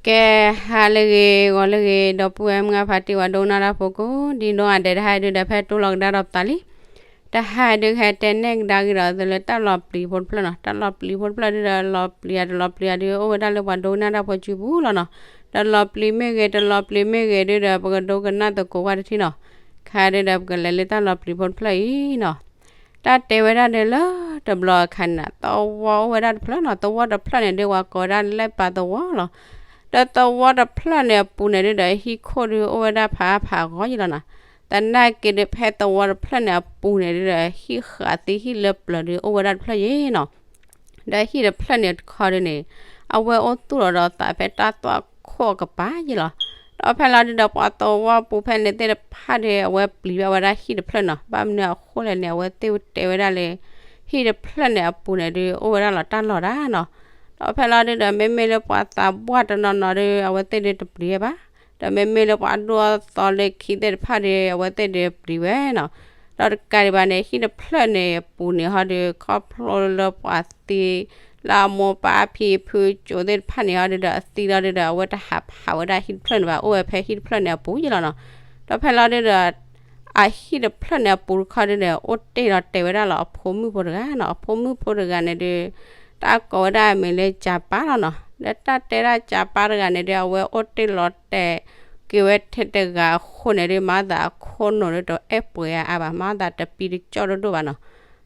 ကဲ ဟါလၢအဂ့ၤ ဂီၤလၢအဂ့ၤ ဒီပုၢ်ဝဲၢ်မုၢ်အဖါတံၢ် ပှၤဒိကနၣ်တၢ်ဖိကိးဒံနီၢ်ဂၤဒဲး တဟါဒုဒီး ဖဲတိၢ်လီၤကဒါဒီးပသးလံ. တဟါဒု ကဟဲတဲနဲၣ်ကဒါက့ၤဒီး သုလၢတၢ်လီၤပျံၤဖိတဖျၢၣ်နီၤ. တၢ်လီၤပျံၤဖိတဖျၢၣ်ဒုဒီး လီၤပျံၤဧါတလီၤပျံၤဧါဒု အိၣ်ဝဲဒၣ်လၢပှၤဒိကနၣ်တၢ်ဖိစုပူၤလီၤနီၤ. တလီၤပျံၤမ့ၢ်ဂ့ၤ တလီၤပျံၤမ့ၢ်ဂ့ၤဒုဒီး ပကဒိကနၣ်သကိးကွၢ်တထံၣ်နီၤ. ခဲဒုဒီး ပကလဲၤလၢတၢ်လီၤပျံၤဖိတဖျၢၣ်အံၤနီၤ. တၢ်တဲဝဲဒၣ်ဒုလၢတဘျီအခါန့ၣ် သဝီအိၣ်ဝဲဒၣ်တဖျၢၣ်နီၤ. သဝီတဖျၢၣ်န့ၣ်ဒု ပှၤကိးဝဲဒၣ်လၢပၢ်သဝီလီၤ. ဒီးသဝီတဖျၢၣ်န့ၣ်အပူၤန့ၣ်ဒုဒီး ဟံၣ်ခိၣ်ဒုအိၣ်ဝဲဒၣ်ဖးအါဖးအါဂီၢ်ယံလီၤနီၤ. သနာ်က့ဒု ဖဲသဝီတဖျၢၣ်န့ၣ်အပူၤန့ၣ်ဒုဒီး ဟံၣ်ဃာ်သံဟံၣ်လၢပျၢၤဒုအိၣ်ဝဲဒၣ်တဖျၢၣ်ယံနီၤ. ဒီးဟံၣ်တဖျၢၣ်န့ၣ်တခီဒုန့ၣ် အဝဲအိၣ်သူၣ်လီၤဒီးသးဖဲတၢ်သွၣ်ခိၣ်အကပၤယံလီၤ. ဒီးဖဲလီၤဒုဒီး ပှၤသဝီပူၤဖဲန့ၣ်သ့ၣ်တဖၣ်ဒု အဝဲပျံၤဘၣ်ဝဲဒၣ်ဟံၣ်တဖျၢၣ်နီၤ. ဘၣ်မနုၤအဃိလဲၣ်န့ၣ် အဝဲသ့ၣ်တဲဝဲဒၣ်လၢ ဟံၣ်တဖျၢၣ်န့ၣ်အပူၤန့ၣ်ဒု အိၣ်ဝဲဒၣ်လီၤတၢ်လီၤတၢ်နီၤ. ဒီးဖဲလီၤဒုဒီး မ့မ့ၢ်လၢပှၤသးပှၢ်တနီၤနီၤဒု အဝဲသ့ၣ်ဒုတပျံၤဘၣ်. ဒီးမ့မ့ၢ်လၢပှၤဒိၣ်အသီလၢခံသ့ၣ်တဖၣ်ဒု အဝဲသ့ၣ်ဒုပျံၤဝဲနီၤ. ဒီးတကးဒံးဘၣ်န့ၣ် ဟံၣ်တဖျၢၣ်န့ၣ်အပူၤန့ၣ်ဟီဒု ခီဖျိလၢပှၤသံ လၢအမိၢ်ပၢ်ဖံဖုကၠိသ့ၣ်တဖၣ်န့ၣ်ဟီဒုဒီး အသံလီၤဒုဒီး အဝဲတဟးဖးဝဲဒၣ်ဟံၣ်တဖျၢၣ်န့ၣ်ဘၣ်, အိၣ်ဝဲဖဲဟံၣ်တဖျၢၣ်န့ၣ်အပူၤယံလီၤနီၤ. ဒီးဖဲလီၤဒုဒီး အဟံၣ်တဖျၢၣ်န့ၣ်အပူၤတခီဒုန့ၣ် အိၣ်တ့ၢ်ဒီးတဲဝဲဒၣ်လီၤအဖိမုၣ်ဖိတဂၤနီၤ. အဖိမုၣ်ဖိတဂၤန့ၣ်ဒု တၢ်ကိးဝဲဒၣ်အမံၤလၢကၠၤပၢ်လီၤနီၤ. ဒီးတၢ်တဲဒၣ်ကၠၤပၢ်တဂၤန့ၣ်ဒု အဝဲအိၣ်တ့ၢ်လီၤတဲာ်က့ၤဝဲထဲတဂၤအဃိန့ၣ်ဒု မၤသးအခိၣ်နူာ်ဒုတအဲၣ်ပှဲၤအါအါဘၣ်, မၤသးတပံတကၠီၣ်ဒိၣ်ဒိၣ်ဘၣ်နီၤ.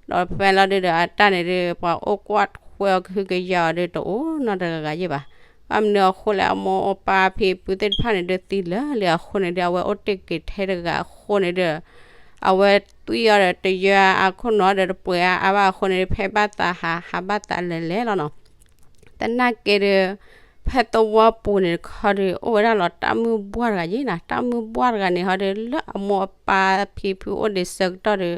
ဒီးဖဲလီၤဒုဒီး အတၢ်န့ၣ်ဒု ပှၤအိၣ်ကွၢ်ထွဲအီၤကဟုကယာ်အီၤဒု တအိၣ်နီတဂၤဂၤယဲၢ်ဘၣ်. ဘၣ်မနုၤအဃိလဲၣ် အမိၢ်အပၢ်ဖံဖုသ့ၣ်တဖၣ်န့ၣ်ဒု သံလၢာ်လံအဃိန့ၣ်ဒု အဝဲအိၣ်တ့ၢ်က့ၤထဲတဂၤအဃိန့ၣ်ဒု အဝဲသွံၣ်အီၤဒီးတယၢအါအခိၣ်နူာ်ဒီးတပှဲၤအါအါဘၣ်အဃိန့ၣ်ဒု ဖဲဘၣ်သးဟး ဟးဘၣ်သးလဲၤလဲၤလီၤနီၤ. သနာ်က့ဒု ဖဲသဝီပူၤန့ၣ်တခီဒု အိၣ်ဝဲဒၣ်လီၤတၢ်မုၢ်ဘှၢ်တဂၤယဲၢ်နီၤ. တၢ်မုၢ်ဘှၢ်တဂၤန့ၣ်ဟီဒု လၢအမိၢ်အပၢ်ဖံဖုအိၣ်ဒံးဆၢကတီၢ်ဒု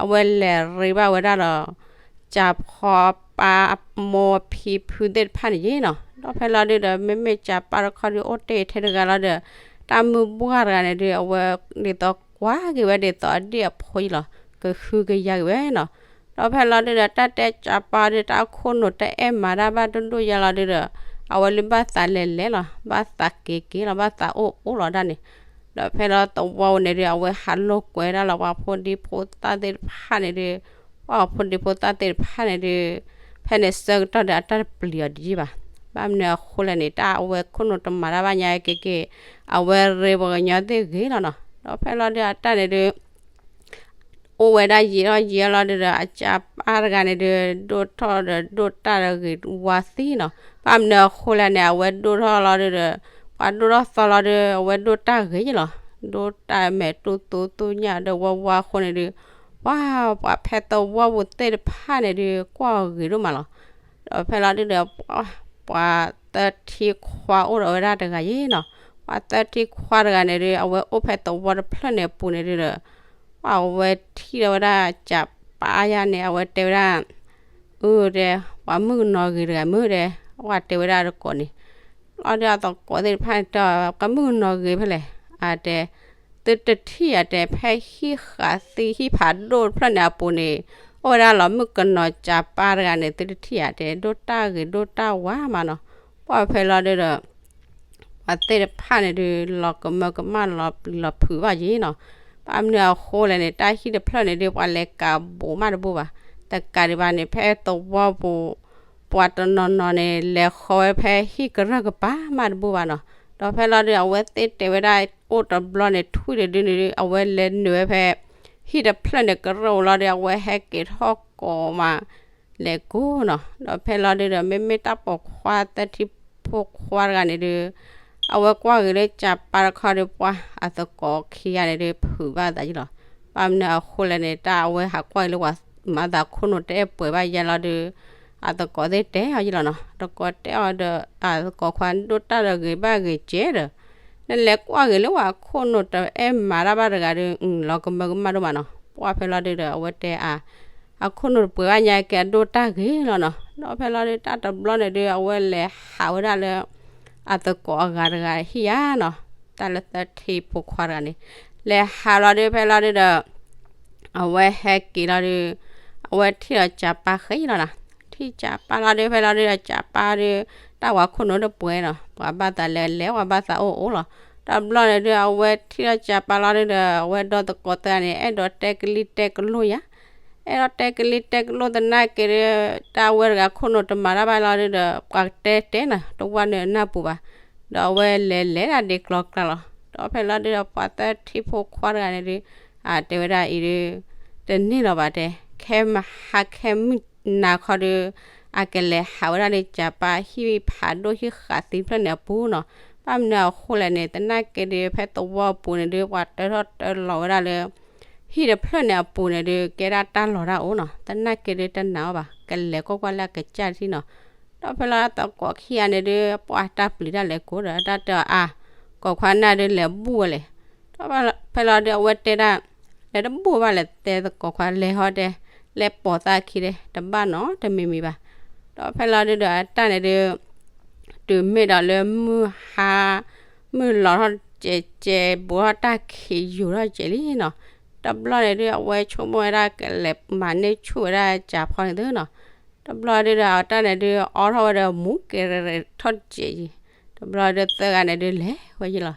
အဝဲလဲၤရ့ဘၣ်ဝဲဒၣ်ဒီး ကၠၤဖီပၢ်အမိၢ်ဖံဖုသ့ၣ်တဖၣ်န့ၣ်ယဲၢ်နီၤ. ဒီးဖဲလီၤဒုဒီး မ့မ့ၢ်ကၠၤပၢ်တခီဒု အိၣ်တ့ၢ်ထဲတဂၤလီၤဒီး တၢ်မုၢ်ဘှၢ်တဂၤန့ၣ်ဒု အဝဲဒ်သိးကွၢ်က့ၤဝဲဒ်သိးအဒ့ၣ်အဖိယဲၢ်လီၤ, ကဟုကယာ်က့ၤဝဲနီၤ. ဒီးဖဲလီၤဒုဒီး တၢ်တဲကၠၤပၢ်ဒု တၢ်အခိၣ်နူာ်တအဲၣ်မၤတၢ်ဘၣ်ဒိၣ်ဒိၣ်ယဲၢ်လီၤဒုဒီး အဝဲလၢဘၣ်သးလဲၤလဲၤလီၤ, ဘၣ်သးက့ၤက့ၤလီၤ, ဘၣ်သးအိၣ်အိၣ်လီၤဒၣ်န့ၣ်. ဒီးဖဲလီၤသဝီပူၤန့ၣ်ဒု အဝဲဟးလိာ်ကွဲဒၣ်လီၤ ပှၤဖိဒံဖိသၣ်သ့ၣ်တဖၣ်န့ၣ်ဒု ပှၤဖိဒံဖိသၣ်သ့ၣ်တဖၣ်န့ၣ်ဒု ဖဲန့ၣ်ဆၢကတီၢ်ဒီး အတၢ်တပျံၤအီၤဒံးယဲၢ်ဘၣ်. ဘၣ်မနုၤအဃိလဲၣ်န့ၣ် တၢ်အဝဲခိၣ်နူာ်တမၤတၢ်ဘၣ်ညါက့ၤက့ၤ အဝဲရ့ပှၤကညီသ့ၣ်ဂ့ၤလီၤနီၤ. ဒီးဖဲလီၤဒု အတၢ်န့ၣ်ဒု အိၣ်ဝဲဒၣ်ယံာ်ထီၣ်ယံာ်ထီၣ်လီၤဒုဒီး အကၠၤပၢ်တဂၤန့ၣ်ဒု ဒိၣ်ထီၣ်ဒီးဒိၣ်တၢ်ဒီးဂ့ၤဝါသံနီၤ. ဘၣ်မနုၤအဃိလဲၣ်န့ၣ် အဝဲဒိၣ်ထီၣ်လီၤဒုဒီး ပှၤဒိၣ်ထီၣ်သီလီၤဒု အဝဲဒိၣ်တၢ်ဂ့ၤယဲၢ်လီၤ. ဒိၣ်တၢ်မဲာ်တူၢ်သူသူညၣ်ဒီးဝါဝါအဃိန့ၣ်ဒု ပှၤ ပှၤဖဲသဝီပူၤသ့ၣ်တဖၣ်န့ၣ်ဒု ကွၢ်အီၤဂ့ၤဒိၣ်မးလီၤ. ဒီးဖဲလီၤဒုဒီး ပှၤသၢထံခွါအိၣ်ဒီးဝဲဒၣ်တဂၤယဲၢ်နီၤ. ပှၤသၢထံခွါတဂၤန့ၣ်ဒု အဝဲအိၣ်ဖဲသဝီတဖျၢၣ်န့ၣ်အပူၤန့ၣ်ဒုဒီး ပှၤအဝဲထံၣ်ဒီးဝဲဒၣ်ကၠၤပၢ်ယါန့ၣ် အဝဲတဲဝဲဒၣ် အၢ တဲ ပှၤမုၣ်ကနီၤဂ့ၤတဂၤမုၣ်တဲ ပှၤတဲဝဲဒၣ်တကိးန့ၣ် လီၤဒုအသကိးသ့ၣ်တဖၣ်န့ၣ်တဲအီၤ ပှၤမုၣ်ကနီၤဂ့ၤဖဲလဲၣ် အတဲ သုတထံၣ်ဧါတဲ ဖဲဟံၣ်ဃာ်သံဟံၣ်ဖးဒိၣ်တဖျၢၣ်န့ၣ်အပူၤန့ၣ် အိၣ်ဝဲဒၣ်လီၤမုၣ်ကနီၤကၠၤပၢ်တဂၤန့ၣ် သုတထံၣ်ဧါတဲ ဒိၣ်တၢ်ဂ့ၤဒိၣ်တၢ်ဝါမးနီၤ. ပှၤဖဲလီၤဒုဒီး ပှၤသ့ၣ်တဖၣ်န့ၣ်ဒု လီၤကမၢကမၣ်လီၤပျံၤလီၤဖုးဘၣ်ယဲၢ်နီၤ. ဘၣ်မနုၤအဃိလဲၣ်န့ၣ် တၢ်ဟံၣ်တဖျၢၣ်န့ၣ်ဒု ပှၤလဲၤကးဘူးမးတဘူၣ်ဘၣ်. တကးဒံးဘၣ်န့ၣ် ဖဲသဝီပူၤ ပှၤတနီၤနီၤန့ၣ် လဲၤဃီဝဲဖဲဟံၣ်ကရၢၢ်ကပၤမးတဘူၣ်ဘၣ်နီၤ. ဒီးဖဲလီၤဒု အဝဲသ့ၣ်တဲဝဲဒၣ်အိၣ်တဘျီန့ၣ် ထွံၣ်တဒုန့ၣ်ဒု အဝဲလဲၤနုာ်ဝဲဖဲ ဟံၣ်တဖျၢၣ်န့ၣ်ကရၢၢ်အိၣ်လီၤဒီး အဝဲဟဲက့ၤထီၣ်ကိးမး လဲၤကိးနီၤ. ဒီးဖဲလီၤဒုဒီး မ့မ့ၢ်တၢ်ပိာ်ခွါသၢထံဖိခွါတဂၤန့ၣ်ဒု အဝဲကွၢ်ဂ့ၤလၢကၠၤပၢ်တခီဒု ပှၤအသကိးခံဂၤန့ၣ်ဒု ဖုးဘၣ်သးယဲၢ်လီၤ. ဘၣ်မနုၤအဃိလဲၣ်န့ၣ် တၢ်အဝဲဟးကွၢ်ဂ့ၤလၢပှၤမၤသးခိၣ်နူာ်တအဲၣ်ပှဲၤဘၣ်ယဲၢ်လီၤဒု အသကိးသ့ၣ်တဲအီၤယဲၢ်လီၤနီၤ. သကိးတဲအီၤဒီး အသကိးခွါဒိၣ်တၢ်ဒီးဂ့ၤဘၣ်ဂ့ၤကဲဒီး နလဲၤကွၢ်ဂ့ၤလၢပှၤခိၣ်နူာ်တအဲၣ်မၤတၢ်ဘၣ်တဂၤဒု လီၤကမၢကမၣ်ဒိၣ်မးနီၤ. ပှၤဖဲလီၤဒုဒီး အဝဲတဲအါ အခိၣ်နူာ်တပှဲၤဘၣ်ညါက့ၤအဒိၣ်တၢ်ဂ့ၤလီၤနီၤ. ဒီးဖဲလီၤဒု တၢ်တဘျီန့ၣ်ဒု အဝဲလဲၤဟးဝဲဒၣ်လၢ အသကိးအဂၤတဂၤဟံၣ်ဧါနီၤ. တၢ်လၢသၢထံဖိခွါတဂၤန့ၣ် လဲၤဟးလီၤဒု ဖဲလီၤဒုဒီး အဝဲဟဲက့ၤလီၤဒု အဝဲထံၣ်လီၤကၠၤပၢ်ဃဲလီၤနီၤ. ထံၣ်ကၠးပၢ်လီၤဒုး ဖဲလီၤဒုးဒီး ကၠးပၢ်ဒုး တၢ်ဝၤခိၣ်နူာ်တပှဲၤနီၤ, ပှၤဘၣ်သးလဲၤလဲၤ ပှၤဘၣ်သးအိၣ်အိၣ်လီၤ. တဘျီန့ၣ်ဒုး အဝဲထံၣ်ထီၣ်ကၠးပၢ်လီၤဒုးဒီး အဝဲဒီသကိးသၢဂၤန့ၣ် အဲၣ်ဒိးတဲကလံၤတဲကလိာ်ယါ, အဲၣ်ဒိးတဲကလံၤတဲကလိာ်သနာ်က့ဒုး တၢ်ဝဲတဂၤခိၣ်နူာ်တမၤတၢ်ဘၣ်လီၤဒုးဒီး ပှၤတဲတဲနီၤ တဝၢ်နုာ်နၢ်ပူၤဘၣ်. ဒီးအဝဲလဲၤလဲၤဒၣ်ဒ့ကျီကျါလီၤ. ဒီးဖဲလီၤဒုးဒီး ပှၤသၢထံဖိခွါတဂၤန့ၣ်ဒုး အတဲဝဲဒၣ်အံၤဒုး တန့ၢ်လီၤဘၣ်တဲ, ခဲမဟါခဲမုၢ်နၤခီဒုး အကလဲၤဟးဝဲဒၣ်လၢကၠးပၢ်ဟံၣ်ဖးဒိၣ်ဟံၣ်ဃးသံတဖျၢၣ်န့ၣ်အပူၤနီၤ. ဘၣ်မနုၤအဃိလဲၣ်န့ၣ် သနာ်က့ဒုး ဖဲသဝီပူၤန့ၣ်ဒုး ပှၤတၢထီၣ်တၢလီၤဝဲဒၣ်လၢ ဟံၣ်တဖျၢၣ်န့ၣ်အပူၤန့ၣ်ဒုး ကဲဒၣ်တၢ်လီၤတၢ်အိၣ်နီၤ. သနာ်က့ဒုးတနာ်အီၤဘၣ်, ကလဲၤကွၢ်ကွၢ်လၢအကစၢ်ထံနီၤ. ဒီးဖဲလီၤသကိးခံဂၤန့ၣ်ဒုး ပှၤတၢ်ပျံၤတၢ်လဲၤကိးဒီး တၢ်တဲအီၤအါ, ကိးခွါနၢ်ဒုးလဲၤဘူၣ်ဝဲလဲၣ်. ဒီးဖဲလီၤဒုးအဝဲတဲဒၣ် လဲၤတဘူၣ်ဘၣ်လဲၣ် တဲသကိးခွါလဲၤဟီတဲ, လဲၤပိာ်သးခံတဲ တဘၣ်နီတမံၤမံၤဘၣ်. ဒီးဖဲလီၤဒုးဒီးအတၢ်န့ၣ်ဒုး တုၤမ့ၢ်ဒီးလၢမုၢ်ဟါ မုၢ်လီၤထီၣ်ကဲးကဲး ဘူးထီၣ်တၢ်ခံးယူၤထီၣ်ကဲးလံနီၤ. တဘျီန့ၣ်ဒုး အဝဲဆိကမိၣ်ဝဲဒၣ်ကလဲၤမၤန့ၢ်ဆူၣ်ဝဲဒၣ်ကၠးဖီန့ၣ်သုနီၤ. တဘျီဒုးဒီးအတၢ်န့ၣ်ဒုး အိးထီၣ်ဝဲဒီးမူကဲးထီၣ်ကဲးအံၤ, တဘျီဒုးသၢဂၤန့ၣ်ဒုးလဲၤဝဲယံၤလီၤ.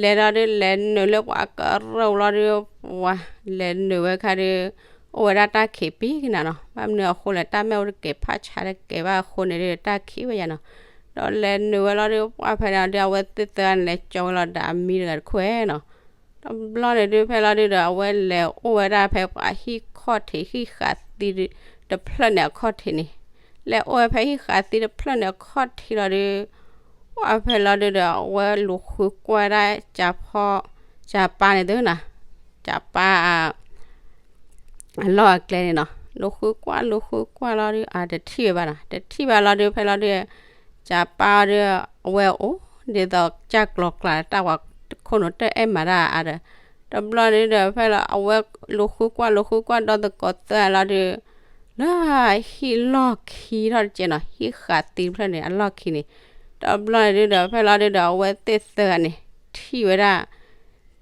လဲၤဒီးဒုးလဲၤနုာ်လၢပှၤကရၢၢ်လီၤဒုး ပှၤလဲၤနုာ်ဝဲခါဒုး အိၣ်ဝဲဒၣ်တၢ်ခံးပံကနၤနီၤ. ဘၣ်မနုၤအဃိလဲၣ် တၢ်မ့ၢ်အိၣ်တကဲး ဖးဆါတကဲးဘၣ်အဃိန့ၣ်ဒုး တၢ်ခံးဝဲယါနီၤ. ဒီးလဲၤနုာ်ဝဲလီၤဒုး ပှၤဖဲန့ၣ်ဒုး အဝဲသ့ၣ်သၢဂၤန့ၣ် လဲၤကၠီဝဲလီၤဒီးအမံတဂၤတခိၣ်နီၤ. တဘျီန့ၣ်ဒုး ဖဲလီၤဒုးဒီး အဝဲလဲၤအိၣ်ဝဲဒၣ်ဖဲပှၤဟံၣ်ခီၣ်ထံး ဟံၣ်ဃးသံတဖျၢၣ်န့ၣ်အခီၣ်ထံးန့ၣ်, လဲၤအိၣ်ဝဲဖဲဟံၣ်ဃးသံတဖျၢၣ်န့ၣ်အခီၣ်ထံးလီၤဒုး ပှၤဖဲလီၤဒုးဒီး အဝဲလူၤဃုကွၢ်ဒၣ်ကၠးဖီ ကၠးပၢ်န့ၣ်သုနီၤ, ကၠးပၢ် အလီၢ်အကျဲန့ၣ်နီၤ, လူၤဃုကွၢ်လူၤဃုကွၢ်လီၤဒုး အတထံၣ်ဝဲဘၣ်နီၤ, တထံၣ်ဘၣ်လီၤဒုး ဖဲလီၤဒုး ကၠးပၢ်အီၤဒုး အဝဲအိၣ်ဒ်သိးကၢ်ကျီၤကျါ တၢ်ဝၤခိၣ်နူာ်တအဲၣ်မၤတၢ်အါဒီး, တဘျီန့ၣ်ဒုးဒီး ဖဲလီၤအဝဲလူၤဃုကွၢ်လူၤဃုကွၢ်ဒီသကိးသၢဂၤလီၤဒုး လၢဟံၣ်လီၢ်ခံထီၣ်တကဲးနီၤ, ဟံၣ်ဃးသံတဖျၢၣ်န့ၣ် အလီၢ်ခံန့ၣ်, တဘျီန့ၣ်ဒုးဒီး ဖဲလီၤဒုးဒီး အဝဲသ့ၣ်သၢဂၤန့ၣ် ထံၣ်ဝဲဒၣ်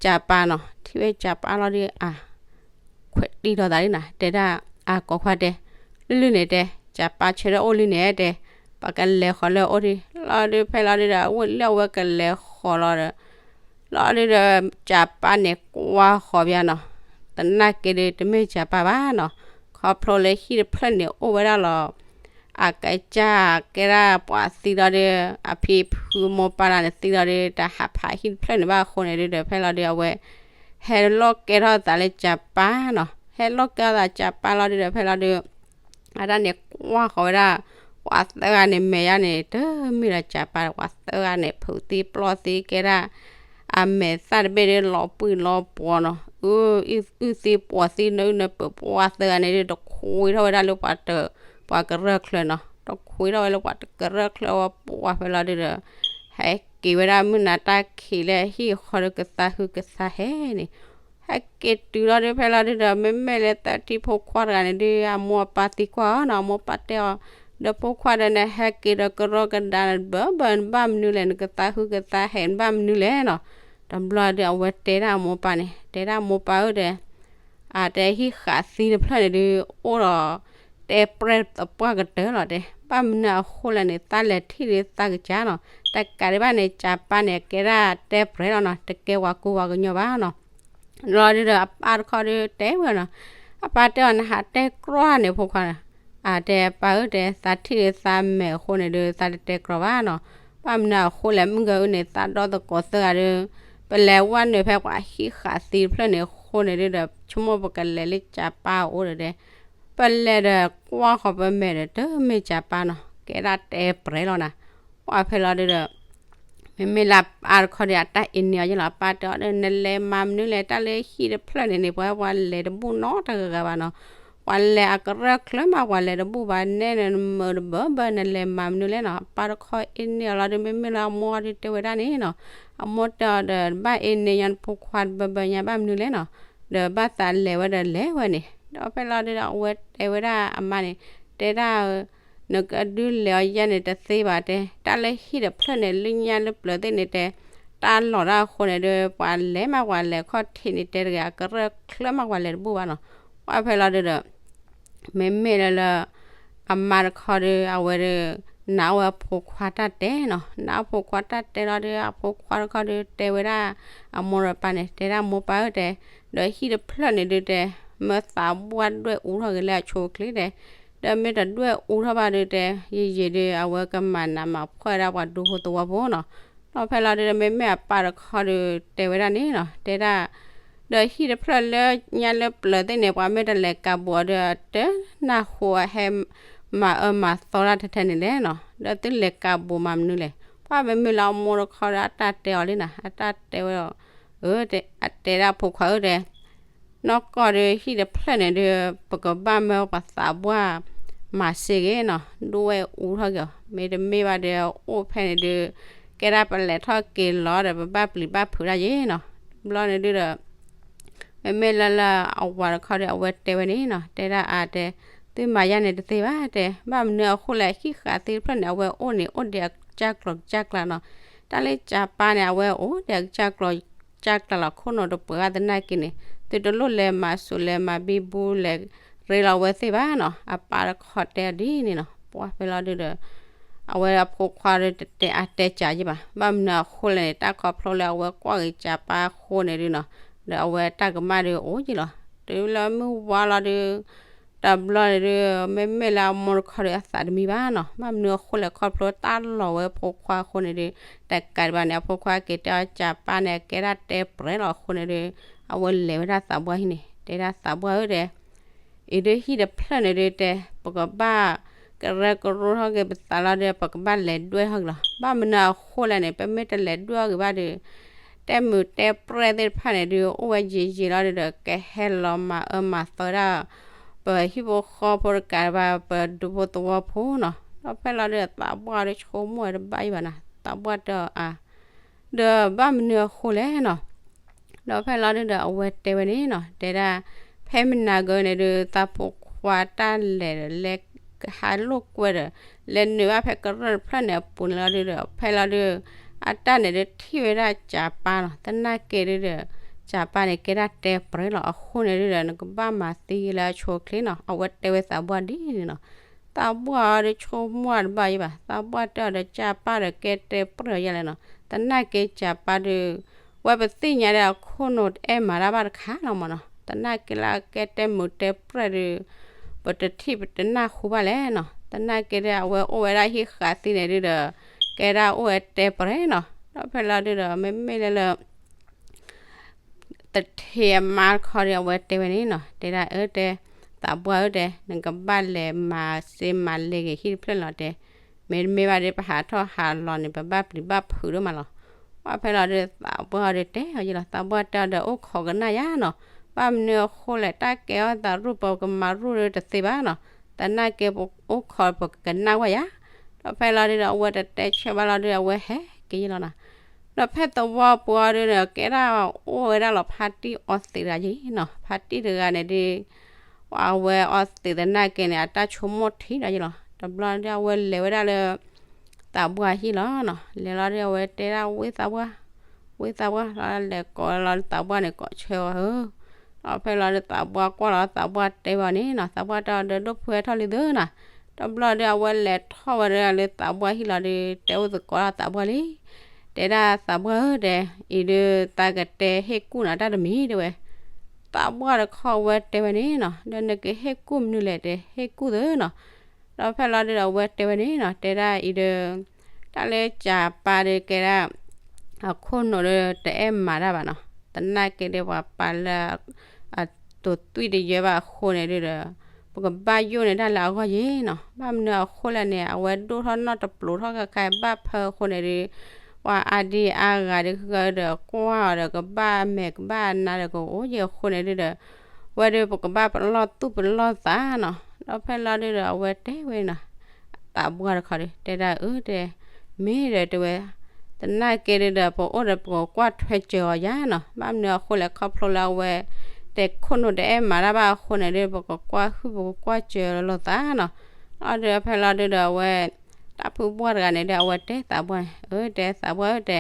ကၠးပၢ်နီၤ, ထံၣ်ဝဲကၠးပၢ်လီၤဒုး အ ခွဲးတံၢ်ထီၣ်သးလံနီၤ, တဲဒၣ် အကိးခွါတဲ လၢန့ၣ်တဲ, ကၠးပၢ်ဆၢထၢၣ်အိၣ်လံန့ၣ်တဲ, ပကလဲၤဃီၤလၢအအိၣ်ဒံး, လီၤဒုးဖဲလီၤဒုးဒီး အဝဲလၢအဝဲကလဲၤဃီၤလီၤဒီး လီၤဒုးဒီး ကၠးပၢ်န့ၣ် ကွၢ်ဃီၤဘၣ်နီၤ, သနာ်က့ဒုး တမ့ၢ်ကၠးပၢ်ဘၣ်နီၤ, ခီဖျိလၢဟံၣ်တဖျၢၣ်န့ၣ် အိၣ်ဝဲဒၣ်လီၤ အကစၢ်ကဲဒၣ်ပှၤသံလီၤဒုး အဖံဖုမိၢ်ပၢ်တဂၤန့ၣ်သံလီၤဒုး တဟးဖးဟံၣ်တဖျၢၣ်န့ၣ်ဘၣ်အဃိန့ၣ်ဒုးဒီး ဖဲလီၤဒုးအဝဲ ဟဲလိာ်ကဲထီၣ်သးလၢကၠးပၢ်နီၤ, ဟဲလိာ်ကဲထီၣ်သးကၠးပၢ်လီၤဒုးဒီး ဖဲလီၤဒုး အတၢ်န့ၣ်ကွၢ်ဃီၤဝဲဒၣ် ပှၤသၢဂၤန့ၣ် မဲာ်ယါန့ၣ် တမ့ၢ်လၢကၠးပၢ် ပှၤသၢဂၤန့ၣ် ဖုးသံပျီၢ်သံကဲဒၣ် အမဲာ်သၣ်တဘ့ၣ်ဒုး လီၤပှံၢ်လီၤပှီၤနီၤ, အုၣ်သံပှီၤသံ နအုၣ်နပၢၢ် ပှၤသၢဂၤန့ၣ်ဒုး တခွံထီၣ်ဝဲဒၣ်လၢပှၤတ ပှၤကရၢၢ်ချၢနီၤ, တခွံထီၣ်ဝဲလၢပှၤတကရၢၢ်ချၢဝဲ ပှၤဖဲလီၤဒုးဒီး ဟဲက့ၤဝဲဒၣ်မုၢ်နၤတၢ်ခံးလၢဟံၣ်ဃီဒီး ကသးဟုကသးဟဲန့ၣ်, ဟဲက့ၤတုၤလီၤဒုး ဖဲလီၤဒုးဒီး မ့မ့ၢ်လၢသၢထံဖိခွါတဂၤန့ၣ်ဒုး အမိၢ်အပၢ်သံကွၢ်အီၤနီၤ, အမိၢ်ပၢ်တဲအီၤ ဒီးဖိခွါဒီး နဟဲက့ၤဒီးကရီကဒါန့ၣ် ဘၣ်ဘၣ်နဘၣ်မနုၤလဲၣ်, နကသးဟုကသးဟဲနဘၣ်မနုၤလဲၣ်နီၤ, တဘျီဒုးအဝဲတဲဒၣ်အမိၢ်ပၢ်န့ၣ် တဲဒၣ်မိၢ်ပၢ်ဧၢတဲ အတဲဟံၣ်ဃးသံတဖျၢၣ်န့ၣ်ဒုး အိၣ်ဒီး တဲပြဲၢ်သပှၢ်ကတၢၢ်လီၤတဲ, ဘၣ်မနုၤအဃိလဲၣ်န့ၣ် သးလဲၤထံၣ်ဒုးသးကစၢ်နီၤ, တကးဒံးဘၣ်န့ၣ် ကၠးပၢ်န့ၣ် ကဲဒၣ်တဲပြဲၢ်လီၤနီၤ, တကဲဝၤကူဝၤကညီဘၣ်နီၤ, လီၤဒုးဒီးအပၢ်တခီဒုးတဲဝဲနီၤ, အပၢ်တဲအီၤ နဟးတဲကြီန့ၣ်ဖိခွါန့ၣ်, အတဲပၢ်ဧၢတဲ သးထံၣ်ဒုးသးမဲာ်အဃိန့ၣ်ဒုး သးတတဲကြီဘၣ်နီၤ, ဘၣ်မနုၤအဃိလဲၣ် မုၢ်ဂၤအုၣ်န့ၣ် သးဒီသကိးသၢဂၤဒုး ပလဲၤဝဲနုာ်ဖဲပှၤဟံၣ်ဃးသံတဖျၢၣ်န့ၣ်အဃိန့ၣ်ဒုးဒီး ဆိကမိၣ်ပကလဲၤလၢကၠးပၢ်အအိၣ်ဒီးတဲ, ပလဲၤဒီးကွၢ်ဃီၤပမဲာ်ဒီး တမ့ၢ်ကၠးပၢ်နီၤ, ကဲဒၣ်တဲပြဲၢ်လီၤနီၤ, ပှၤဖဲလီၤဒုးဒီး မ့မ့ၢ်လၢအပၢ်တခီဒုး အတၢ်အ့န့ၢ်အီၤယဲလီၤ, အပၢ်တဲအီၤ နလဲၤမၤမနုၤလဲၣ်, တၢ်လၢဟံၣ်တဖျၢၣ်န့ၣ်န့ၣ် ပှၤပှၤလဲၤတဘူၣ်နီတဂၤဂၤဘၣ်နီၤ, ပှၤလဲၤအကရၢၢ်ချၢမး ပှၤလဲၤတဘူၣ်ဘၣ်နဲ နမၢတဘၢဘၢ နလဲၤမၤမနုၤလဲၣ်နီၤ, အပၢ်တခီအ့န့ၢ်အီၤလီၤဒုး မ့မ့ၢ်လၢအမိၢ်အီၤဒုးတဲဝဲဒၣ်န့ၣ်နီၤ, အမိၢ်တဲအီၤဒီး ဘၣ်အ့န့ၢ်ညါနဖိခွါတဘၢဘၢညါ ဘၣ်မနုၤလဲၣ်နီၤ, ဒီးဘၣ်သးလဲၤဝဲဒီးလဲၤဝဲန့ၣ်, ဒီးဖဲလီၤဒုးဒီး အဝဲတဲဝဲဒၣ်အမါန့ၣ်, တဲဒၣ် နကဒုးလဲၤအီၤယဲန့ၣ်တသ့ဘၣ်တဲ, တၢ်လၢဟံၣ်တဖျၢၣ်န့ၣ် လၢညါလၢပျၢၤသ့ၣ်န့ၣ်တဲ, တၢ်လီၤတၢ်အဃိန့ၣ်ဒီး ပှၤလဲၤမးပှၤလဲၤခီၣ်ထံးန့ၣ်တဲတဂ့ၤ အကရၢၢ်ချၢမးပှၤလဲၤတဘူၣ်ဘၣ်နီၤ, ပှၤဖဲလီၤဒုးဒီး မ့မ့ၢ်လၢလၢ အမါတခီဒီး အဝဲဒီး နာ်အီၣ်ဝဲအဖိခွါတၢ်တဲနီၤ, နာ်အီၣ်ဖိခွါတၢ်တဲလီၤဒီး အဖိခွါတခီဒီးတဲဝဲဒၣ် အမိၢ်ဒီးပၢ်န့ၣ် တဲဒၣ်မိၢ်ပၢ်ဧၢတဲ, ဒီးဟံၣ်တဖျၢၣ်န့ၣ်ဒုးတဲ မၢသးပှၢ်ဒွဲၣ်အူထီၣ်က့ၤလၢအဆိအချ့တဲ, ဒီးမ့ၢ်တဒွဲၣ်အူထီၣ်ဘၣ်ဒုးတဲ ယံာ်ယံာ်ဒုး အဝဲကမၤနးမၤဖှီၣ်ဝဲဒၣ်ပှၤဒူဖိသဝီဖိနီၤ. ဒီးဖဲလီၤဒုးဒီး မ့မ့ၢ်အပၢ်တခီဒီးတဲဝဲဒၣ်န့ၣ်နီၤ, တဲဒၣ် ဒီးဟံၣ်တဖျၢၣ်လၢညါလၢပျၢၤသ့ၣ်န့ၣ် ပှၤမ့ၢ်တလဲၤကးဘူးအီၤဒီး တနၢ်ဟူအဟဲမၤအၢမၤသီတၢ်ထဲထဲန့ၣ်လဲၣ်နီၤ, ဒီးသုလဲၤကးဘူးမၤမနုၤလဲၣ်. ပှၤမ့မ့ၢ်လၢအမိၢ်တခီဒီး အတၢ်တဲအီၤလံနီၤ, အတၢ်တဲဝဲဒီး အတဲဒၣ်အဖိခွါဧၢတဲ, နီၢ်ကီၢ်ဒီးဟံၣ်တဖျၢၣ်န့ၣ်ဒုး ပကဘၣ်မၢပှၤသးပှၢ်မၤစ့ၢ်က့ၤနီၤ, ဒွဲၣ်အူထီၣ်က့ၤအီၤ, မ့တမ့ၢ်ဘၣ်ဒီး အိၣ်ဖဲန့ၣ်ဒုး ကဲဒၣ်ပလဲၤထီၣ်က့ၤလီၤဒီး ပဘၣ်ပျံၤဘၣ်ဖုးဒၣ်ယ့ၤနီၤ. တဘျီန့ၣ်ဒုးဒီး မ့မ့ၢ်လၢလၢအဝၤတခီဒီး အဝဲတဲဝဲန့ၣ်နီၤ, တဲဒၣ်အါတဲ, သုမၤယါန့ၣ်တသ့ဘၣ်တဲ, ဘၣ်မနုၤအဃိလဲၣ် ဟံၣ်ဃာ်သ့ၣ်တဖျၢၣ်န့ၣ် အဝဲအိၣ်န့ၣ် အိၣ်ဒီးအကစၢ်ကျိၤကစၢ်ကျါနီၤ, တၢ်လၢကၠၤပၢန့ၣ် အဝဲအိၣ်ဒီးအကစၢ်ကျိၤကစၢ်ကျါလီၤ ခိၣ်နူာ်တပှဲၤဘၣ်သနာ်က့န့ၣ် သုတလိၣ်လဲၤမၤစူၤလဲၤမၤဘံဘူလဲၤရ့လီၤဝဲသ့ၣ်ဘၣ်နီၤ, အပၢ်တခီတဲအီၤဒ်န့ၣ်နီၤ. ပှၤဖဲလီၤဒုးဒီး အဝဲအဖိခွါဒီးတတဲအါတဲကၠၤယ့ၤဘၣ်, ဘၣ်မနုၤအဃိလဲၣ်န့ၣ် တၢ်ခီဖျိလၢအဝဲကွၢ်က့ၤကၠၤပၢအဃိန့ၣ်ဒုးနီၤ, ဒီးအဝဲတၢ်ကမၣ်ဒုးအိၣ်ယ့ၤလီၤ. တုၤလၢမုၢ်ဝါလီၤဒုး တဘျီန့ၣ်ဒုး မ့မ့ၢ်လၢအမိၢ်တခီဒီးအသးတမံဘၣ်နီၤ, ဘၣ်မနုၤအဃိလဲၣ် ခီဖျိတၢ်လီၤဝဲအဖိခွါအဃိန့ၣ်ဒုး တကးဒံးဘၣ်န့ၣ် အဖိခွါက့ၤတဲအီၤကၠၤပၢန့ၣ် အကဲဒၣ်တဲပြဲလီၤအဃိန့ၣ်ဒုး အဝဲလဲၤဝဲဒၣ်သးပှၢ်ဟံၣ်န့ၣ် တဲဒၣ်သးပှၢ်ဧၢတဲ အံၤဒုးဟံၣ်တဖျၢၣ်န့ၣ်ဒုးတဲ ပကဘၣ်ကရၢကရိထီၣ်က့ၤပသးလီၤဒီး ပကဘၣ်လဲၤဒွဲၣ်ထီၣ်က့ၤလီၤ. ဘၣ်မနုၤအဃိလဲၣ်န့ၣ် ပမ့ၢ်တလဲၤဒွဲၣ်ထီၣ်က့ၤဘၣ်ဒီး တဲမုာ်တဲပြဲၢ်သ့ၣ်တဖၣ်န့ၣ်ဒုး အိၣ်ဝဲယံာ်ယံာ်လီၤဒုးဒီး ကဟဲလီၤမၤအၢမၤသီဝဲဒၣ် ပဟံၣ်ဖိဃီဖိတကးဒံးဘၣ် ပဒူဖိသဝီဖိနီၤ. ဒီးဖဲလီၤဒုးဒီး သးပှၢ်ဒီးဆိကမိၣ်ဝဲတဘၣ်အံၤဘၣ်နီၤ, သးပှၢ်တဲအီၤအါ ဒီးဘၣ်မနုၤအဃိလဲၣ်နီၤ. ဒီးဖဲလီၤဒုးဒီးအဝဲတဲဝဲန့ၣ်နီၤ, တဲဒၣ် ဖဲမနၤဂၤန့ၣ်ဒုး သးဖိခွါတၢ်လဲၤဒီး လဲၤဟးလိာ်ကွဲဒီး လဲၤနုာ်ဘၣ်ဖဲကရၢၢ်တဖျၢၣ်န့ၣ်အပူၤန့ၣ်လီၤဒုးဒီး ဖဲလီၤဒုး အတၢ်န့ၣ်ဒုးထံၣ်ဝဲဒၣ်ကၠၤပၢ်လီၤ. သနာ်က့ဒုးဒီး ကၠၤပၢ်န့ၣ်ကဲဒၣ်တဲပြဲလီၤအဃိန့ၣ်ဒုးဒီး နကဘၣ်မၤသံလၢအဆိအချ့နီၤ. အဝဲတဲဝဲသးပှၢ်ဒ်န့ၣ်နီၤ. သးပှၢ်အီၤဒီးဆိကမိၣ်တဘၣ်ယံၤဘၣ်, သးပှၢ်တဲအီၤဒီးကၠၤပၢ်ဒီးကဲတဲပြဲအီၤယဲလဲၣ်နီၤ. သနာ်က့ကၠၤပၢ်ဒုး ဝဲပသ့ၣ်ညါဒီးအခိၣ်နူာ်တအဲၣ်မၤတၢ်ဘၣ်တခါလီၤမးနီၤ. သနာ်က့လၢအကဲတဲမုာ်တဲပြဲဒုး ပတထံၣ်ပတနၢ်ဟူဘၣ်လဲၣ်နီၤ. သနာ်က့ဒီးအဝဲအိၣ်ဝဲဒၣ်ဟံၣ်ဃာ်သံန့ၣ်ဒုးဒီး ကဲဒၣ်အိၣ်ဝဲတဲပြဲနီၤ. ဒီးဖဲလီၤဒုးဒီး မ့မ့ၢ်လၢလၢ သထ့အမါတခီဒီး အဝဲတဲဝဲန့ၣ်နီၤ, တဲဒၣ်အၢတဲ, သးပှၢ်ဧၢတဲ, နကဘၣ်လဲၤမၤစ့မၤလ့ၤက့ၤဟံၣ်တဖျၢၣ်န့ၣ်လီၤတဲ, မ့တမ့ၢ်ဘၣ်ဒီး ပဟးထီၣ်ဟးလီၤန့ၣ် ပဘၣ်ပျံၤဘၣ်ဖုးဒိၣ်မးလီၤ. ပှၢ်ဖဲလီၤဒီး သးပှၢ်အီၤဒီးတဲအီၤယဲလီၤ, သးပှၢ်တဲအီၤဒီးအိၣ်ခိးကနၣ်ယါနီၤ, ဘၣ်မနုၤအဃိလဲၣ် တၢ်ကဲအီၣ်သးရူၢ်ပကမၤရူၢ်ဒီးတသ့ဘၣ်နီၤ, သနာ်က့ပအိၣ်ခိးပကကနၣ်ဝဲယါ. ဒီးဖဲလီၤဒုးဒီး အဝဲတတဲဆၢဘၣ်လီၤဒုး အဝဲဟဲက့ၤယဲလီၤနီၤ. ဒီးဖဲသဝီပူၤအီၤဒုးဒီး ကဲဒၣ်အိၣ်ဝဲဒၣ်လီၤဖါတံၢ်အီသံးတဂၤယဲနီၤ, ဖါတံၢ်တဂၤန့ၣ်ဒုး အဝဲအီသံးသနာ်က့န့ၣ် အတၢ်ဆိကမိၣ်ထံးဒီးယဲလီၤ. တဘျီဒုး အဝဲလဲၤဝဲဒၣ်လၢ သးပှၢ်ဟံၣ်လီၤနီၤ, လဲၤလီၤဒုး အဝဲတဲဒၣ်ဝ့ၢ်သးပှၢ်, ဝ့ၢ်သးပှၢ်လီၤ, လဲၤကိးလီၤသးပှၢ်န့ၣ် ကိးဆၢအီၤဧၢ. ဒီးဖဲလီၤဒုး သးပှၢ်ကွၢ်လီၤ သးပှၢ်တဲဘၣ်န့ၣ်နီၤ, သးပှၢ်တဲအီၤဒီး ဒိၣ်ဖုဟဲထီၣ်လံသုနီၤ. တဘျီဒုး အဝဲလဲၤထီၣ်ဝဲဒၣ်လၢသးပှၢ်ဟံၣ်လီၤဒုး တဲအိၣ်သကိးလီၤသးပှၢ်လံ. တဲဒၣ်သးပှၢ်ဧၢတဲ, အံၤဒုးသးကတဲဟ့ၣ်ကူၣ်နၤတၢ်တမံၤတဲဝဲ. သးပှၢ်တခီဝဲတဲဝဲန့ၣ်နီၤ, ဒီးနကဟ့ၣ်ကူၣ်မနုၤလဲၣ်တဲ, ဟ့ၣ်ကူၣ်သုနီၤ. ဒီးဖဲလီၤဒုးဒီး အဝဲတဲဝဲန့ၣ်နီၤ, တဲဒၣ်အံၤဒီး တၢ်လၢကၠၤပၢ်ဒုးကဲဒၣ် အခိၣ်နူာ်ဒီးတအဲၣ်မၤတၢ်ဘၣ်နီၤ, သနာ်က့ဒီးပှၤပာ်လၢ အတိာ်သွံၣ်တယၢဘၣ်အဃိန့ၣ်ဒုးဒီး ပကဘၣ်ယိၣ်န့ၢ်တၢ်လၢအဂီၢ်ယဲနီၤ. ဘၣ်မနုၤအဃိလဲၣ်န့ၣ် အဝဲဒိၣ်ထီၣ်နီၢ်တပျိးထီၣ်ခါခါဘၣ်ဖၢအဃိန့ၣ်ဒုး ပှၤအါဒံအါဂၤဒုးဃၢဒီးကွၢ်အီၤဒီး ကဘၣ်အမဲာ်ကဘၣ်အနါဒီးကအိၣ်ယဲအဃိန့ၣ်ဒုးဒီး ဝဲဒုးပကဘၣ်ပလီၢ်သူၣ်ပလီၢ်သးနီၤ. ဒီးဖဲလီၤဒုးဒီး အဝဲတဲဝဲနီၤ, သးပှၢ်တခီဒီး တဲဒၣ်အၢတဲ, မ့ၢ်ဒီးတဲဝဲ သနာ်က့ဒုးဒီး ပအိၣ်ဒီးပကကွၢ်ထွဲစၢၤအီၤယါနီၤ. ဘၣ်မနုၤအဃိလဲၣ် ခီဖျိလၢအဝဲ တဲခိၣ်နူာ်တအဲၣ်မၤတၢ်ဘၣ်အဃိန့ၣ်ဒုး ပကကွၢ်ဟုၣ်ပကကွၢ်စၢၤလိာ်သးနီၤ. အီၤဒုးဖဲလီၤဒုးဒီး အဝဲ တၢ်ဖုပှၢ်တဂၤန့ၣ်ဒုး အဝဲတဲသးပှၢ်န့ၣ် အၢတဲ သးပှၢ်ဧၢတဲ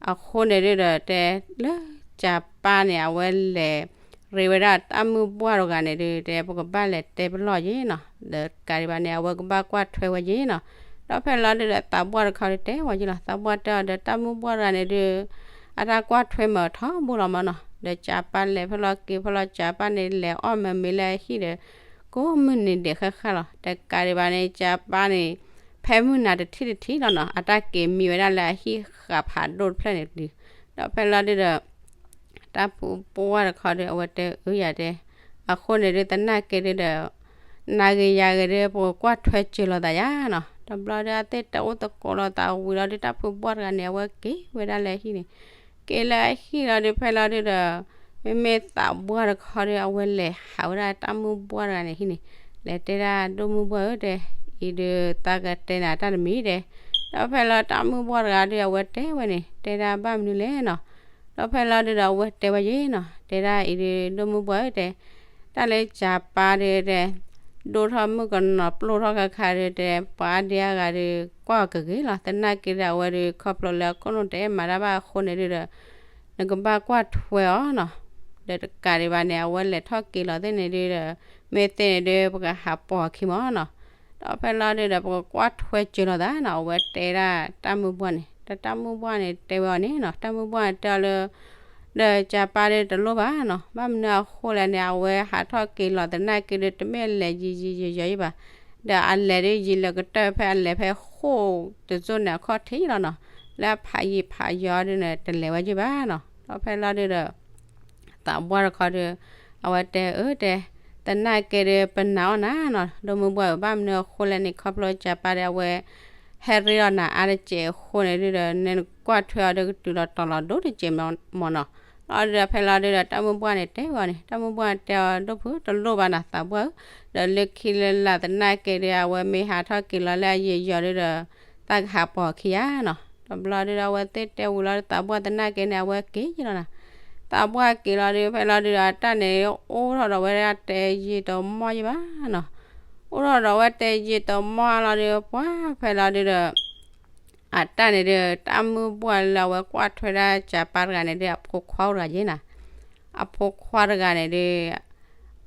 အဃိန့ၣ်ဒုးဒီးတဲ လၢကၠၤပၢ်န့ၣ် အဝဲလဲၤ ရ့ဝဲဒၣ်တၢ်မုၢ်ဘှၢ်တဂၤန့ၣ်ဒုး တဲပကဘၣ်လဲၤတဲပလီၢ်ယ့ၣ်နီၤ, ဒီးတကးဒံးဘၣ်န့ၣ် အဝဲကဘၣ်ကွၢ်ထွဲဝဲယ့ၣ်နီၤ. ဒီးဖဲလီၤဒုးဒီးသးပှၢ်တခီဒုးတဲဝဲယ့ၣ်လီၤ, သးပှၢ်တဲအီၤဒီးတၢ်မုၢ်ဘှၢ်တဂၤန့ၣ်ဒုး အတၢ်ကွၢ်ထွဲမၤထီဘိလီၤမၢ်နီၤ. ဒီးကၢ်ပၢ်လဲၤဖဲလီၤက့ၤဖဲလီၤ ကၢ်ပၢ်န့ၣ်လဲၤအီၣ်မၤမ့ၤလၢအဟံၣ်ဒီး ကိးမုၢ်နံၤဒဲးဃၣ်ဃၣ်လီၤ. တကးဒံးဘၣ်န့ၣ် ကၢ်ပၢ်န့ၣ် ဖဲမုၢ်နၤတထံၣ်တထံၣ်လီၤနီၤ အတၢ်က့ၤမံဝဲဒၣ်လၢအဟံၣ်ဃာ်ဖးဒိၣ်တဖျၢၣ်န့ၣ်ဒုး, ဒီးဖဲလီၤဒုးဒီး တၢ်ဖုပှၢ်တခီဒီး အဝဲတဲအၢယၤတဲ, အဃိန့ၣ်ဒုး သနာ်က့ဒုးဒီး နၤဂ့ၤယၤဂ့ၤဒုး ပကကွၢ်ထွဲစၢၤလိာ်သးယါနီၤ. တဘျီဒုး အသ့ၣ်တဲအိၣ်သကိးလိာ်သးဝံၤလီၤဒုး တၢ်ဖုပှၢ်တဂၤန့ၣ် အဝဲက့ၤဝဲဒၣ်လၢအဟံၣ်န့ၣ်, က့ၤလၢအဟံၣ်လီၤဒုး ဖဲလီၤဒုးဒီး မ့မ့ၢ်သးပှၢ်တခီဒီး အဝဲလဲၤဟးဝဲဒၣ်တၢ်မုၢ်ဘှၢ်တဂၤန့ၣ်ဟံၣ်န့ၣ်, လဲၤတဲဒၣ် ဒိၣ်မုၢ်ဘှၢ်ဧၢတဲ, အံၤဒုးသးကတဲနၤတၢ်တမံၤတဲ, ဒီးဖဲလီၤတၢ်မုၢ်ဘှၢ်တဂၤဒုး အဝဲတဲဝဲန့ၣ် တဲဒၣ်ဘၣ်မနုၤလဲၣ်နီၤ. ဒီးဖဲလီၤဒုးဒီး အဝဲတဲဝဲယ့ၣ်နီၤ, တဲဒၣ်အံၤဒုး ဒိၣ်မုၢ်ဘှၢ်ဧၢတဲ, တၢ်လၢကၢ်ပၢ်ဒုးတဲ ဒိၣ်ထီၣ်မုၣ်ကနီၤပျိၢ်ထီၣ်ခါခါဒုးတဲ ပှၤအါဒံအါဂၤဒုး ကွၢ်အီၤကဂ့ၤလီၤ. သနာ်က့ဒီး အဝဲဒုးခီဖျိလၢအခိၣ်နူာ်တအဲၣ်မၤတၢ်ဘၣ်အဃိန့ၣ်ဒုးဒီး နကဘၣ်ကွၢ်ထွဲအီၤနီၤ. ဒီးတကးဒံးဘၣ်န့ၣ် အဝဲလဲၤထီၣ်က့ၤလီၤသ့ၣ်န့ၣ်ဒုးဒီး မ့ၢ်သ့န့ၣ်ဒုး ပကဟးပိာ်အခံမၢ်နီၤ. ဒီးဖဲလီၤဒုးဒီး ပကကွၢ်ထွဲစၢၤလိာ်သးနီၤ, အဝဲတဲဒၣ်တၢ်မုၢ်ဘှၢ်န့ၣ်, ဒီးတၢ်မုၢ်ဘှၢ်န့ၣ်တဲဝဲအီၤန့ၣ်နီၤ, တၢ်မုၢ်ဘှၢ်န့ၣ်တဲအီၤလၢ ဒီးကၢ်ပၢ်ဒုးတလိၣ်ဘၣ်နီၤ, ဘၣ်မနုၤအဃိလဲၣ်န့ၣ် အဝဲဟးထီၣ်က့ၤလီၤသနာ်က့ဒုး တမ့ၢ်အလဲၤယံာ်ယံာ်ယီၤယီၤယံၤဘၣ်, ဒီးအလဲၤဒုးယံာ်လၢကတၢၢ်ဖဲအလဲၤဖဲဃိၣ်တစိၢ်န့ၣ် အခီၣ်ထံးလီၤနီၤ, လၢအဖးယံာ်ဖးယီၤဒုးန့ၣ် တလဲၤဝဲယံၤဘၣ်နီၤ. ဒီးဖဲလီၤဒုးဒီး သးပှၢ်တခီဒီး အဝဲတဲအၢတဲ, သနာ်က့ဒုး ပနာ်အီၣ်နၤနီၤ, ဒိၣ်မုၢ်ဘှၢ်ဧၢ, ဘၣ်မနုၤအဃိလဲၣ်န့ၣ် ခီဖျိကၢ်ပၢ်ဒီး အဝဲဟဲရ့ဒီးနၤအါတစဲးအဃိန့ၣ်ဒုးဒီး နကွၢ်ထွဲအီၤဒီးကတုၤလီၤတီၤလီၤဒိၣ်တစဲးမၢ်နီၤ. လီၤဒုးဒီးဖဲလီၤဒုးဒီး တၢ်မုၢ်ဘှၢ်န့ၣ်တဲဝဲအီၤန့ၣ်, တၢ်မုၢ်ဘှၢ်န့ၣ်တဲအီၤ ဒိၣ်ဖုတလိၣ်ဘၣ်နၤသးပှၢ်ဧၢ, ဒီးလၢခံလၢလာ်သနာ်က့ဒီး အဝဲမ့ၢ်ဟးထီၣ်က့ၤလီၤလၢအယံာ်ယီၤဒုးဒီး သးကဟးပိာ်ခံယါနီၤ. တဘျီဒုးဒီး အဝဲသ့ၣ်တဲဝံၤလီၤဒီး သးပှၢ်သနာ်က့န့ၣ် အဝဲက့ၤယံၤလီၤနၤ. သးပှၢ်က့ၤလီၤဒုး ဖဲလီၤဒုးဒီး အတၢ်န့ၣ် အိၣ်ထီၣ်ဒီးဝဲဒၣ်တဲယံာ်တမီၢ်ယံၤဘၣ်နီၤ. အိၣ်ထီၣ်ဒီးဝဲတဲယံာ်တမီၢ်လီၤဒုး ပှၢ်ဖဲလီၤဒုးဒီး အတၢ်န့ၣ်ဒုး တၢ်မုၢ်ဘှၢ်လၢအဝဲကွၢ်ထွဲဒၣ်ကၢ်ပၢ်တဂၤန့ၣ်ဒုး အဖိခွါအိၣ်တဂၤယ့ၣ်နၤ. အဖိခွါတဂၤန့ၣ်ဒုး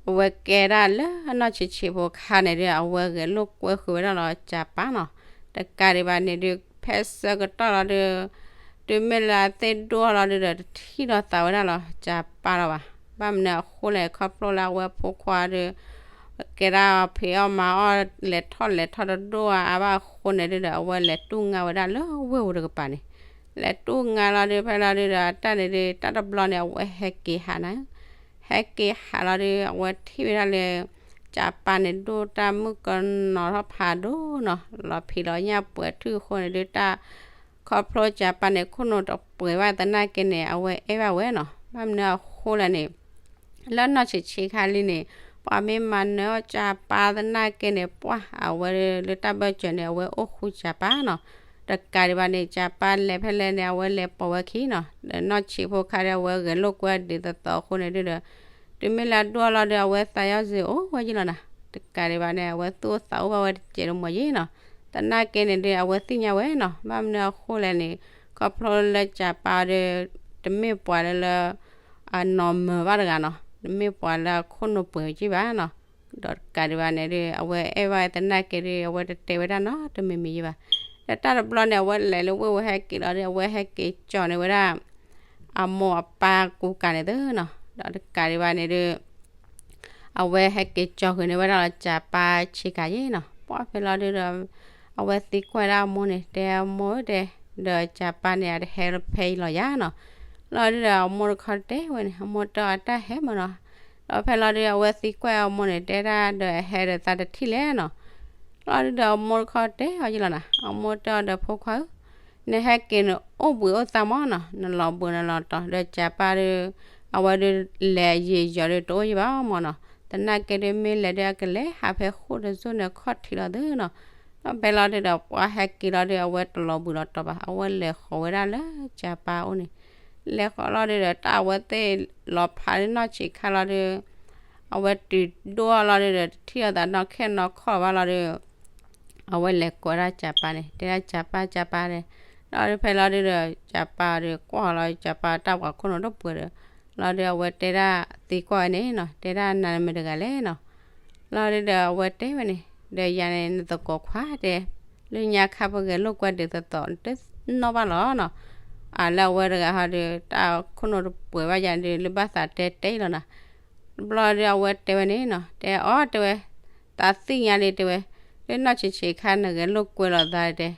အဝဲကဲဒၣ်လၢနီၢ်ဆံးဆံးဖိခါန့ၣ်ဒုး အဝဲဂဲၤလိာ်ကွဲဃုာ်ဝဲဒၣ်လီၤကၢ်ပၢ်နီၤ. တကးဒံးဘၣ်န့ၣ်ဒုး ဖဲဆၢကတီၢ်လီၤဒုး တုၤမ့ၢ်လၢအသ့ၣ်ဒိၣ်လီၤဒုးဒီး တထံၣ်လီၤသးဝဲဒၣ်လီၤကၢ်ပၢ်လီၤဘၣ်. ဘၣ်မနုၤအဃိလဲၣ် ခီဖျိလၢအဝဲဖိခွါဒုး ကဲဒၣ်ဖံးအီၣ်မၤအီၣ် လဲၤထီၣ်လဲၤထီၣ်တဒိၣ်အါအါဘၣ်အဃိန့ၣ်ဒုးဒီး အဝဲလဲၤတူၢ်ငါဝဲဒၣ်လၢဝ့ၢ်ပူၤတကပၤန့ၣ်, လဲၤတူၢ်ငါလီၤဒုး ဖဲလီၤဒုးဒီး အတၢ်န့ၣ်ဒုး တၢ်တဘျီန့ၣ် အဝဲဟဲက့ၤဟးနၤ, ဟဲက့ၤဟးလီၤဒုး အဝဲထံၣ်ဝဲဒၣ်လၢ ကၢ်ပၢ်န့ၣ် ဒိၣ်တၢ်မုၣ်ကနီၤထီၣ်ဖးဒိၣ်နီၤ, လီၤဖံးလီၤညၣ်ပှဲၤထူၣ်အဃိန့ၣ်ဒုး တၢ် ခီဖျိကၢ်ပၢ်န့ၣ် ခိၣ်နူာ်တပှဲၤဘၣ်သနာ်က့န့ၣ် အဝဲအဲၣ်ဘၣ်ဝဲနီၤ. ဘၣ်မနုၤအဃိလဲၣ်န့ၣ် လၢနီၢ်ဆံးဆံးခါလံန့ၣ် ပှၤမ့ၢ်မၤနၢၤအီၣ်ကၢ်ပၢ်သနာ်က့န့ၣ် ပှၢ် အဝဲလၢတၢ်ဘၢၣ်စၢၤန့ၣ် အဝဲအိၣ်ဃူကၢ်ပၢ်နီၤ. တကးဒံးဘၣ်န့ၣ် ကၢ်ပၢ်လဲၤဖဲလဲၣ်န့ၣ် အဝဲလဲၤပိာ်ဝဲခံနီၤ. ဒီးနီၢ်ဆံးဖိခါဒီး အဝဲဂဲၤလိာ်ကွဲဒ်သိးသိးအဃိန့ၣ်ဒုးဒီး တုၤမ့ၢ်လၢအဒိၣ်လီၤဒီး အဝဲသးယီၤစ့ၢ်အိၣ်ဝဲယ့ၣ်လီၤနၤ. တကးဒံးဘၣ်န့ၣ် အဝဲသူၣ်အိၣ်သးအိၣ်ဘၣ်ဝဲတစဲးတမီၢ်ယ့ၣ်နီၤ. သနာ်က့န့ၣ်ဒုး အဝဲသ့ၣ်ညါဝဲနီၤ. ဘၣ်မနုၤအဃိလဲၣ်န့ၣ် ခီဖျိလၢကၢ်ပၢ်ဒီး တမ့ၢ်ပှၤလၢလၢ အနီၢ်မၢၤဘၣ်တဂၤနီၤ, တမ့ၢ်ပှၤလၢအခိၣ်နူာ်ပှဲၤက့ဘၣ်နီၤ. ဒီးတကးဒံးဘၣ်န့ၣ်ဒုး အဝဲအဲၣ်ဘၣ်သနာ်က့ဒုး အဝဲတတဲဝဲဒၣ်နီတမံၤမံၤယ့ၣ်ဘၣ်. ဒီးတၢ်တဘျီန့ၣ် အဝဲလဲၤလၢဝ့ၢ်ဝဲဟဲက့ၤလီၤဒီး အဝဲဟဲက့ၤကၠီၣ်န့ၢ်ဝဲဒၣ် အမိၢ်အပၢ်ကူကၤန့ၣ်သ့နီၤ. ဒီးတကးဒံးဘၣ်န့ၣ်ဒုး အဝဲဟဲက့ၤကၠီၣ်ဃုာ်န့ၢ်ဝဲဒၣ်လီၤကၢ်ပၢ်ဆ့ကၤယ့ၣ်နီၤ. ပှၢ်ဖဲလီၤဒုးဒီး အဝဲသံကွၢ်ဒၣ်အမိၢ်န့ၣ် တဲအမိၢ်ဧၢတဲ, ဒီးကၢ်ပၢ်န့ၣ် အတဟဲဖဲအံၤလီၤယါနီၤ. လီၤဒုးဒီး အမိၢ်တခီတဲဝဲန့ၣ် အမိၢ်တဲအီၤတၢ်ဟဲမၢ်နီၤ. ဒီးဖဲလီၤဒုး အဝဲသံကွၢ်အမိၢ်န့ၣ် တဲဒၣ်ဒီးအဟဲဒီးသးတထံၣ်လဲၣ်နီၤ. လီၤဒုးဒီး အမိၢ်တခီတဲအီၤယ့ၣ်လီၤနၤ. အမိၢ်တဲအီၤဒီး ဖိခွါဧၢ, နဟဲက့ၤန့ၣ် အိၣ်ဘှံးအိၣ်သါမၢ်နီၤ, နလီၤဘှံးနလီၤတီၤ ဒီးကၢ်ပၢ်ဒုး အဝဲဒုး လဲၤယံာ်ယီၤဒုး တအိၣ်ယံာ်ဘၣ်မၢ်နီၤ. သနာ်က့ဒုး မ့ၢ်လဲၤဒုး အကလဲၤဟးဖဲဃိၣ်တစိၢ်န့ၣ် အခီၣ်ထံးလီၤသ့နီၤ. ဒီးဖဲလီၤဒုးဒီး ပှၢ်ဟဲက့ၤလီၤဒုး အဝဲတလီၤဘှံးလီၤတီၤဘၣ်, အဝဲလဲၤဃီၤဝဲဒၣ်လၢကၢ်ပၢ်အိၣ်န့ၣ်, လဲၤဃီၤလီၤဒုးဒီး တၢ်အဝဲသ့ၣ်လီၤဖးဒုးနီၢ်ဆံးခါလီၤဒုး အဝဲတုၤဒိၣ်လီၤဒုးဒီး တထံၣ်လိာ်သးနီၢ်ခဲနီၢ်ခီၣ်ဘၣ်လီၤဒုး အဝဲလဲၤကိးဒၣ်ကၢ်ပၢ်န့ၣ် တဲဒၣ်ကၢ်ပၢ် ကၢ်ပၢ်န့ၣ်, ဒီးဖဲလီၤဒုးဒီး ကၢ်ပၢ်ဒုးကွၢ်လီၤ ကၢ်ပၢ်တၢ်ပှၤခိၣ်နူာ်တပှဲၤဒီး လီၤဒုးအဝဲတဲဒၣ်သံကွၢ်ဝဲန့ၣ်နီၤ, တဲဒၣ်နၤမ့ၢ်တဂၤလဲၣ်နီၤ. လီၤဒုးဒီးအဝဲတဲဝဲန့ၣ်, ဒီးယၤန့ၣ်နသကိးခွါတဲ, လၢညါခါပဂဲၤလိာ်ကွဲဒုးသသိးတနီၣ်ဘၣ်လီၤနီၤ. အလၢအဝဲတဂၤဟီဒုး တၢ်ခိၣ်နူာ်တပှဲၤဘၣ်ယၤဒုး လၢဘၣ်သးတဲတဲအံၤလီၤနီၤ. တဘျီဒုးအဝဲတဲဝဲန့ၣ်နီၤ, တဲအီၤတဲဝဲ သးသ့ၣ်ညါလံတဲဝဲ, လၢနီၢ်ဆံးဆံးခါနဂဲၤလိာ်ကွဲလိာ်သးတဲ,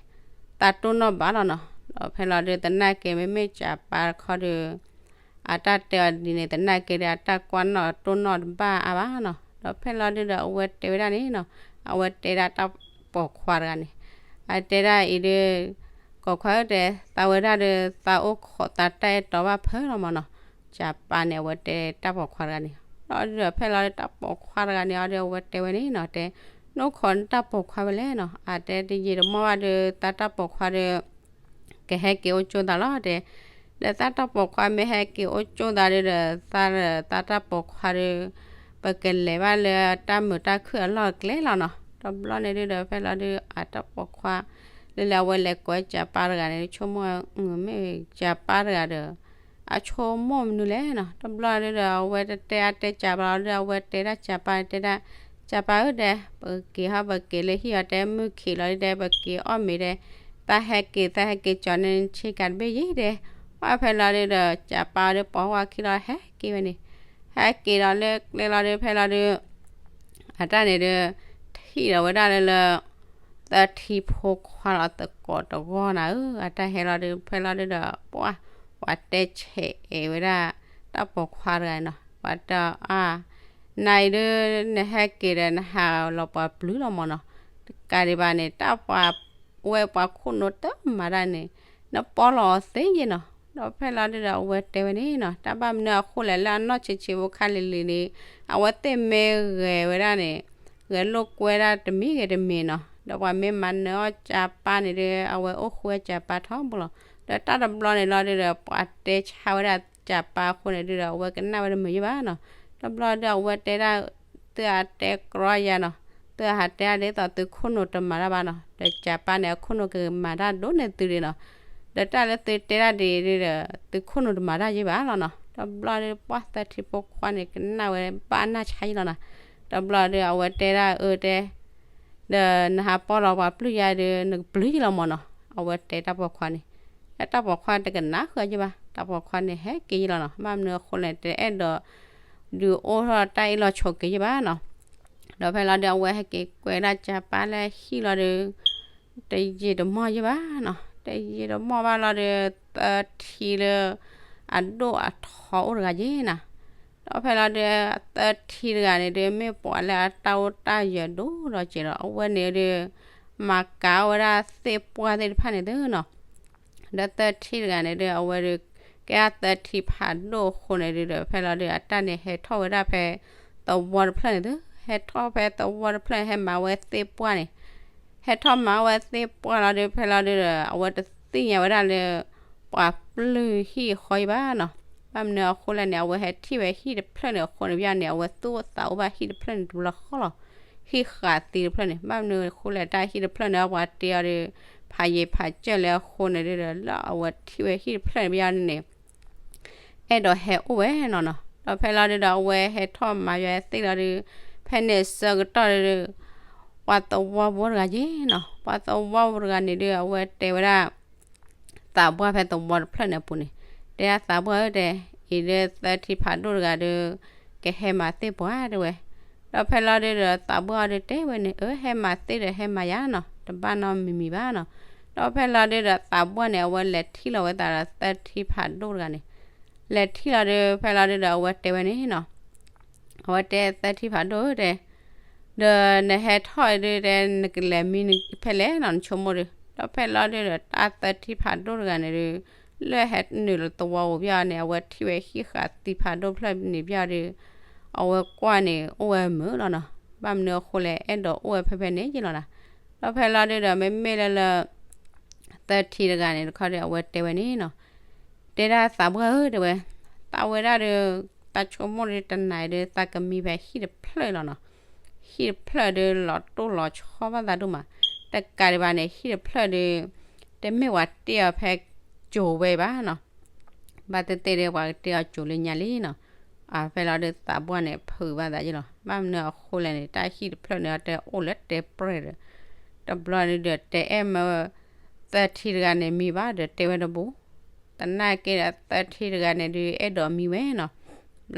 သးတိၢ်နီၣ်ဘၣ်လီၤနီၤ. ဒီးဖဲလီၤဒုးသနာ်က့ မ့မ့ၢ်စၢ်ပၢ်တခီဒုး အတၢ်တဲအီၤဒ်န့ၣ် သနာ်က့ဒီး အတၢ်ကွၢ်နီၣ်တိၢ်နီၣ်တဘၣ်အါဘၣ်နီၤ. ဒီးဖဲလီၤဒုးဒီးအဝဲတဲဝဲဒၣ်န့ၣ်နီၤ, အဝဲတဲဒၣ်တၢ်ပိာ်ခွါတဂၤန့ၣ်, အတဲဒၣ်အံၤဒုး ကိးခွါဧၢတဲ, သးဝဲဒၣ်ဒီး သးအိၣ်ခိးသးတၢ်အဲၣ်တီဘၣ်ဖၢလီၤမးနီၤ. စၢ်ပၢ်န့ၣ် အဝဲတဲတၢ်ပိာ်ခွါတဂၤန့ၣ်, လီၤဒုးဒီးဖဲလီၤဒုးတၢ်ပိာ်ခွါတဂၤန့ၣ် အီၤဒုးအဝဲတဲဝဲန့ၣ်နီၤ, တဲ နအိၣ်ခိးနတၢ်ပိာ်ခွါဝဲလဲၣ်နီၤ. အတဲတယံာ်တမီၢ်ဘၣ်ဒုး သးတၢ်ပိာ်ခွါဒီး ကဟဲက့ၤအိၣ်ကၠိသးလီၤတဲ, ဒီးသးတၢ်ပိာ်ခွါမ့ၢ်ဟဲက့ၤအိၣ်ကၠိသးဒုးဒီး သးဒီးသးတၢ်ပိာ်ခွါဒီး ပကလဲၤဘၣ်လၢတၢ်မုာ်တၢ်ခုၣ်အလီၢ်အကျဲလီၤနီၤ. တဘျီန့ၣ်ဒုးဒီး ဖဲလီၤဒုးအတၢ်ပိာ်ခွါ လၢလၢအဝဲလဲၤကိးစၢ်ပၢ်တဂၤန့ၣ် ဆိကမိၣ်မ့ၢ်စၢ်ပၢ်တဂၤဒီး အဆိကမိၣ်မနုၤလဲၣ်နီၤ. တဘျီဒုးဒီး အဝဲတတဲအါတဲစၢ်ပၢ်လီၤဒုး အဝဲတဲဒၣ်စၢ်ပၢ်န့ၣ် တဲဒၣ် စၢ်ပၢ်ဧၢတဲ, ပက့ၤဟီ ပက့ၤလၢဟံၣ်အီၤတဲ မုၢ်ခံးလီၤဒုးတဲ ပက့ၤအီၣ်မ့ၤတဲ, တၢ်ဟဲက့ၤ တၢ်ဟဲက့ၤကၠီၤန့ၣ်ဆ့ကၤတဘ့ၣ်ယံၤတဲ. ပှၢ်ဖဲလီၤဒုးဒီး စၢ်ပၢ်အီၤဒုးပိာ်ဝဲခံလီၤ ဟဲက့ၤဝဲန့ၣ်, ဟဲက့ၤဒီးလၢကျဲလီၤဒုး ဖဲလီၤဒုး အတၢ်န့ၣ်ဒုး ထံၣ်ဒီးဝဲဒၣ်လၢလၢ သၢထံဖိခွါလီၤသကိးတဂီၢ်နၤဧၢ, အတၢ်ဟဲလီၤဒုး ဖဲလီၤဒုးဒီး ပှၢ် ပှၤတဲဆဲးအဲၣ်ဝဲဒၣ် တၢ်ပိာ်ခွါတဂၤန့ၣ်နီၤ, ပှၤတဲအါ နၤအံၤဒုး နဟဲက့ၤဒီး နဟးလီၤပှၤပျုၤလီၤမးနီၤ, တကးဒံးဘၣ်န့ၣ် တၢ်ပှၤဝဲပှၤခိၣ်နူာ်တမၤတၢ်န့ၣ် နပီလီၤအီၤသ့ယ့ၣ်နီၤ. ဒီးဖဲလီၤဒုးဒီး အဝဲတဲဝဲန့ၣ်နီၤ, တၢ်ဘၣ်မနုၤအဃိလဲၣ် လၢအနီၢ်ဆံးဆံးဖိခါလံၤလံၤန့ၣ် အဝဲသ့ၣ်မ့ၢ်ဂဲၤဝဲဒၣ်န့ၣ် ဂဲၤလိာ်ကွဲဒၣ်တမံၤဂ့ၤတမံၤနီၤ, ဒီးပှၤမ့ၢ်မၤနၢၤအီၣ်စၢ်ပၢ်န့ၣ်ဒုး အဝဲအိၣ်ဃူဝဲစၢ်ပၢ်ထီဘိလီၤ. ဒီးတၢ်တဘျီန့ၣ်လီၤဒုးဒီး ပှၤတဲဆါဝဲဒၣ်စၢ်ပၢ်အဃိန့ၣ်ဒုးဒီး အဝဲကနၣ်ဝဲတမုာ်ယ့ၣ်ဘၣ်နီၤ. တဘျီဒုးအဝဲတဲဒၣ် သုအတဲကြီယၤနီၤ, သုအဟးတဲဒၣ်ဒ်သိးသုခိၣ်နူာ်တမၤတၢ်ဘၣ်နီၤ, ဒီးစၢ်ပၢ်န့ၣ် အခိၣ်နူာ်ကမၤတၢ်ဒိၣ်န့ၢ်သုဒံးနီၤ, ဒီးတၢ်လၢသုတဲဒၣ်ဒ်ဒုးဒီး သုခိၣ်နူာ်တမၤတၢ်ယ့ၣ်ဘၣ်လီၤနီၤ. တဘျီဒုးပှၢ်သၢထံဖိခွါန့ၣ် ကနၣ်ဝဲဘၣ်နၢ်ဆါယ့ၣ်လီၤနီၤ. တဘျီဒုးအဝဲတဲဒၣ်အၢတဲ ဒီးနဟးပီလီၤပှၤပျုၤယၤဒုး နကပျုၤယ့ၣ်လီၤမးနီၤ, အဝဲတဲတၢ်ပိာ်ခွါန့ၣ်, လၢတၢ်ပိာ်ခွါတကနၣ်ဃုာ်ယ့ၣ်ဘၣ်, တၢ်ပိာ်ခွါန့ၣ်ဟဲက့ၤယ့ၣ်လီၤနီၤ, ဘၣ်မနုၤအဃိလဲၣ် တအဲၣ်ဒိး ဒုးအိၣ်ထီၣ်တၢ်အ့ၣ်လိာ်ဆိးက့ယ့ၣ်ဘၣ်နီၤ. ဒီးဖဲလီၤဒုးအဝဲဟဲက့ၤကွဲးဒၣ်စၢ်ပၢ်လၢဟံၣ်လီၤဒုး တယံာ်တမီၢ်ယ့ၣ်ဘၣ်နီၤ, တယံာ်တမီၢ်ဘၣ်လီၤဒုး သၢထံလၢ အဒိၣ်အထီအိၣ်တဂၤယ့ၣ်နီၤ. ဒီးဖဲလီၤဒုး သၢထံတဂၤန့ၣ်ဒုး မ့ၢ်ပှၤလၢအတၢ်အိၣ်တၢ်ယၢၤဒိၣ်ဒီးက့ၤဒီး အဝဲန့ၣ်ဒုး မၤကၤအီၣ်ဝဲဒၣ်သ့ၣ်ပှၢ်သ့ၣ်တဖၣ်န့ၣ်သုနီၤ. ဒီးသၢထံတဂၤန့ၣ်ဒုး အဝဲဒုး ကဲဒၣ်သၢထံဖးဒိၣ်အဃိန့ၣ်ဒုးဒီး ဖဲလီၤဒုး အတၢ်န့ၣ်ဟဲထီၣ်ဝဲဒၣ်ဖဲ သဝီတဖျၢၣ်န့ၣ်သု, ဟဲထီၣ်ဖဲသဝီတဖျၢၣ်န့ၣ် ဟဲမၤဝဲသ့ၣ်ပှၢ်န့ၣ်, ဟဲထီၣ်မၤဝဲသ့ၣ်ပှၢ်လီၤဒုး ဖဲလီၤဒုးဒီး အဝဲတသ့ၣ်ညါဝဲဒၣ်လၢ ပှၤပျုၤဟံၣ်အဃီယ့ၣ်ဘၣ်နီၤ. ဘၣ်မနုၤအဃိလဲၣ်န့ၣ် အဝဲဟဲထံၣ်ဝဲဟံၣ်တဖျၢၣ်န့ၣ်အဃိန့ၣ် ဘၣ်န့ၣ် အဝဲသူၣ်အိၣ်သးအိၣ်ဘၣ်ဟံၣ်တဖျၢၣ်န့ၣ်တဘျီဃီလီၤ. ဟံၣ်ဃးသံတဖျၢၣ်န့ၣ် ဘၣ်မနုၤအဃိလဲၣ် တၢ်ဟံၣ်တဖျၢၣ်န့ၣ် ပှၤတ့အီၤဒီး ဖးယံၤဖးစၢၢ်လၢအဃိန့ၣ်ဒုးဒီး လၢအဝဲထံၣ်ဝဲဟံၣ်တဖျၢၣ်န့ၣ် ဘၣ်န့ၣ် အဲၣ်ဒိးဟဲအိၣ်ဝဲနီၤနီၤ. ဒီးဖဲလီၤဒုးဒီး အဝဲဟဲထီၣ်မၤယွၤသ့ၣ်လီၤဒုး ဖဲန့ၣ်အဆၢကတီၢ်ဒုး ပှၤသဝီဖိတဂၤယ့ၣ်နီၤ, ပှၤသဝီဖိတဂၤန့ၣ်ဒုး အဝဲတဲဝဲဒၣ် သးပှၢ်ဖဲသဝီတဖျၢၣ်န့ၣ်အပူၤန့ၣ်, တဲဒၣ်သးပှၢ်ဧၢတဲ, အံၤဒုးသၢထံဖးဒိၣ်တဂၤဒုး ကဟဲမၤသ့ၣ်ပှၢ်တဲဝဲ. ဒီးဖဲလီၤဒုးဒီး သးပှၢ်အီၤဒုးတဲဝဲန့ၣ် အၢ ဟဲမၤသ့ၣ်ဒီးဟဲမၤယၤနီၤ, တဘၣ်နီတမံၤမံၤဘၣ်နီၤ. ဒီးဖဲလီၤဒုးဒီး သးပှၢ်န့ၣ် အဝဲလဲၤထံၣ်လီၤဝဲသးဒီးသၢထံဖးဒိၣ်တဂၤန့ၣ်, လဲၤထံၣ်လီၤဒုး ဖဲလီၤဒုးဒီး အဝဲတဲဝဲန့ၣ်နီၤ အဝဲတဲသၢထံဖးဒိၣ်ဧၢတဲ, ဒီးနဟဲထီၣ်အံၤဒုးတဲ နကလဲၤမံဖဲလဲၣ်နီၤ နဆိကမိၣ်ဒုး. ဒီးဖဲလီၤဒုးဒီး တၢ်သၢထံဖးဒိၣ်တဂၤန့ၣ်ဒုး လၢဟဲနုာ်လီၤသဝီပူၤဘၣ်န့ၣ် အဝဲထံၣ်ဝဲဟံၣ်ဃးသံဖးဒိၣ်တဖျၢၣ်န့ၣ်ဘၣ်ဒီး အဝဲကွၢ်န့ၣ် အိၣ်ဝဲမုာ်လီၤနီၤ. ဘၣ်မနုၤအဃိလဲၣ် အဲၣ်ဒိးအိၣ်ဝဲဖဲဖဲန့ၣ်ယ့ၣ်လီၤနီၤ. ဒီးဖဲလီၤဒုးဒီး မ့မ့ၢ်လၢလၢ သၢထံတဂၤန့ၣ်တခီဒီး အဝဲတဲဝဲန့ၣ်နီၤ, တဲဒၣ်သးပှၢ်ဧၢတဲဝဲ, သးဝဲဒၣ်ဒီး သးဆိကမိၣ်ဒီးတနၤအံၤဒီး သးကမံဖဲဟံၣ်တဖျၢၣ်လီၤနီၤ. ဟံၣ်တဖျၢၣ်ဒီးလီၤတိၢ်လီၤဆီဘၣ်သးဒိၣ်မး, တကးဒံးဘၣ်န့ၣ် ဟံၣ်တဖျၢၣ်ဒီး တမ့ၢ်ပှၤတ့အီၤဖဲကၠိၤဝဲဘၣ်နီၤ. ဘၣ်သ့ၣ်သ့ၣ်ဒီးပှၤကတဲအီၤကိၤလၢညါလံနီၤ. အဖဲလီၤဒုးသးပှၢ်န့ၣ် ဖုးဘၣ်သးယ့ၣ်လီၤ. ဘၣ်မနုၤအဃိလဲၣ်န့ၣ် တၢ်ဟံၣ်တဖျၢၣ်န့ၣ် အတဲအိၣ်လၢတဲပြဲၢ်ဒီး တဘျီဒုးဒီးတဲအဲၣ်မၢ သၢထံတဂၤန့ၣ်မံဘၣ်ဒီးတဲဝဲတဘူး. သနာ်က့ဒီးသၢထံတဂၤန့ၣ်ဒုးအဲၣ်ဒိးမံဝဲနီၤ.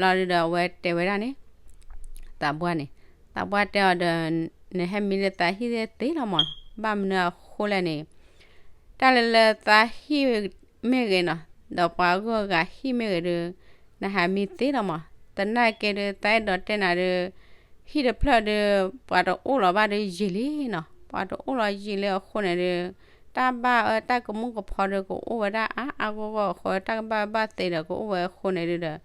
ဘျီဒုးဒီးအဝဲတဲဝဲဒၣ်န့ၣ် သးပှၢ်န့ၣ်, သးပှၢ်တဲအီၤဒီး နဟဲမံလၢသးဟံၣ်သ့ၣ်လီၤမး, ဘၣ်မနုၤအဃိလဲၣ်န့ၣ် တၢ်လၢလၢသးဟံၣ်မ့ၢ်ဂ့ၤနီၤ, ဒီးပှၤဂုၤအဂၤဟံၣ်မ့ၢ်ဂ့ၤဒီး နဟးမံသ့လီၤမး. သနာ်က့ဒီး သးအဲၣ်ဒိးတဲနၤဒီး ဟံၣ်တဖျၢၣ်ဒီး ပှၤတအိၣ်လီၤဘၣ်ဒီးယံာ်လံနီၤ, ပှၤတအိၣ်လီၤယံာ်လံအဃိန့ၣ်ဒီး တၢ်ဘၣ်အၢတၢ်ကမူၣ်ကဖီဒီးကအိၣ်ဝဲဒၣ်အါအါဂီၢ်ဂီၢ်အဃိ တၢ်ကဘၣ်ဘၣ်သ့ဒီးကအိၣ်ဝဲအဃိန့ၣ်ဒုးဒီး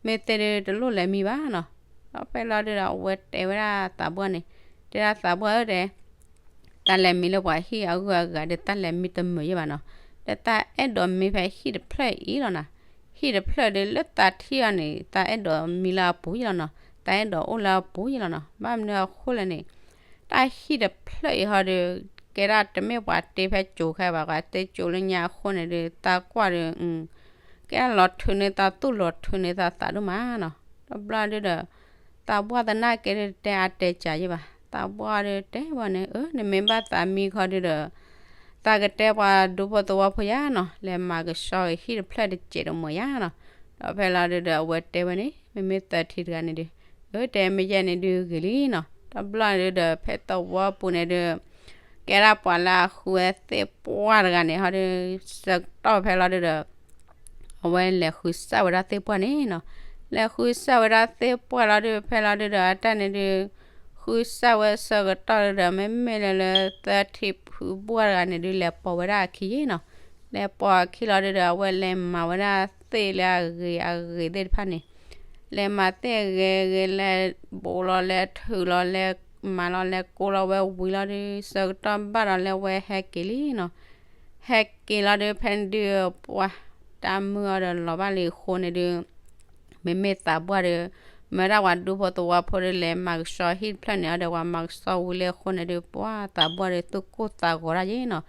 မ့ၢ်သ့ဒီးတလိၣ်လဲၤမံဘၣ်နီၤ. ဒီးဖဲလီၤဒုးဒီး အဝဲတဲဝဲဒၣ်သးပှၢ်န့ၣ်, တဲဒၣ်သးပှၢ်ဧၢတဲ တၢ်လဲၤမံလၢပှၤဟံၣ်အဂုၤအဂၤဒီး တၢ်လဲၤမံတမုာ်ယဲၢ်ဘၣ်နီၤ. ဒီးတၢ်အဲၣ်ဒိးမံဖဲဟံၣ်တဖျၢၣ်အံၤလီၤနီၤ. ဟံၣ်တဖျၢၣ်ဒီးလၢသးထံၣ်အီၤန့ၣ် သးအဲၣ်ဒိးမံလၢအပူၤယဲၢ်လီၤနီၤ, သးအဲၣ်ဒိးအိၣ်လၢအပူၤယဲၢ်လီၤနီၤ. ဘၣ်မနုၤအဃိလဲၣ်န့ၣ် တၢ်ဟံၣ်တဖျၢၣ်အံၤဟီဒီး ကဲဒၣ်တမ့ၢ်ပှၤတ့ဖဲကိၤခဲဘၣ်, ပှၤတ့ကိၤလၢညါအဃိန့ၣ်ဒီး သးကွၢ်ဒီး ကဲဒၣ်လီၤထုးန့ၢ်သးသူၣ်လီၤထုးန့ၢ်သးသးဒိၣ်မးနီၤ. တဘျီဒုးဒီး သးပှၢ်သနာ်က့ဒီးတဲအါတဲကၢ်ယဲၢ်ဘၣ်. သးပှၢ်ဒီးတဲဝဲန့ၣ် အၢ နမ့ၢ်ဘၣ်သးမံခီဒုးဒီး သးကတဲပှၤဒူဖိသဝီဖိယါနီၤ, လဲၤမၤကဆှီဂ့ၤဟံၣ်တဖျၢၣ်တစဲးတမီၤယါနီၤ. ဒီးဖဲလီၤဒုးဒီး အဝဲတဲဝဲန့ၣ် မ့မ့ၢ်သၢထံတဂၤန့ၣ်ဒုး အၢ တဲမ့ၢ်ယဲၢ်န့ၣ်ဒုးဂ့ၤလံနီၤ. တဘျီဒုးဒီး ဖဲသဝီပူၤန့ၣ်ဒုး ကဲဒၣ်ပှၤလၢအဃုဝဲသ့ၣ်ပှၢ်တဂၤန့ၣ် ဟီဒီး ဆၢကတီၢ်ဖဲလီၤဒုးဒီး အဝဲလဲၤဃုစၢ်ဝဲဒၣ်သ့ၣ်ပှၢ်န့ၣ်နီၤ. လဲၤဃုစၢ်ဝဲဒၣ်သ့ၣ်ပှၢ်လီၤဒုး ဖဲလီၤဒုးဒီး အတၢ်န့ၣ်ဒုး ဃုစၢ်ဝဲဆၢကတီၢ်ဒုးဒီး မ့မ့ၢ်လၢလၢသၢထံဖုဘှၢ်တဂၤန့ၣ်ဒုး လဲၤပိာ်ဝဲဒၣ်အခံယဲၢ်နီၤ. လဲၤပိာ်အခံလီၤဒုးဒီး အဝဲလဲၤမၤဝဲဒၣ်သ့ၣ်လၢအဂ့ၤအဂ့ၤသ့ၣ်တဖၣ်န့ၣ် လဲၤမၤသ့ၣ်အဂ့ၤဂ့ၤ လဲၤဘူးလီၤ လဲၤထုးလီၤ လဲၤမၤလီၤ လဲၤကိးလီၤဝဲဝံၤလီၤဒုး ဆၢကတီၢ်ဘၣ်ဒီးလၢအဝဲဟဲက့ၤလံနီၤ. ဟဲက့ၤလီၤဒုး ဖဲန့ၣ်ဒုးပှၤ တၢ်မုၢ်အီၤဒီးလီၤဘၣ်လံအဃိန့ၣ်ဒုး မ့မ့ၢ်သးပှၢ်ဒီး မၢဒၣ်ပှၤဒူဖိသဝီဖိဒီး လဲၤမၤကဆှီဟံၣ်တဖျၢၣ်န့ၣ်အီၤဒီး ပှၤမၤကဆှီဝံၤလံအဃိန့ၣ်ဒုး ပှၤသးပှၢ်ဒီး သူၣ်ကိၢ်သးဂီၤဒၣ်ယဲၢ်နီၤ.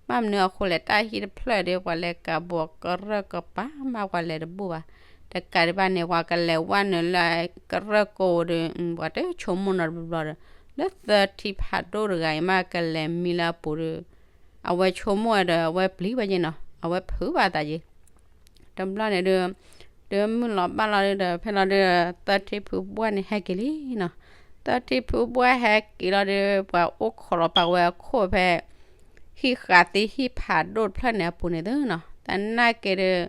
ဘၣ်မနုၤအဃိလဲၣ် တၢ်ဟံၣ်တဖျၢၣ်ဒီး ပှၤလဲၤကးဘီးကရၢၢ်ကပၤမး ပှၤလဲၤတဘူၣ်ဘၣ်. တကးဒံးဘၣ်န့ၣ် ပှၤကလဲၤဝဲနုာ်လၢကရၢၢ်ကိးဒီး ပှၤတဆိကမိၣ်နီတဘျီဒီး လၢသၢထံဖးဒိၣ်တဂၤအံၤမး ကလဲၤမံလၢအပူၤဒီး အဝဲဆိကမိၣ်ဝဲဒီး အဝဲပျံၤဝဲယဲၢ်နီၤ, အဝဲဖုးဘၣ်သးယဲၢ် တဘျီန့ၣ်ဒုး ဒုးမုၢ်လီၤဘၣ်လီၤဒုးဒီး ဖဲလီၤဒုး သၢထံဖုဘှၢ်န့ၣ်ဟဲက့ၤလံနီၤ. သၢထံဖုဘှၢ်ဟဲက့ၤလီၤဒုး ပှၤအိၣ်ခိးလီၤပာ်ဝဲအခိၣ်ဖဲ ဟံၣ်ဃာ်သံဟံၣ်ဖးဒိၣ်တဖျၢၣ်န့ၣ်အပူၤန့ၣ်သုနီၤ. သနာ်က့ဒုး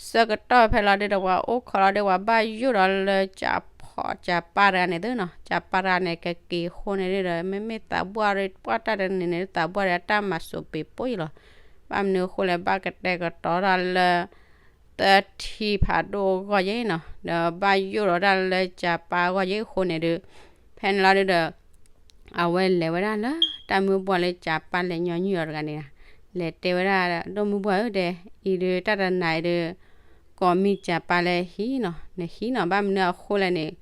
ဆၢကတီၢ်ဖဲလီၤဒုးဒီး ပှၤအိၣ်ခိးလီၤဒုး ပှၤဘၣ်ယိၣ်ဒီးလၢကၠးဖီၣ်ကၠးပၢ်တဂၤန့ၣ်သုနီၤ. ကၠးပၢ်တဂၤန့ၣ် ကက့ၤအဃိန့ၣ်ဒုးဒီး မ့မ့ၢ်သးပှၢ်ဒီး ပှၢ်တၢ်တနံၤန့ၣ် သးပှၢ်ဒီးအတၢ်မၤစိးပ့ၤပိၢ်ယဲၢ်လီၤ. ဘၣ်မနုၤအဃိလဲၣ် ဘၣ်ကတဲာ်ကတီၤတၢ်လၢ သၢထံဖးဒိၣ်အဂီၢ်ယဲၢ်နီၤ, ဒီးဘၣ်ယိၣ်ဒီးတၢ်လၢကၠးပၢ်အဂီၢ်ယဲၢ်အဃိန့ၣ်ဒုး ဖဲန့ၣ်လီၤဒုးဒီး အဝဲလဲၤဝဲဒၣ်လၢတၢ်မုၢ်ပှၢ်လၢကၠးပၢ်လဲၤညီနုၢ်အီၤတဂၤန့ၣ် လဲၤတဲဝဲဒၣ် ဒိၣ်မုၢ်ပှၢ်ဧၢတဲ, အံၤဒုးတၢ်တနၤအံၤဒုး ကိးမံၤကၠးပၢ်လၢဟံၣ်နီၤ, နဟံၣ်နီၤ, ဘၣ်မနုၤအဃိလဲၣ်န့ၣ်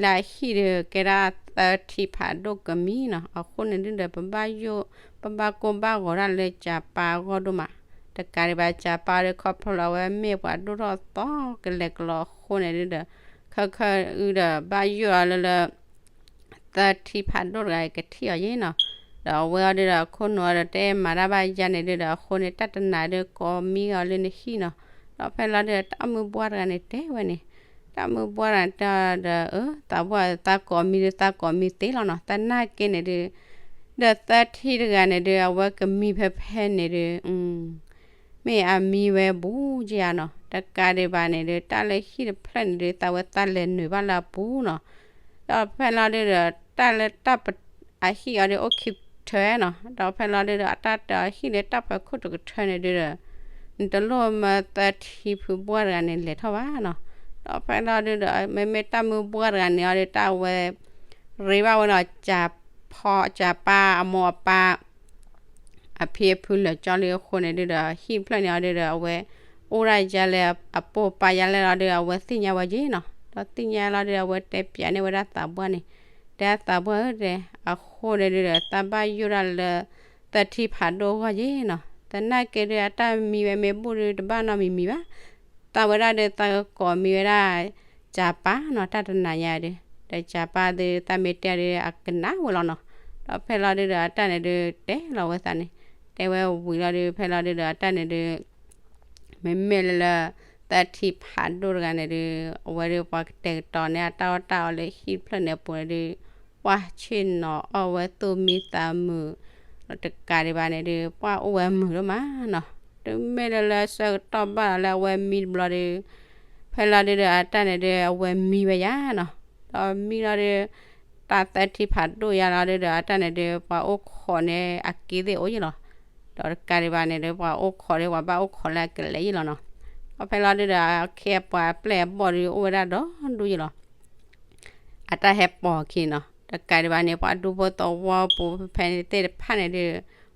လၢအဟံၣ်ဒုးကဲဒၣ်သၢထံဖးဒိၣ်ကမံၤနီၤ, အဃိန့ၣ်ဒုးဒီး ပဘၣ်ယိၣ် ပဘၣ်ကိၢ်ဘၣ်ဂီၤတၢ်လၢကၠးပၢ်အဂီၢ်ဒိၣ်မး, တကးဒံးဘၣ် ကၠးပၢ်ဒီး ခီဖျိလၢအဝဲမ့ၢ်ပှၤဒိၣ်ထီၣ်သီကလဲာ်ကလီအဃိန့ၣ်ဒုးဒီး ခဲခၢအုဒီးဘၣ်ယိၣ်အီၤလၢလၢ သၢထံဖးဒိၣ်တဂၤအံၤကထံၣ်အီၤယဲၢ်နီၤ, ဒီးအဝဲအီၤဒုးဒီး အခိၣ်နူာ်အီၤဒီး တအဲၣ်မၤတၢ်ဘၣ်ယါန့ၣ်ဒုးဒီး အဃိန့ၣ် တၢ်တနၤဒုးကိးမံၤအီၤလၢနဟံၣ်နီၤ, ဒီးဖဲလီၤဒုးဒီး တၢ်မုၢ်ပှၢ်တဂၤန့ၣ်တဲဝဲန့ၣ်, တၢ်မုၢ်ပှၢ်တဂၤန့ၣ်တဲဒီး အၢ သးပှၢ်သးကိးမံၤဒုး သးကိးမံၤသ့လီၤနီၤ, သနာ်က့န့ၣ်ဒုး ဒီးသၢထံတဂၤန့ၣ်ဒုး အဝဲကမံၤဖဲဖဲန့ၣ်ဒုး မ့ၢ်အမံၤဝဲဘူးကယါနီၤ, တကးဒံးဘၣ်န့ၣ်ဒုး တၢ်လၢဟံၣ်တဖျၢၣ်န့ၣ်ဒုး သးဝဲသးလဲၤနုာ်ဘၣ်လၢအပူၤနီၤ, ဒီးဖဲလီၤဒုးဒီး တၢ်လၢတၢ်ပ အဟံၣ်အီၤဒုးအိၣ်ခံကထၢနီၤ, ဒီးဖဲလီၤဒုးဒီး အတၢ်တဟံၣ်လၢတၢ်ဖီခိၣ်တကထၢန့ၣ်ဒုးဒီး နတလိၣ်မၢသၢထံဖုဘှၢ်တဂၤန့ၣ်လဲၤထီၣ်ဘၣ်နီၤ, ဒီးဖဲလီၤဒုးဒီး မ့မ့ၢ်တၢ်မုၢ်ပှၢ်တဂၤန့ၣ်အီၤဒုး တၢ်ဝဲ ရ့ဘၣ်ဝဲဒီး ကၠးဖီ ကၠးပၢ်အမိၢ်အပၢ် အဖံအဖုလၢာ်ကၠီလံအဃိန့ၣ်ဒုးဒီး ဟံၣ်ဖျၢၣ်န့ၣ်အီၤဒုးဒီး အဝဲအိၣ်ဒၣ်ယါလၢအပိၢ်ပၢ်ယါလဲၣ်လီၤဒုး အဝဲသ့ၣ်ညါဝဲယဲၢ်နီၤ, ဒီးသ့ၣ်ညါလီၤဒုး အဝဲတဲပျးန့ၢ်ဝဲဒၣ်သးပှၢ်န့ၣ်, တဲသးပှၢ်ဧၢတဲ, အဃိန့ၣ်ဒုးဒီး သးဘၣ်ယိၣ်ဒၣ်လၢ သၢထံဖးဒိၣ်အဂီၢ်ယဲၢ်နီၤ, သနာ်က့ဒုး အတၢ်မံဝဲမ့ၢ်ဘူၣ်ဒုး တဘၣ်နီတမံၤမံၤဘၣ် သးဝဲဒၣ်ဒီးသးကကိးမံၤဝဲဒၣ် ကၠၤပၤနီၤ တၢ်တနၤညါဒီး, ဒီးကၠၤပၤဒီးသးမ့ၢ်တဲဒီးအကနၣ်ဝဲလီၤနီၤ. ဒီးဖဲလီၤဒုဒီးအတၢ်န့ၣ်ဒုး တဲလီၤဝဲသးန့ၣ်, တဲဝဲဝံၤလီၤဒုး ဖဲလီၤဒုဒီးအတၢ်န့ၣ်ဒုး မ့မ့ၢ်လၢလၢ သထံဖးဒိၣ်တဂၤန့ၣ်ဒုး အဝဲဒုးပှၤကတဲာ်ကတီၤန့ၢ်အတၢ်အီၣ်တၢ်အီလၢဟံၣ်တဖျၢၣ်န့ၣ်အပူၤန့ၣ်ဒုး ပှၤဆ့ၣ်နီၤအီၣ်ဝဲသူၣ်မံသးမုာ်, ဒီးတကးဒံးဘၣ်န့ၣ်ဒုး ပှၤအိၣ်ဝဲမုာ်ဒိၣ်မးနီၤ. တုၤမ့ၢ်လၢလၢဆၢကတီၢ်ဘၣ်လီၤလၢအဝဲမံတဘျီဒုး ဖဲလီၤဒုဒီးအတၢ်န့ၣ်ဒုး အဝဲမံဝဲယါနီၤ. ဒီးမံလီၤဒုး တၢ်သထံဖးဒိၣ်ယါလီၤဒုဒီးအတၢ်န့ၣ်ဒုး ပှၤအိၣ်ခိးန့ၢ်အက့သ့ၣ်အိၣ်ယါလီၤ. ဒီးတကးဒံးဘၣ်န့ၣ်ဒုး ပှၤအိၣ်ခိးဒီး ပှၤဘၣ်အိၣ်ခိးလၢအကလဲာ်ယါလီၤနီၤ. ဒီးဖဲလီၤဒုဒီးအခ့အပှၤအပျဲၢ်အဘီၣ်ဒုးအိၣ်ဝဲဒၣ်ဒီဒူၣ်ယါလီၤ. အတၢ်ဟဲပိာ်အခံနီၤ. တကးဒံးဘၣ်န့ၣ် ပှၤဒူဖိသဝီဖိဖဲန့ၣ်သ့ၣ်တဖၣ်န့ၣ်ဒုး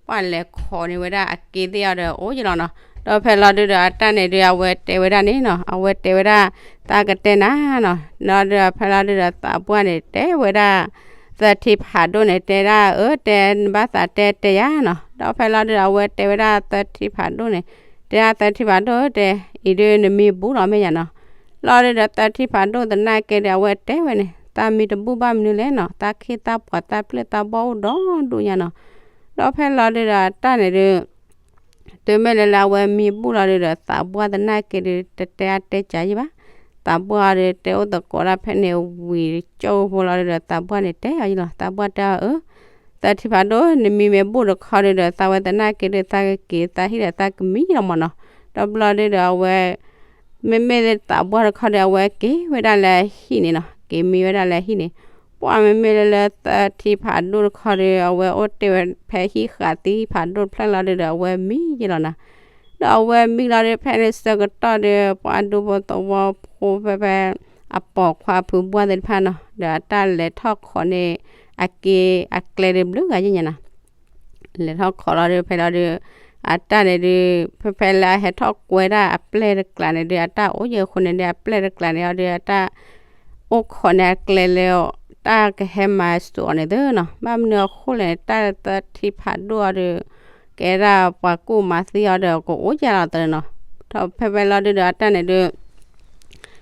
ပှၤလဲၤခိးန့ၢ်ဝဲဒၣ်အက့သ့ၣ်အီၤဒီးအိၣ်ယါလီၤနီၤ. ဒီးဖဲလီၤဒုဒီးအတၢ်န့ၣ်ဒုး အဝဲတဲဝဲဒၣ်န့ၣ်နီၤ, အဝဲတဲဝဲဒၣ် သးကတဲနၤနီၤ. ဒီးဖဲလီၤဒုဒီးသးပှၢ်န့ၣ်တဲဝဲဒၣ် သထံဖးဒိၣ်န့ၣ် တဲဒၣ်အၢ တဲနဘၣ်သးတဲတဲယါနီၤ. ဒီးဖဲလီၤဒုဒီးအဝဲတဲဝဲဒၣ်သထံဖးဒိၣ်န့ၣ်, တဲဒၣ်သထံဖးဒိၣ်တဲ အံၤဒုးနမံဘူၣ်လီၤမ့ၢ်ယါနီၤ. လီၤဒုဒီးသထံဖးဒိၣ်သနာ်က့ဒီး အဝဲတဲဝဲန့ၣ် သးမံတဘူၣ်ဘၣ်မနုၤလဲၣ်နီၤ, သးခ့သးပှၤသးပျဲၢ်သးဘီၣ်အိၣ်ဒီဒူၣ်ညါနီၤ. ဒီးဖဲလီၤဒုဒီးအတၢ်န့ၣ်ဒုး တုၤမ့ၢ်လၢလၢအဝဲမံဘူၣ်လီၤဒုဒီး သးပှၢ်သနာ်က့ဒုး တတဲအါတဲကၢယါဘၣ်. သးပှၢ်အီၤဒုး တဲအိၣ်သကိးဒၣ်ဖဲန့ၣ်ဝံၤကၠိဖိလီၤဒုဒီး သးပှၢ်န့ၣ်တဲအီၤယါလီၤ. သးပှၢ်တဲအီၤအၢ သထံဖးဒိၣ် နမံမ့ၢ်ဘူၣ်တခီဒုဒီး သးဝဲသနာ်က့ဒုး သးကက့ၤသးဟံၣ်ဒီးသးကမံလီၤမၢ်နီၤ. ဒီးဘျီဒုဒီးအဝဲ မ့မ့ၢ်သးပှၢ်တခီဒီး အဝဲက့ၤဝဲဒၣ်လၢဟံၣ်န့ၣ်နီၤ, က့ၤမံဝဲဒၣ်လၢဟံၣ်န့ၣ်, ပှၤမ့မ့ၢ်လၢလၢသထံဖးဒိၣ်တခီဒီး အဝဲအိၣ်တ့ၢ်ဝဲဖဲဟံၣ်ဃာ်သံဖးဒိၣ်တဖျၢၣ်လီၤဒုဒီး အဝဲမံယါလီၤနီၤ. ဒီးအဝဲမံလီၤဒုးဖဲန့ၣ်ဆၢကတီၢ်ဒီး ပှၤဒူဖိသဝီဖိဖဲဖဲ အပိာ်ခွါဖုဘှၢ်သ့ၣ်တဖၣ်နီၤ, ဒီးအတၢ်လဲၤထီၣ်ခိးန့ၢ် အက့အကျဲဒုးဘျုးဂၤယါညါနီၤ. လဲၤထီၣ်ခိးလီၤဒုး ဖဲလီၤဒုး အတၢ်န့ၣ်ဒုး ဖဲဖဲလၢအဟဲထီၣ်ကွဲဒၣ်အပျဲၢ်တကျးန့ၣ်ဒုး အတၢ်အိၣ်ယဲၢ်ဃိန့ၣ်ဒုး အပျဲၢ်တကျးန့ၣ်အီၤဒုး အတၢ်အိၣ်ခိးန့ၢ်အကျဲလၢ တၢ်ကဟဲမၤစိာ်အီၤန့ၣ်သ့နီၤ. ဘၣ်မနုၤအဃိလဲၣ်န့ၣ် တၢ်သထံဖးဒိၣ်အီၤဒုး ကဲဒၣ်ပှၤကူၣ်မၤသံအီၤဒီး ကအိၣ်ယါလီၤသ့နီၤ. ဒီးဖဲဖဲလီၤဒုးဒီး အတၢ်န့ၣ်ဒုး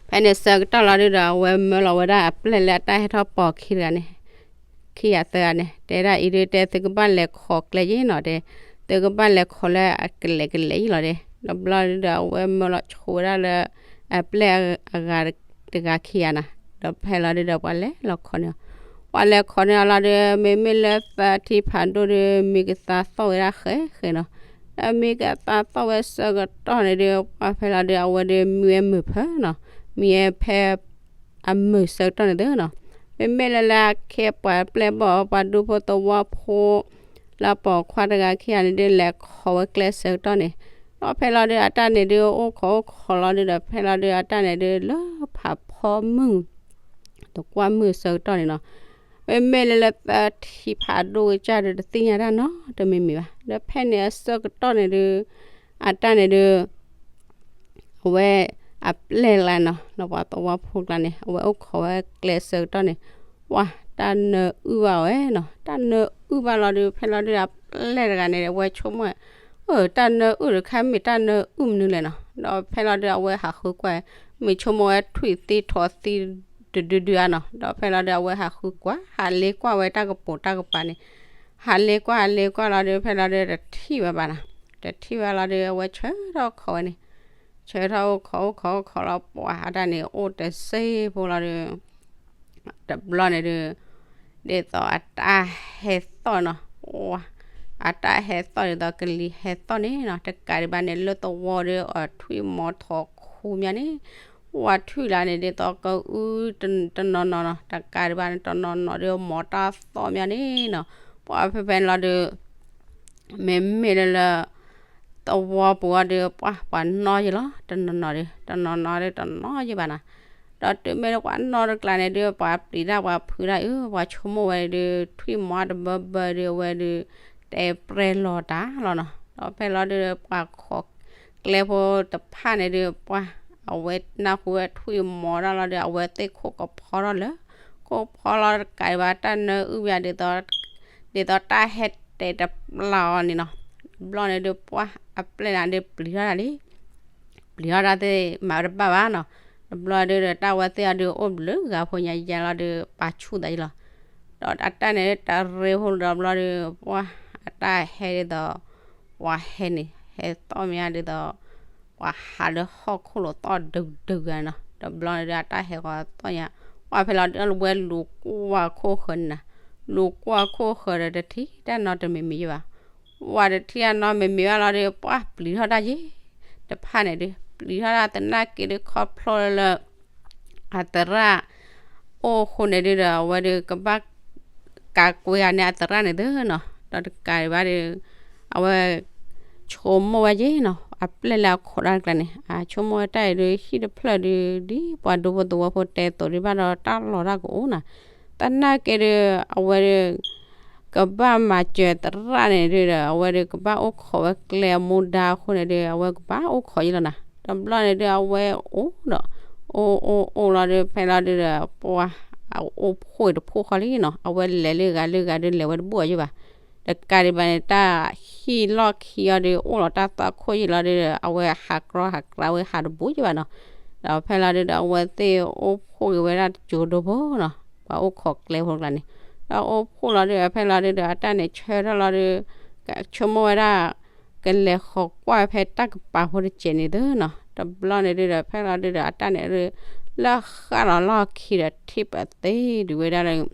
ဖဲန့ၣ်ဆၢကတီၢ်လီၤဒုဒီး အဝဲမၢလီၤဝဲဒၣ်အပျဲၢ်လၢအတၢ်ဟဲထီၣ်ပိာ်ခံတဂၤန့ၣ် ခံဂၤသၢဂၤန့ၣ် တဲဒၣ်အံၤဒုး တဲသုကဘၣ်လဲၤခိးကျဲယါနီၤတဲ, သုကဘၣ်လဲၤခိးလၢအကလဲာ်ကလဲာ်ယါလီၤတဲ. ဒီးဘျီဒုဒီး အဝဲမၢလီၤဆိဝဲဒၣ်လၢ အပျဲၢ်အဂၤတဂၤခံဂၤနီၤ. ဒီးဖဲလီၤဒုဒီးပှၤလဲၤလီၤခိးန့ၢ်အီၤ, ပှၤလဲၤခိးန့ၢ်အီၤလီၤဒုး မ့မ့ၢ်လၢသထံဖးဒိၣ်ဒုး မံကသါသီၣ်ဝဲဒၣ်ဃဲဃဲနီၤ. ဒီးမံကသါသီၣ်ဝဲဆၢကတီၢ်န့ၣ်ဒုး ပှၤဖဲလီၤဒုး အဝဲဒုးမံဝဲမုာ်ဖၢနီၤ, မံဝဲဖဲ အမုာ်ဆၢကတီၢ်န့ၣ်သ့နီၤ. မ့မ့ၢ်လၢလၢအခ့အပှၤအပျဲၢ်အဘီၣ် ပှၤဒူဖိသဝီဖိ လၢပိာ်ခွါတဂၤခံဂၤန့ၣ်ဒုး လဲၤခိးဝဲကျဲဆၢကတီၢ်န့ၣ်, ဒီးဖဲလီၤဒုးအတၢ်န့ၣ်ဒုး အိၣ်ခိးအိၣ်ခိးလီၤဒုးဒီး ဖဲလီၤဒုးအတၢ်န့ၣ်ဒုး လၢဖးဖီမုၢ် တကွၢ်မုၢ်ဆၢကတီၢ်န့ၣ်နီၤ. မ့မ့ၢ်လၢလၢသထံဖးဒိၣ်ကစၢ်ဒုး တသ့ၣ်ညါတၢ်နီတမံၤမံၤဘၣ်. ဒီးဖဲန့ၣ်အဆၢကတီၢ်န့ၣ်ဒုး အတၢ်န့ၣ်ဒုး အဝဲအပျဲၢ်ကျါနီၤ, လၢပှၤသဝီဖိကျါန့ၣ် အဝဲအိၣ်ခိးဝဲကျဲဆၢကတီၢ်န့ၣ်, ပှၤတၢ်နၢအုၣ်ဘၣ်ဝဲနီၤ. တၢ်နၢအုၣ်ဘၣ်လီၤဒုး ဖဲလီၤဒုးအပျဲၢ်တဂၤန့ၣ် အဝဲဆိကမိၣ်ဝဲ, အၢ တၢ်နၢအုၣ်တခါမ့ၢ်တၢ်နၢအုၣ်မနုၤလဲၣ်နီၤ. ဒီးဖဲလီၤဒုးအဝဲဟးဃုကွၢ်, မ့ၢ်ဆိကမိၣ်ဝဲထွံၣ်သံထိးသံတဒုဒုဧါနီၤ. ဒီးဖဲလီၤဒုးအဝဲဟးဃုကွၢ်, ဟးလ့ကွၢ်ဝဲတၢ်ကပိာ်တၢ်ကပၤန့ၣ်, ဟးလ့ကွၢ်ဟးလ့ကွၢ်လီၤဒုး ဖဲလီၤဒုးတထံၣ်ဝဲဘၣ်နီၤ. တထံၣ်ဝဲလီၤဒုး အဝဲဆၢထီၣ်ခိးဝဲန့ၣ်, ဆၢထီၣ်အိၣ်ခိးအိၣ်ခိးအိၣ်ခိးလီၤ ပှၤအတၢ်န့ၣ်အိၣ်တစ့ဖိလီၤဒုး တဘျီန့ၣ်ဒုး ဒ်သိးအတၢ်ဟဲသီၣ်နီၤ, အတၢ်ဟဲသီၣ်ဒ်သိးကလံၤဟဲသီၣ်န့ၣ်နီၤ. တကးဒံးဘၣ်န့ၣ် လၢသဝီဒီးအထွံၣ်မီၤထီၣ်ခူမးန့ၣ်, ဝဲထွံၣ်လၢန့ၣ် ဒ်သိးကအုၣ်တနီၤနီၤနီၤ. တကးဒံးဘၣ်န့ၣ် တနီၤနီၤနီၤဒုး မီၤတၢ်သီၣ်မးန့ၣ်နီၤ. ပှၤဖဲဖဲန့ၣ်လီၤဒုး မ့မ့ၢ်လၢလၢ သဝီပူၤအီၤဒုး ပှၤပှၤနီၣ်ယဲလီၤ, တနီၤနီၤဒုး တနီၤနီၤဒုး တနီၣ်ယဲဘၣ်နီၤ. ဒီးတုၤမ့ၢ်လၢပှၤနီၣ်တကျါန့ၣ်ဒုး ပှၤပျံၤတၢ်ပှၤဖုးတၢ်အုး ပှၤဆိကမိၣ်ဝဲဒုး ထွံၣ်မီၤတဘၢဘၢဒုး အဝဲဒုး တဲပြဲလီၤတၢ်လီၤနီၤ. ဒီးဖဲလီၤဒုး ပှၤခိးကျဲဖိတဖၣ်န့ၣ်ဒုး ပှၤ အဝဲနၢ်ဟူဝဲထွံၣ်မီၤတၢ်လီၤဒုး အဝဲသ့ၣ်ခိၣ်ကဖီထီၣ်လၢ ခိၣ်ဖီလီၤတကးဒံးဘၣ် တၢ်နၢအုၣ်ဘၣ်ဒ်သိး ဒ်သိးတၢ်ဟဲတဲာ်တပျၢ်အီၤန့ၣ်နီၤ. ဘျီန့ၣ်ဒုး ပှၤအပျဲၢ်န့ၣ်ဒုးပျံၤထီၣ်တၢ်လံ. ပျံၤ ပျံၤထီၣ်တၢ်သ့ၣ်မၤဝဲတဘၣ်ဘၣ်နီၤ. တဘျီဒုဒီး တၢ်ဝဲသ့ၣ်အီၤဒုအိၣ်ဘျုးဂၤဖိညါယါလီၤဒု ပာ်ဆူၣ်သးယလီၤ. ဒီးအတၢ်န့ၣ်တရ့ဖိဒီးဘျီဒု ပှၢ်အတၢ်ဟဲဒ်သိး ပှၤဟဲန့ၣ် ဟဲသီၣ်မးဒ်သိး ပှၤဟးလၢဟီၣ်ခိၣ်လိၤသီၣ်ဒုးဒုးဂၤနီၤ. တဘျီန့ၣ်ဒု အတၢ်ဟဲဃီၤသီၣ်ညါ ပှၢ်ဖဲလီၤဒု အဝဲလူၤကွၢ်ခိၣ်ဃၢၤန့ၣ်နီၤ. လူၤကွၢ်ခိၣ်ဃၢၤဒီးတထံၣ်တၢ်နီတမံၤမံၤယဘၣ်. ပှၢ်တထံၣ်အနီတမံၤမံၤဘၣ်လီၤဒု ပှၢ်ပျံၤထီၣ်တၢ်ယဲ တဖၣ်န့ၣ်ဒု ပျံၤထီၣ်တၢ်သနာ်က့ဒု ခီဖျိလၢ အသရၣ်အိၣ်အဃိန့ၣ်ဒုဒီး အဝဲဒုကဘၣ်ကးကွံာ်ဂၤန့ၣ်အသရၣ်န့ၣ်သ့နီၤ. ဒီးတကးဒံးဘၣ်ဒု အဝဲဆိကမိၣ်ဝဲယဲနီၤ အပျဲၢ်လၢအခိးတၢ်တကျါန့ၣ် အဆိကမိၣ်ဝဲတၢ်အံၤဒု ဟံၣ်တဖျၢၣ်ဒု ဒ်ပှၤဒူဖိသဝီဖိတဲသိးဒံးဘၣ်ဒီး တၢ်လီၤတၢ်ကအိၣ်နီၤ. သနာ်က့ဒု အဝဲဒု ကဘၣ်မၤစၢၤသရၣ်န့ၣ်ဒုဒီး အဝဲဒုကဘၣ်အိၣ်ခိးဝဲကျဲအမူဒါအဃိန့ၣ်ဒု အဝဲကဘၣ်အိၣ်ခိးယလီၤနီၤ. တဘျီန့ၣ်ဒု အဝဲအိၣ်ဒီး အိၣ်အိၣ်အိၣ်လီၤဒု ဖဲလီၤဒုဒီး ပှၢ်အအိၣ်ဖှိၣ်တဖှိၣ်ဃီလံနီၤ. အဝဲလဲၤလၢဂၤလၢဂၤဒု လဲၤဝဲတဘူၣ်အီၤယဘၣ်. တကးဒံးဘၣ်န့ၣ် တၢ်ဟံၣ်လီၢ်ခံအီၤဒု အိၣ်လီၤတၢ်သွၣ်ခိၣ်ယံာ်လီၤဒုဒီး အဝဲဟးကြီဟးကြီဝဲဟးတဘူၣ်ယဘၣ်နီၤ. ဒီးဖဲလီၤဒုဒီးအဝဲသ့ၣ်အိၣ်ဖှိၣ်က့ၤဝဲဒၣ်တစိၤဒိဖိနီၤ ပှၤအိၣ်ခိးကျဲဖိတကျါန့ၣ်. ဒီးအိၣ်ဖှိၣ်လီၤဒုဒီး ဖဲလီၤဒုဒီး အတၢ်န့ၣ်ဆၢထၢၣ်လီၤဒု ဆိကမိၣ်ဝဲဒၣ် ကလဲၤဃီၤကွၢ်ဖဲတၢ်ကပၤဖိတစဲးန့ၣ်သ့နီၤ. တဘျီန့ၣ်ဒုဒီး ဖဲလီၤဒုဒီး အတၢ်န့ၣ်ဒု လၢဃၣ်လီၤလီၢ်ခံဒီး ထံၣ်ပသ့ဒုးဝဲဒၣ်လၢ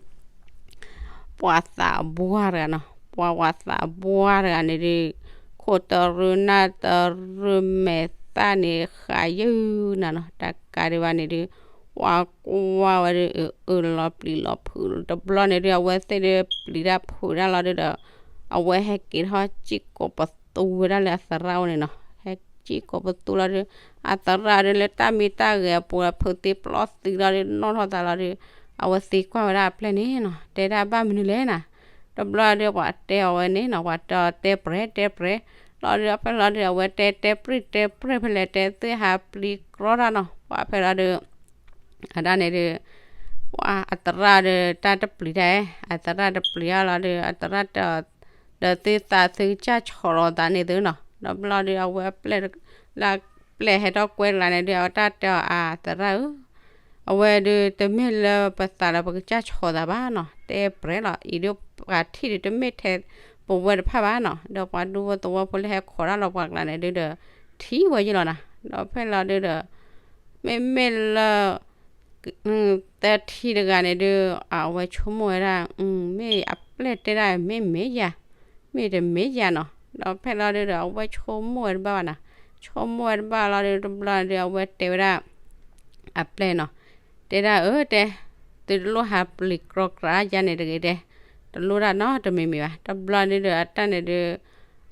ပှၤသးပှၢ်တဂၤနီၤ. ပှၤပှၤသးပှၢ်တဂၤန့ၣ်ဒု ခိၣ်တရၢနၢ်တရၢမဲာ်သၣ်န့ၣ်ဃးယုၢ်နၤနီၤ. တကးဒံးဘၣ်န့ၣ်ဒု ပှၤကွၢ်ဝဲဒု အအၢလီၤပျံၤလီၤဖုး တဘျီန့ၣ်ဒု အဝဲသ့ၣ်ဒု ပျံၤတၢ်ဖုးတၢ်လီၤဒုဒီး အဝဲဟဲက့ၤထီၣ်စံၣ်ကိးပသူဝဲဒၣ်လၢအသရၣ်အိၣ်န့ၣ်နီၤ. ဟဲစံၣ်ကိးပသူလီၤဒု အသရၣ်ဒုလၢတၢ်မံတၢ်ဂဲၤအပူၤ ဖုးသံပျီၢ်သံလီၤဒု နီၣ်ထီၣ်သးလီၤဒု အဝဲသံကွၢ်ဝဲဒၣ်အပျဲၢ်န့ၣ်နီၤ တဲဒၣ်ဘၣ်မနုၤလဲၣ်နၤ. တဘျီဒုပှၤတဲအီၤဝဲန့ၣ်နီၤ ပှၤတဲတဲပြဲၤတဲပြဲၤ လီၤဒုဖဲလီၤဒု အဝဲတဲတဲပြဲၤတဲပြဲၤဖဲလဲၣ် တဲသ့ၣ်ဟးပျံၤကြီတၢ်နီၤ. ပှၤဖဲလီၤဒု အတၢ်န့ၣ်ဒု ပှၤအသရၣ်ဒု တၢ်တပျံၤတၢ် အသရၣ်တပျံၤအါလီၤဒု အသရၣ်တဲအီၤ ဒီးသုသးသုကစၢ်ဆီၣ်လီၤသးန့ၣ်သုနီၤ. ဒီးဘျီဒု အဝဲအပျဲၢ် လၢအပျဲၢ်ဟဲထီၣ်ကွဲတကျါန့ၣ်ဒု အတၢ်တဲအီၤအသရၣ်ဧၢ အဝဲဒု တမ့ၢ်လၢပသးဒီးပကစၢ်ဆီၣ်သးဘၣ်နီၤ တဲပြဲၤလီၤ အံၤဒု ပှၤထံၣ်ဒု တမ့ၢ်ထဲပဝဲတဖၣ်ဘၣ်နီၤ ဒီးပှၤဒူဖိသဝီဖိလၢဟဲခိးတၢ်လီၤပှၤကျါန့ၣ်ဒုဒီး ထံၣ်ဝဲယံလီၤနၤ. ဒီးဖဲလီၤဒုဒီး မ့မ့ၢ်လၢ သၢထံတဂၤန့ၣ်ဒု အဝဲဆိကမိၣ်ဝဲဒၣ် မ့ၢ်အပျဲၢ်တဲဒၣ်မ့ၢ်မ့ၢ်ယၤ မ့ၢ်တမ့ၢ်ယၤနီၤ. ဒီးဖဲလီၤဒုဒီး အဝဲဆိကမိၣ်ဝဲတဘၣ်ဘၣ်နီၤ ဆိကမိၣ်ဝဲတဘၣ်လီၤဒု တဘျီန့ၣ်ဒု အဝဲတဲဝဲဒၣ် အပျဲၢ်နီၤ တဲဒၣ်အၢတဲ သုတလိၣ်ဟးပျံၤကြီကြးယါန့ၣ်တဂ့ၤတဲ တလိၣ်တၢ်နီတမံၤမံၤဘၣ်. တဘျီဒုဒီး အတၢ်န့ၣ်ဒု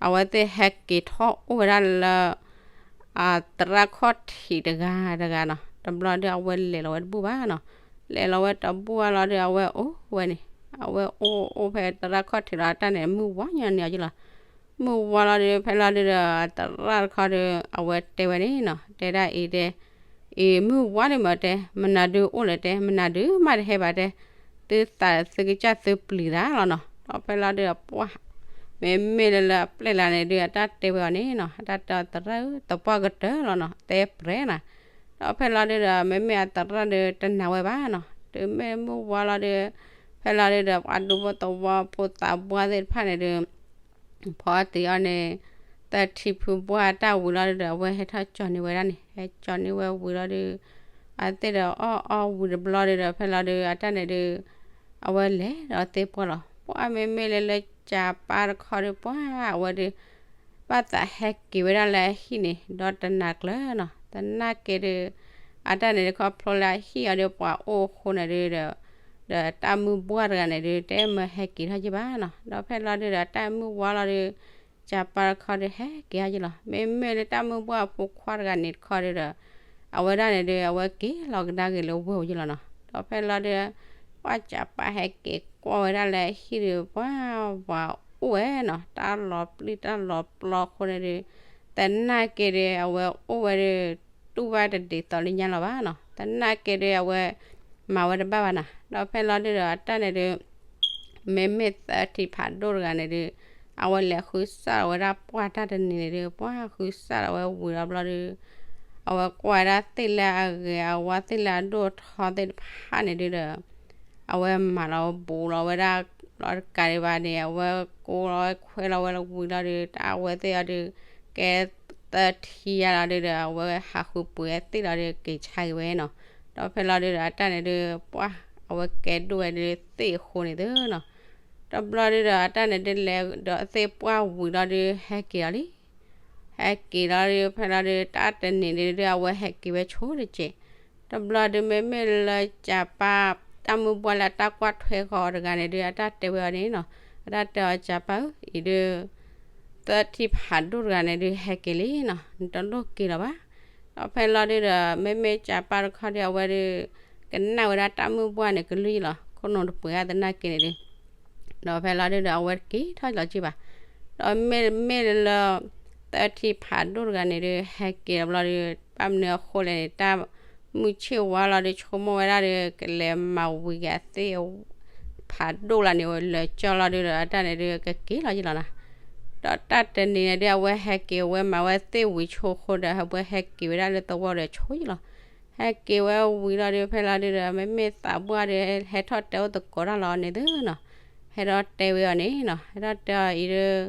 အဝဲသ့ၣ်ဟဲက့ၤထီၣ်အိၣ်ဝဲဒၣ်လၢ အသရၣ်ခီၣ်ထံးတဂၤတဂၤနီၤ. တဘျီဒု အဝဲလဲၤလီၤဝဲတဘူၣ်ဘၣ်နီၤ. လဲၤလီၤဝဲတဘူၣ်ဘၣ်လီၤဒု အဝဲအိၣ်ဝဲန့ၣ် အဝဲအိၣ်အိၣ်ဖဲသရၣ်ခီၣ်ထံးလီၤ အတၢ်န့ၣ် မုၢ်ဝါညီနံၤအီၤယံလီၤ. မုၢ်ဝါလီၤဒု ဖဲလီၤဒုဒီး သရၣ်တခီဒု အဝဲတဲဝဲန့ၣ်နီၤ တဲဒၣ်အံၤတဲ အံၤမုၢ်ဝါဒုမးတဲ မနုၤဒုအိၣ်လဲၣ်တဲ မနုၤဒုမးတဟဲဘၣ်တဲ သုသးသုကစၢ်သုပျံၤသးလီၤနီၤ. ဒီးဖဲလီၤဒုဒီးပှၢ် မ့မ့ၢ်လၢလၢအပျဲၢ်လၢန့ၣ်ဒု အတၢ်တဲဝဲအီၤန့ၣ်နီၤ အတၢ်တဲအီၤသရၣ်ဧၢ သပှၢ်ကတၢၢ်လီၤနီၤ တဲပြဲၤနၤ. ဒီးဖဲလီၤဒုဒီး မ့မ့ၢ်အသရၣ်ဒုတနာ်ဝဲဘၣ်နီၤ တုၤမ့ၢ်မုၢ်ဝါလီၤဒု ဖဲလီၤဒုဒီး ပှၤဒူဖိသဝီဖိသးပှၢ်သ့ၣ်တဖၣ်န့ၣ်ဒု ဖီအီၣ်တံၤအီၣ်န့ၣ် သထံဖုဘှၢ်တၢ်ဝံၤလီၤဒုဒီး အဝဲဟဲထီၣ်ကၠီၤန့ၢ်ဝဲဒၣ်န့ၣ် ဟဲကၠီၤန့ၢ်ဝဲဝံၤလီၤဒု အဝဲသ့ၣ်ဒီးအီၣ်အီၣ်ဝံၤတဘျီဒုဒီး ဖဲလီၤဒု အတၢ်န့ၣ်ဒု အဝဲလဲၤဒီးသ့ၣ်ပှၢ်လီၤ. ပှၢ်မ့မ့ၢ်လၢလၢကၠၤပၢ်တခီဒု ပှၢ်အဝဲဒု ဘၣ်သးဟဲက့ၤဝဲဒၣ်လၢအဟံၣ်န့ၣ် ဒီးတနၤကျၢၤနီၤ သနာ်က့ဒု အတၢ်န့ၣ်ဒု ခီဖျိလၢအဟံၣ်အီၤဒုပှၤအိၣ်အဃိန့ၣ်ဒုဒီး ဒီးတၢ်မုၢ်ဘှၢ်တဂၤန့ၣ်ဒု တဲမၢဟဲက့ၤထီၣ်ယံဘၣ်နီၤ ဒီးဖဲလီၤဒုဒီး တၢ်မုၢ်ဝါလီၤဒု ကၠၤပၢ်တခီဒု ဟဲက့ၤထီၣ်ယံလီၤ. မ့မ့ၢ်လၢတၢ်မုၢ်ဘှၢ်အဖိခွါတဂၤန့ၣ်တခီဒုဒီး အဝဲဒၣ်န့ၣ်ဒု အဝဲက့ၤလီၤကဒါက့ၤလၢဝ့ၢ်အယံလီၤနီၤ ဒီးဖဲလီၤဒု ပှၢ်ကၠၤပၢ်ဟဲက့ၤကွၢ်ဝဲဒၣ်လၢအဟံၣ်ဒု ပှၢ် ပှၤအိၣ်ဝဲနီၤ တၢ်လီၤပျံၤတၢ်လီၤပျီအဃိန့ၣ်ဒု သနာ်က့ဒု အဝဲအိၣ်ဝဲဒု တူၢ်ဘၣ်တဒ်သိးလၢညါလီၤဘၣ်နီၤ သနာ်က့ဒု အဝဲ မၤဝဲတဘၣ်ဘၣ်နီၤ ဒီးဖဲလီၤဒုဒီး အတၢ်န့ၣ်ဒု မ့မ့ၢ်သထံဖးဒိၣ်တဂၤန့ၣ်ဒု အဝဲလဲၤဃုစၢ်လီၤဝဲဒၣ်ပှၢ်တၢ်တနံၤန့ၣ်ဒု ပှၢ်ဃုစၢ်လီၤဝဲဝံၤလီၤဘျီဒု အဝဲကွၢ်ဝဲဒၣ်သ့ၣ်လၢအဂ့ၤအဝါ သ့ၣ်လၢအဒိၣ်ထီသ့ၣ်တဖၣ်န့ၣ်ဒုဒီး အဝဲမၤလီၤဘူးလီၤဝဲဒၣ်လီၤတကးဒံးဘၣ်န့ၣ် အဝဲကိးလီၤဝဲခွဲလီၤဝဲလၢဝံၤလီၤဒီး တၢ်အဝဲသ့ၣ်အီၤဒီး ကဲသၢထံယါလီၤဒုဒီး အဝဲဟးဃုပှ့ၤသ့ၣ်လီၤဒီး က့ၤဆါက့ၤဝဲနီၤ. ဒီးဖဲလီၤဒုဒီး အတၢ်န့ၣ်ဒု ပှၢ် အဝဲကဲဒိၣ်ဝဲဒုသ့ၣ်အဃိန့ၣ်သုနီၤ. တဘျီဒုဒီး အတၢ်န့ၣ်ဒုလဲၤဒီးသ့ၣ်ပှၢ်ဝံၤလီၤဒု ဟဲက့ၤလီၤလံ ဟဲက့ၤလီၤဒု ဖဲလီၤဒု တၢ်တနံၤဒု အဝဲဟဲက့ၤဝဲဆိတက့ၢ်. တဘျီဒု မ့မ့ၢ်လၢကၠၤပၢ် တၢ်မုၢ်ဘှၢ်လၢအတၢ်ကွၢ်ထွဲဃီၤတဂၤန့ၣ်ဒု အတၢ်တဲဝဲအီၤန့ၣ်နီၤ, အတၢ်တဲအီၤ ကၠၤပၢ်ဧၢ, အံၤဒု သၢထံဖးဒိၣ်တဂၤန့ၣ်ဒု ဟဲက့ၤလံနီၤ, နတလိၣ်က့ၤလီၤဘၣ်. ဒီးဖဲလီၤဒုဒီး မ့မ့ၢ်ကၠၤပၢ်တခီဒု အဝဲဒု ကနၣ်ဝဲဒၣ်တၢ်မုၢ်ဘှၢ်န့ၣ် ကလုၢ်ယလီၤ, ခိၣ်နူာ်တပှဲၤအသနာ်က့န့ၣ်ဒု ဒီးဖဲလီၤဒုဒီး အဝဲတက့ၤထီၣ်လီၤက့ၤဘၣ်. ဒီးမ့မ့ၢ်လၢ သၢထံဖးဒိၣ်တဂၤန့ၣ်ဒု ဟဲက့ၤလီၤဘျီဒု ဘၣ်မနုၤအဃိလဲၣ်န့ၣ် တၢ်မုၢ်ဆ့ၣ်ဝါလီၤဒု ဆိကမိၣ်ဝဲဒၣ်ဒု ကလဲၤမၤဝံၤက့ၤသ့ၣ် ဖးဒိၣ်လၢန့ၣ် လၢာ်ကၠီလီၤဒုဒီး အတၢ်န့ၣ်ဒု ကက့ၤလီၤယလီၤနီၤ. ဒီးတၢ်တနံၤန့ၣ်ဒု အဝဲဟဲက့ၤဝဲမၤဝဲသ့ၣ်ဝံၤဆိအဃိဒီး အဝဲဟဲက့ၤဝဲဒၣ်လၢသဝီဒီးဆိယလီၤ. ဟဲက့ၤဝဲဝံၤလီၤဒု ဖဲလီၤဒုဒီး မ့မ့ၢ်သးပှၢ်ဒု ဟဲထီၣ်တဲအိၣ်သကိးတၢ်လီၤန့ၣ်သုနီၤ, ဟဲထီၣ်တဲဝဲအီၤန့ၣ်နီၤ, ဟဲထီၣ်တဲအီၤအံၤဒု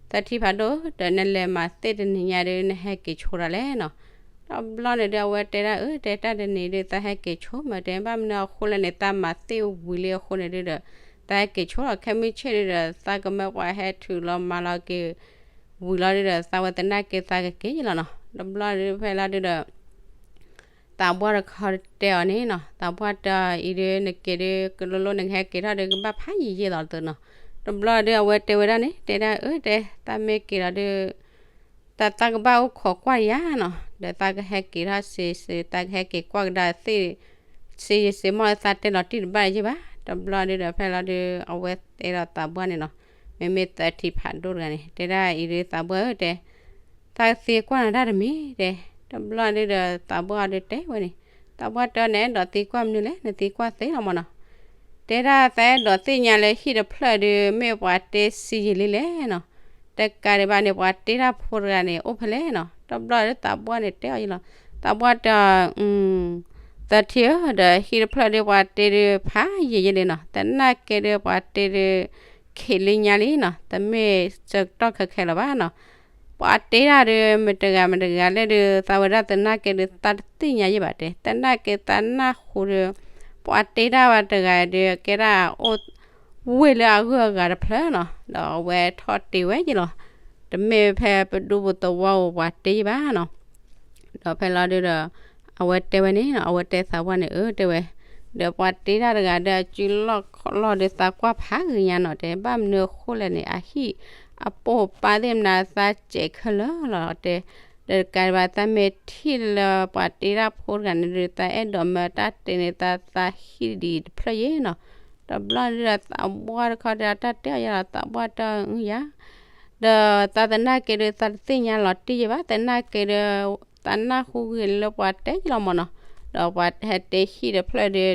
သၢထံဖးဒိၣ် ဒီးနလဲၤမၤသ့ၣ်တနံၤညါဒု နဟဲက့ၤဆိတၢ်လဲၣ်နီၤ. တဘျီန့ၣ်ဒု အဝဲတဲဒၣ်အၢ တဲတၢ်တနံၤဒု သးဟဲက့ၤဆိမး တဲဘၣ်မနုၤအဃိလဲၣ်န့ၣ် သးမၤသ့ၣ်ဝံၤလံအဃိန့ၣ်ဒုဒီး သးဟဲက့ၤဆိလီၤ ခဲမုၢ်ဆ့ၣ်ဒုဒီး သးကမၢပှၤဟဲထုးလီၤမၤလီၤက့ၤ ဝံၤလီၤဒုဒီး သးဝဲသနာ်က့သးကက့ၤယလီၤနီၤ. တဘျီဒု ဖဲလီၤဒုဒီး သးပှၢ်တခီတဲအီၤန့ၣ်နီၤ, သးပှၢ်တဲအီၤအံၤဒု နက့ၤဒု ကလိလိ နကဟဲက့ၤထီၣ်ဒု ကဘၣ်ဖးယံာ်ယံာ်လီၤသုနီၤ. တဘျီဒု အဝဲတဲဝဲဒၣ်န့ၣ် တဲဒၣ်အၢ တဲ သးမ့ၢ်က့ၤလီၤဒု တၢ်သးကဘၣ်အိၣ်ခိးကွၢ်ယၤနီၤ, ဒီးသးကဟဲက့ၤထီၣ်စ့စ့ သးကဟဲက့ၤကွၢ်ကဒါသ့ၣ် စ့ယစ့မီၢ် သးတဲလီၤတံၢ်တဘၣ်ယဘၣ်. တဘျီဒုဒီး ဖဲလီၤဒု အဝဲတဲဒီးသးပှၢ်န့ၣ်နီၤ, မ့မ့ၢ်သၢထံဖးဒိၣ်တဂၤန့ၣ် တဲဒၣ်အံၤဒု သးပှၢ်ဧၢ တဲ သးသံကွၢ်နၤတၢ်တမံၤ တဲ. တဘျီဒုဒီး သးပှၢ်အီၤဒုတဲဝဲန့ၣ်, သးပှၢ်တဲအီၤန့ၣ် အဲၣ်ဒိးသံကွၢ်မနုၤလဲၣ်, နသံကွၢ်သ့လီၤမၢ်နီၤ. တဲဒၣ်သးအဲၣ်ဒိးသ့ၣ်ညါလၢဟံၣ်တဖျၢၣ်ဒု မ့ၢ်ပှၤတ့စံယံာ်လံလဲၣ်နီၤ, တကးဒံးဘၣ်န့ၣ် ပှၤတ့တၢ်ဖိတဂၤန့ၣ် အိၣ်ဖဲလဲၣ်နီၤ. တဘျီဒု သးပှၢ်န့ၣ်တဲအီၤယလီၤ, သးပှၢ်တဲအီၤ သၢထံဧၢ, ဒီးဟံၣ်တဖျၢၣ်ဒု ပှၤတ့ဒု ဖးယံာ်ယလံနီၤ, သနာ်က့ဒု ပှၤတ့ဒု ခံးလံညါလံနီၤ, တမ့ၢ်ဆၢကတီၢ်ခဲခဲလၢာ်ဘၣ်နီၤ. ပှၤတ့တၢ်ဒု မတၤတဂၤမတၤတဂၤလဲၣ်ဒု သးဝဲဒၣ်သနာ်က့ဒု သးတသ့ၣ်ညါယဘၣ်တဲ, သနာ်က့သးနၢ်ဟူဒု ပှၤတ့တၢ်ဝဲတဂၤဒု ကဲဒၣ်အိၣ်ဝ့ၢ်လၢအဂုၤအဂၤတဖျၢၣ်နီၤ, ဒီးအဝဲထီၣ်တ့ဝဲယလီၤ, တမ့ၢ်ဖဲပဒူပူၤသဝီပူၤပှၤတ့ယဘၣ်နီၤ. ဒီးဖဲလီၤဒုဒီး အဝဲတဲဝဲန့ၣ်နီၤ, အဝဲတဲသးပှၢ်န့ၣ် အၢ တဲဝဲ, ဒီးပှၤတ့တၢ်တဂၤဒီးအစုလီၢ်ခီၣ်လီၢ်ဒု သးကွၢ်ဖးဂ့ၤညါနီၤ, တဲဘၣ်မနုၤအဃိလဲၣ်န့ၣ် အဟံၣ်အပိၢ်ပၢ်သ့ၣ်မနုၤသးစဲးခဲလၢာ်လီၤ တဲ, ဒီးတကးဒံးဘၣ်သးမ့ၢ်ထံၣ်လၢပှၤတ့တၢ်ဖိတဂၤန့ၣ်ဒု သးအဲၣ်ဒိးမၢတၢ်တ့န့ၣ် သးသးဟံၣ်ဒံးတဖျၢၣ်ယဲနီၤ. တဘျီဒုဒီးသးပှၢ်တခီဒီးတၢ်တဲအီၤယၤလီၤ, သးပှၢ်တဲအီၤယၤ ဒီးသးသနာ်က့ဒု သးတသ့ၣ်ညါလီၤတံၢ်ယဘၣ်, သနာ်က့ဒု သးနၢ်ဟူဂ့ၤလၢပှၤတဲယလီၤမၢ်နီၤ, ဒီးပှၤဟဲတ့ဟံၣ်တဖျၢၣ်ဒု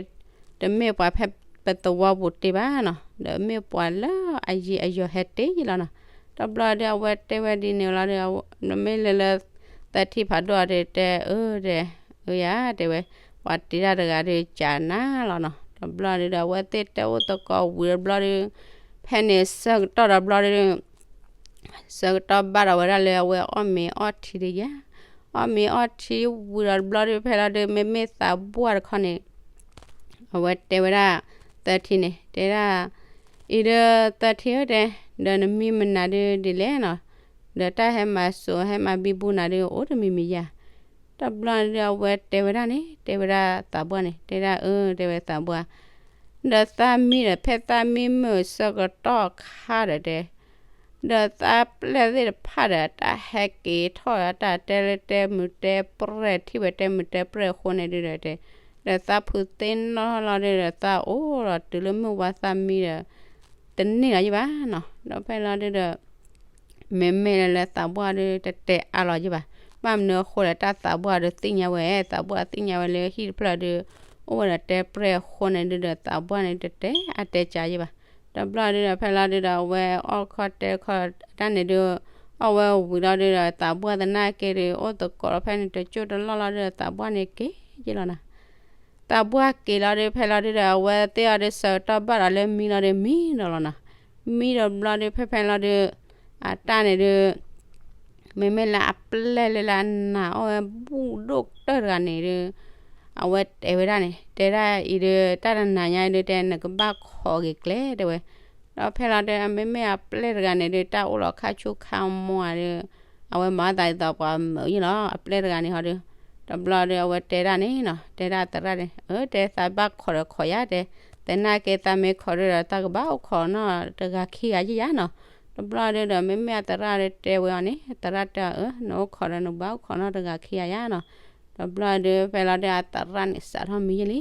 တမ့ၢ်ပှၤဖဲပသဝီပူၤတ့ဘၣ်နီၤ, ဒီးမ့ၢ်ပှၤလၢအယံၤအယီၤဟဲတ့ယလီၤနီၤ. တဘျီဒု အဝဲတဲဝဲဒ်န့ၣ်လီၤဒု မ့မ့ၢ်လၢလၢ သၢထံဖးဒိၣ်အီၤဒုတဲ အၢ တဲ အၢယၤ တဲဝဲ, ပှၤတ့တၢ်တဂၤဒုကးနၤလီၤနီၤ. တဘျီဒုဒီး အဝဲသ့ၣ်တဲအိၣ်သကိးဝံၤတဘျီဒု ဖဲန့ၣ်ဆၢကတီၢ်ဒီးဘျီဒု ဆၢကတီၢ်ဘၣ်ဒီးဝဲဒၣ်လၢအဝဲအီၣ်မ့ၤအီၣ်ထံဒုယၤ, အီၣ်မ့ၤအီၣ်ထံဝံၤဒီးတဘျီဒု ဖဲလီၤဒု မ့မ့ၢ်သးပှၢ်တခီန့ၣ် အဝဲတဲဝဲဒၣ် သၢထံန့ၣ် တဲဒၣ် အံၤဒု သၢထံဧၢ တဲ ဒီးနမံမနုၤဒုဒ်လဲၣ်နီၤ, ဒီးတၢ်ဟဲမၤစိးဟဲမၤဘံဘူနၤဒု အိၣ်တမံၤမံၤယၤ. တဘျီဒု အဝဲတဲဝဲဒၣ်န့ၣ် တဲဝဲဒၣ်သးပှၢ်န့ၣ် တဲဒၣ်အၢ တဲဝဲသးပှၢ် ဒီးသးမံဒီး ဖဲသးမံမုာ်ဆၢကတီၢ်အခါဒီးတဲ ဒီးသးပျဲၢ်သ့ၣ်တဖၣ်ဒီး တၢ်ဟဲက့ၤထီၣ်တၢ်တဲလၢတဲမုာ်တဲပြဲၢ် ထံၣ်ဝဲတဲမုာ်တဲပြဲၢ်အဃိန့ၣ်ဒုဒီးတဲ ဒီးသးဖုးသ့ၣ်နီၣ်လီၤဒုဒီး သးအိၣ်လီၤတုၤလၢမုၢ်ဝါသးမံဒီး တန့ၢ်လီၤယဘၣ်နီၤ. ဒီးဖဲလီၤဒုဒီး မ့မ့ၢ်လၢသးပှၢ်ဒုတတဲအါလီၤယဘၣ်. ဘၣ်မနုၤအဃိလဲၣ် တၢ်သးပှၢ်ဒုသ့ၣ်ညါဝဲ, သးပှၢ်သ့ၣ်ညါဝဲလၢဟံၣ်တဖျၢၣ်ဒု အိၣ်ဝဲဒီးတဲပြဲၢ်အဃိန့ၣ်ဒုဒီး သးပှၢ်န့ၣ်တတဲအါတဲကၢယဘၣ်. တဘျီဒုဒီး ဖဲလီၤဒုဒီး အဝဲအီၣ်ခီၣ်တဲခီၣ်တၢ်န့ၣ်ဒု အီၣ်ဝဲဝံၤလီၤဒုဒီး သးပှၢ်သနာ်က့ဒီး အိၣ်သကိးလီၤဖဲန့ၣ် တကၠိၢ်တလီၢ်လီၤဒုဒီး သးပှၢ်န့ၣ်က့ၤယ့ၢ်လီၤနၤ. သးပှၢ်က့ၤလီၤဒု ဖဲလီၤဒုဒီး အဝဲသ့ၣ်အီၤဒု ဆၢကတီၢ်ဘၣ်ဒီးလၢမံလီၤဒု မံဒီးလီၤနၤ. မံဒီးဘျီဒု ဖဲဖဲလီၤဒု အတၢ်န့ၣ်ဒု မ့မ့ၢ်လၢအပျဲၢ်လၢလၢအနးအီၣ်ဝဲဘူၣ်ဒိၣ်ကတၢၢ်တဂၤန့ၣ်ဒု အဝဲတဲဝဲဒၣ်န့ၣ် တဲဒၣ်အံၤဒု တၢ်တနၤညါဒု တဲနကဘၣ်ခိးဂ့ၤကျဲတဲဝဲ. ဒီးဖဲလီၤဒု အမ့မ့ၢ်အပျဲၢ်တဂၤန့ၣ်ဒု တၢ်အိၣ်လီၤခါဆူခါမီဒု အဝဲမၤသးဒ်သိးပှၤမုာ်ယ့ၢ်လီၤ အပျဲၢ်တဂၤန့ၣ်ဟီဒု. တဘျီဒု အဝဲတဲဒၣ်န့ၣ်နီၤ တဲဒၣ်သရၣ်န့ၣ် အၢ တဲသးဘၣ်ခိးဒီးခိးယၤတဲ, သနာ်က့သးမ့ၢ်ခိးဒုဒီး သးကဘၣ်အိၣ်ခိးနီၢ်တဂၤခံဂၤယ့ၢ်ယၤနီၤ. တဘျီဒုဒီး မ့မ့ၢ်အသရၣ်ဒုတဲဝဲအီၤန့ၣ် သရၣ်တဲအီၤ အၢ နအိၣ်ခိးဒီးနဘၣ်အိၣ်ခိးနီၢ်တဂၤခံဂၤယၤနီၤ. တဘျီဒု ဖဲလီၤဒု အသရၣ်န့ၣ် စးထီၣ်မံယ့ၢ်လံ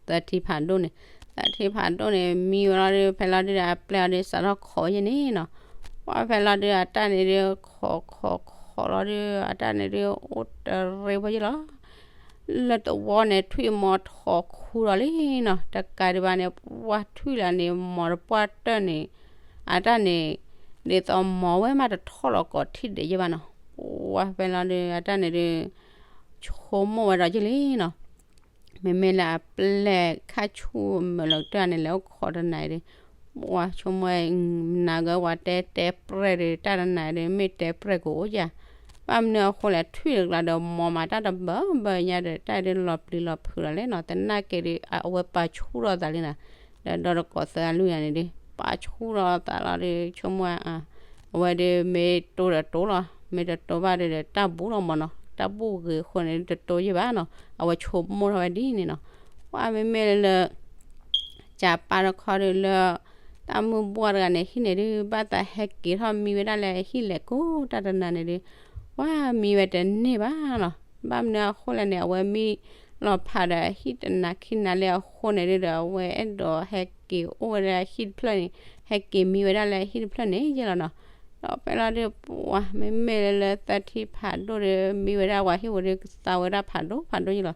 သထံဖးဒိၣ်န့ၣ်, သထံဖးဒိၣ်န့ၣ် မံဝဲလီၤဒု ဖဲလီၤဒုဒီး အပျဲၢ်အီၤဒု စးထီၣ်ခိးယ့ၢ်န့ၣ်နီၤ. ပှၢ်ဖဲလီၤဒု အတၢ်န့ၣ်ဒု ခိးခိးခိးလီၤဒု အတၢ်န့ၣ်ဒု အိၣ်တရံးဖိယ့ၢ်လီၤ. လၢသဝီန့ၣ် ထွံၣ်မီၤထီၣ်ခူဒီးလံနီၤ. တကးဒံးဘၣ်န့ၣ် ပှၢ်ထွံၣ်လၢန့ၣ် မီၤတပှၢ်တၢၢ်န့ၣ် အတၢ်န့ၣ် ဒ်သိးမီၤဝဲမးတထီၣ်လီၤကိးထံၣ်ဒဲးယ့ၢ်ဘၣ်နီၤ. ပှၢ်ဖဲလီၤဒု အတၢ်န့ၣ်ဒု ဆိကမိၣ်ဝဲဒီးယ့ၢ်လံနီၤ. မ့မ့ၢ်လၢအပျဲၢ်ခါဆူၣ်မုာ်လီၤကတၢၢ်န့ၣ် လဲၤအိၣ်ခိးတနၤအံၤဒု ပှၢ်ဆိကမိၣ် နၤဂ့ၤဝဲတဲတဲပြဲၢ်ဒု တၢ်တနၤအံၤဒု မ့ၢ်တဲပြဲၢ်ကအိၣ်ယၤ, ဘၣ်မနုၤအဃိလဲၣ် ထွံၣ်တကျါဒီး မီၤမးတၢ်တဘၢဘၢညါဒီး တၢ်အံၤဒုလီၤပျံၤလီၤဖုးလီၤလဲၣ်နီၤ. သနာ်က့ဒု အဝဲပာ်ဆူၣ်ထီၣ်သးလံနီၤ. ဒီးဒီတကိးသၢအလွံၢ်ဂၤန့ၣ်ဒု ပာ်ဆူၣ်ထီၣ်သးလီၤဒု ဆိကမိၣ် အဝဲဒု မ့ၢ်တိၢ်ဒီးတိၢ်လီၤ, မ့ၢ်တတိၢ်ဘၣ်ဒုဒီး တၢ်ဘူးလီၤမးနီၤ. တၢ်ဘူးဂ့ၤအဃိန့ၣ်ဒု တတိၢ်ယ့ၢ်ဘၣ်နီၤ. အဝဲဆိကမိၣ်ထီၣ်ဝဲဒ်န့ၣ်နီၤ. ပှၢ်မ့မ့ၢ်လၢ ကပၢ်တခီဒုလၢ တၢ်မုၢ်ဘှၢ်တဂၤန့ၣ် ဟံၣ်န့ၣ်ဒု ဘၣ်သးဟဲက့ၤထီၣ်မံဝဲဒၣ်လၢအဟံၣ်လဲၤကိးတၢ်တနၤန့ၣ်ဒု ပှၢ်မံဝဲတန့ၢ်ဘၣ်နီၤ. ဘၣ်မနုၤအဃိလဲၣ်န့ၣ် အဝဲမံလီၤဖးဒီးအဟံၣ်တနၤခံနၤလၢအဃိန့ၣ်ဒုဒီး အဝဲအဲၣ်ဒိးဟဲက့ၤအိၣ်ဝဲဒၣ်ဟံၣ်တဖျၢၣ်န့ၣ်, ဟဲက့ၤမံဝဲဒၣ်လၢဟံၣ်တဖျၢၣ်န့ၣ်ယ့ၢ်လီၤနီၤ. ဒီးဖဲလီၤဒု ပှၢ်မ့မ့ၢ်လၢလၢသထံဖးဒိၣ်ဒု မံဝဲဒၣ်ပှၤဟံၣ်ဝဲဒု ကသါဝဲဒၣ်ဖးဒိၣ်ဖးဒိၣ်ယ့ၢ်လီၤ.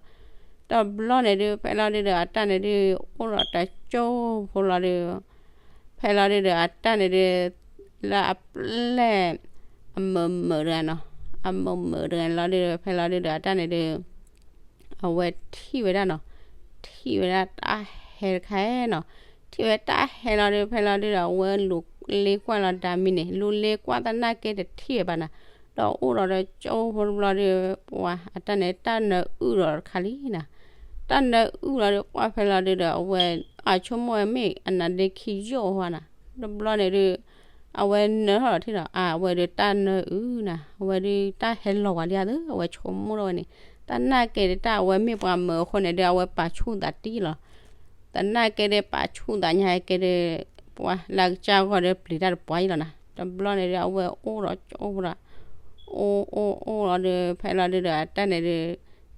တဘျီန့ၣ်ဒု ဖဲလီၤဒုဒီးအတၢ်န့ၣ်ဒု အိၣ်ဒီးတကၠိဖိလီၤဒု ဖဲလီၤဒုဒီးအတၢ်န့ၣ်ဒု လၢအပျဲၢ် အမုာ်မုာ်တဂၤနီၤ, အမုာ်မုာ်တဂၤန့ၣ်လီၤဒု ဖဲလီၤဒုဒီးအတၢ်န့ၣ်ဒု အဝဲထံၣ်ဝဲဒၣ်နီၤ, ထံၣ်ဝဲဒၣ်တၢ်ဟဲတခါနီၤ, ထံၣ်ဝဲတၢ်ဟဲလီၤဒု ဖဲလီၤဒုဒီး အဝဲလူၤလ့ကွၢ်လီၤဒၣ်မံန့ၣ် လူၤလ့ကွၢ်သနာ်က့တထံၣ်ဝဲဘၣ်နီၤ, ဒီးအိၣ်ဒီးတကၠိဖိတဘျီဒု ပှၢ်အတၢ်န့ၣ် တၢ်နၢအုၣ်ဒီးတခါလံနီၤ, တၢ်နၢအုၣ်လီၤဒု ပှၢ်ဖဲလီၤဒုဒီး အဝဲ အဆိကမိၣ်ဝဲမ့ၢ်အနါဒ့ခံယိၣ်အဃိနီၤ, တဘျီန့ၣ်ဒု အဝဲနၢထီၣ်လီၤထံၣ်ဒီး အဝဲဒုတၢ်နၢအုၣ်နီၤ, အဝဲဒုတၢ်ဟဲလီၤဝဲလံဧါသ့ အဝဲဆိကမိၣ်ထီၣ်ဝဲန့ၣ်, သနာ်က့ဒုတၢ်အဝဲမ့ၢ်ပှၤမုာ်အဃိန့ၣ်ဒု အဝဲပာ်ဆူၣ်သးတံၢ်လီၤ, သနာ်က့ဒုပာ်ဆူၣ်သးညါက့ဒု ပှၢ်လၢအကစၢ်ဂီၢ်ဒုပျံၤတၢ်တပှၢ်ယ့ၢ်လီၤနီၤ, တဘျီန့ၣ်ဒု အဝဲအိၣ်ဒီးကၠိဖိဒီး အိၣ်အိၣ်အိၣ်လီၤဒု ဖဲလီၤဒုဒီးအတၢ်န့ၣ်ဒု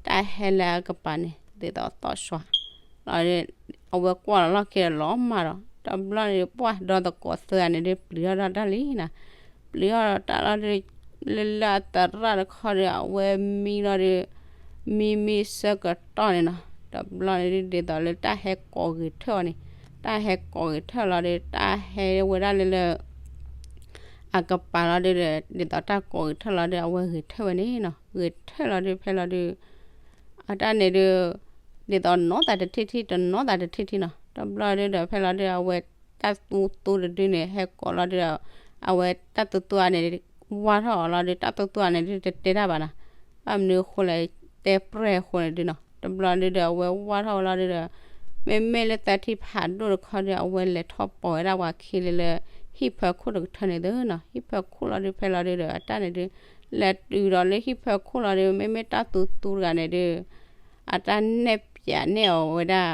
တၢ်ဟဲလၢအကပၤန့ၣ် ဒ်သိးသီၣ်စွၤ လီၤဒု အဝဲကွၢ်လီၤလီၢ်ခံဒီးလီၤမၢ်ဒီး တဘျီန့ၣ်ဒု ပှၢ်ဒီသကိးသၢဂၤန့ၣ်ဒု ပျံၤထီၣ်ဒၣ်တၢ်လံနီၤ, ပျံၤထီၣ်ဒီးတၢ်လီၤဒု လၢလၢအသရၣ်တခီဒု အဝဲမံလီၤဒု မံမံဆၢကတီၢ်န့ၣ်နီၤ, တဘျီန့ၣ်ဒု ဒ်သိးလၢတၢ်ဟဲကိးဂဲၤထၢၣ်အီၤန့ၣ်, တၢ်ဟဲကိးဂဲၤထၢၣ်လီၤဒု တၢ်ဟဲဝဲဒၣ်လၢလၢ အကပၤလီၤဒုဒီး ဒ်သိးတၢ်ကိးဂဲၤထၢၣ်လီၤဒု အဝဲဂဲၤထၢၣ်ဝဲန့ၣ်နီၤ, ဂဲၤထၢၣ်လီၤဒု ဖဲလီၤဒု အတၢ်န့ၣ်ဒု ဒ်သိးနီၢ်သးတထံၣ်ထံၣ် တနီၢ်သးတထံၣ်ထံၣ်နီၤ, တဘျီဒုဒီး ဖဲလီၤဒု အဝဲတၢ်သူသူတဒုန့ၣ် ဟဲကိးလီၤဒုဒီး အဝဲတၢ်သူသူအန့ၣ် ဝါထီၣ်အီၤလီၤဒု တၢ်သူသူအန့ၣ်ဒု တတဲတၢ်ဘၣ်နီၤ, ဘၣ်မနုၤအဃိလဲၣ် တဲပြဲၢ်အဃိန့ၣ်ဒုနီၤ, တဘျီဒုဒီး အဝဲဝါထီၣ်ဝဲလီၤဒုဒီး မ့မ့ၢ်လၢသထံဖးဒိၣ်တခီဒု အဝဲလဲၤထီၣ်ပိာ်ဝဲဒၣ်ပှၤခံလၢလၢ ဟံၣ်ဖၢခိၣ်တကထၢန့ၣ်သုနီၤ, ဟံၣ်ဖၢခိၣ်လီၤဒု ဖဲလီၤဒုဒီး အတၢ်န့ၣ်ဒု လဲၤတုၤဒီးလၢဟံၣ်ဖၢခိၣ်လီၤဒု မ့မ့ၢ်တၢ်သူသူတဂၤန့ၣ်ဒု အတၢ်နဲၣ်ပၠးနဲၣ်အီၤဝဲဒၣ်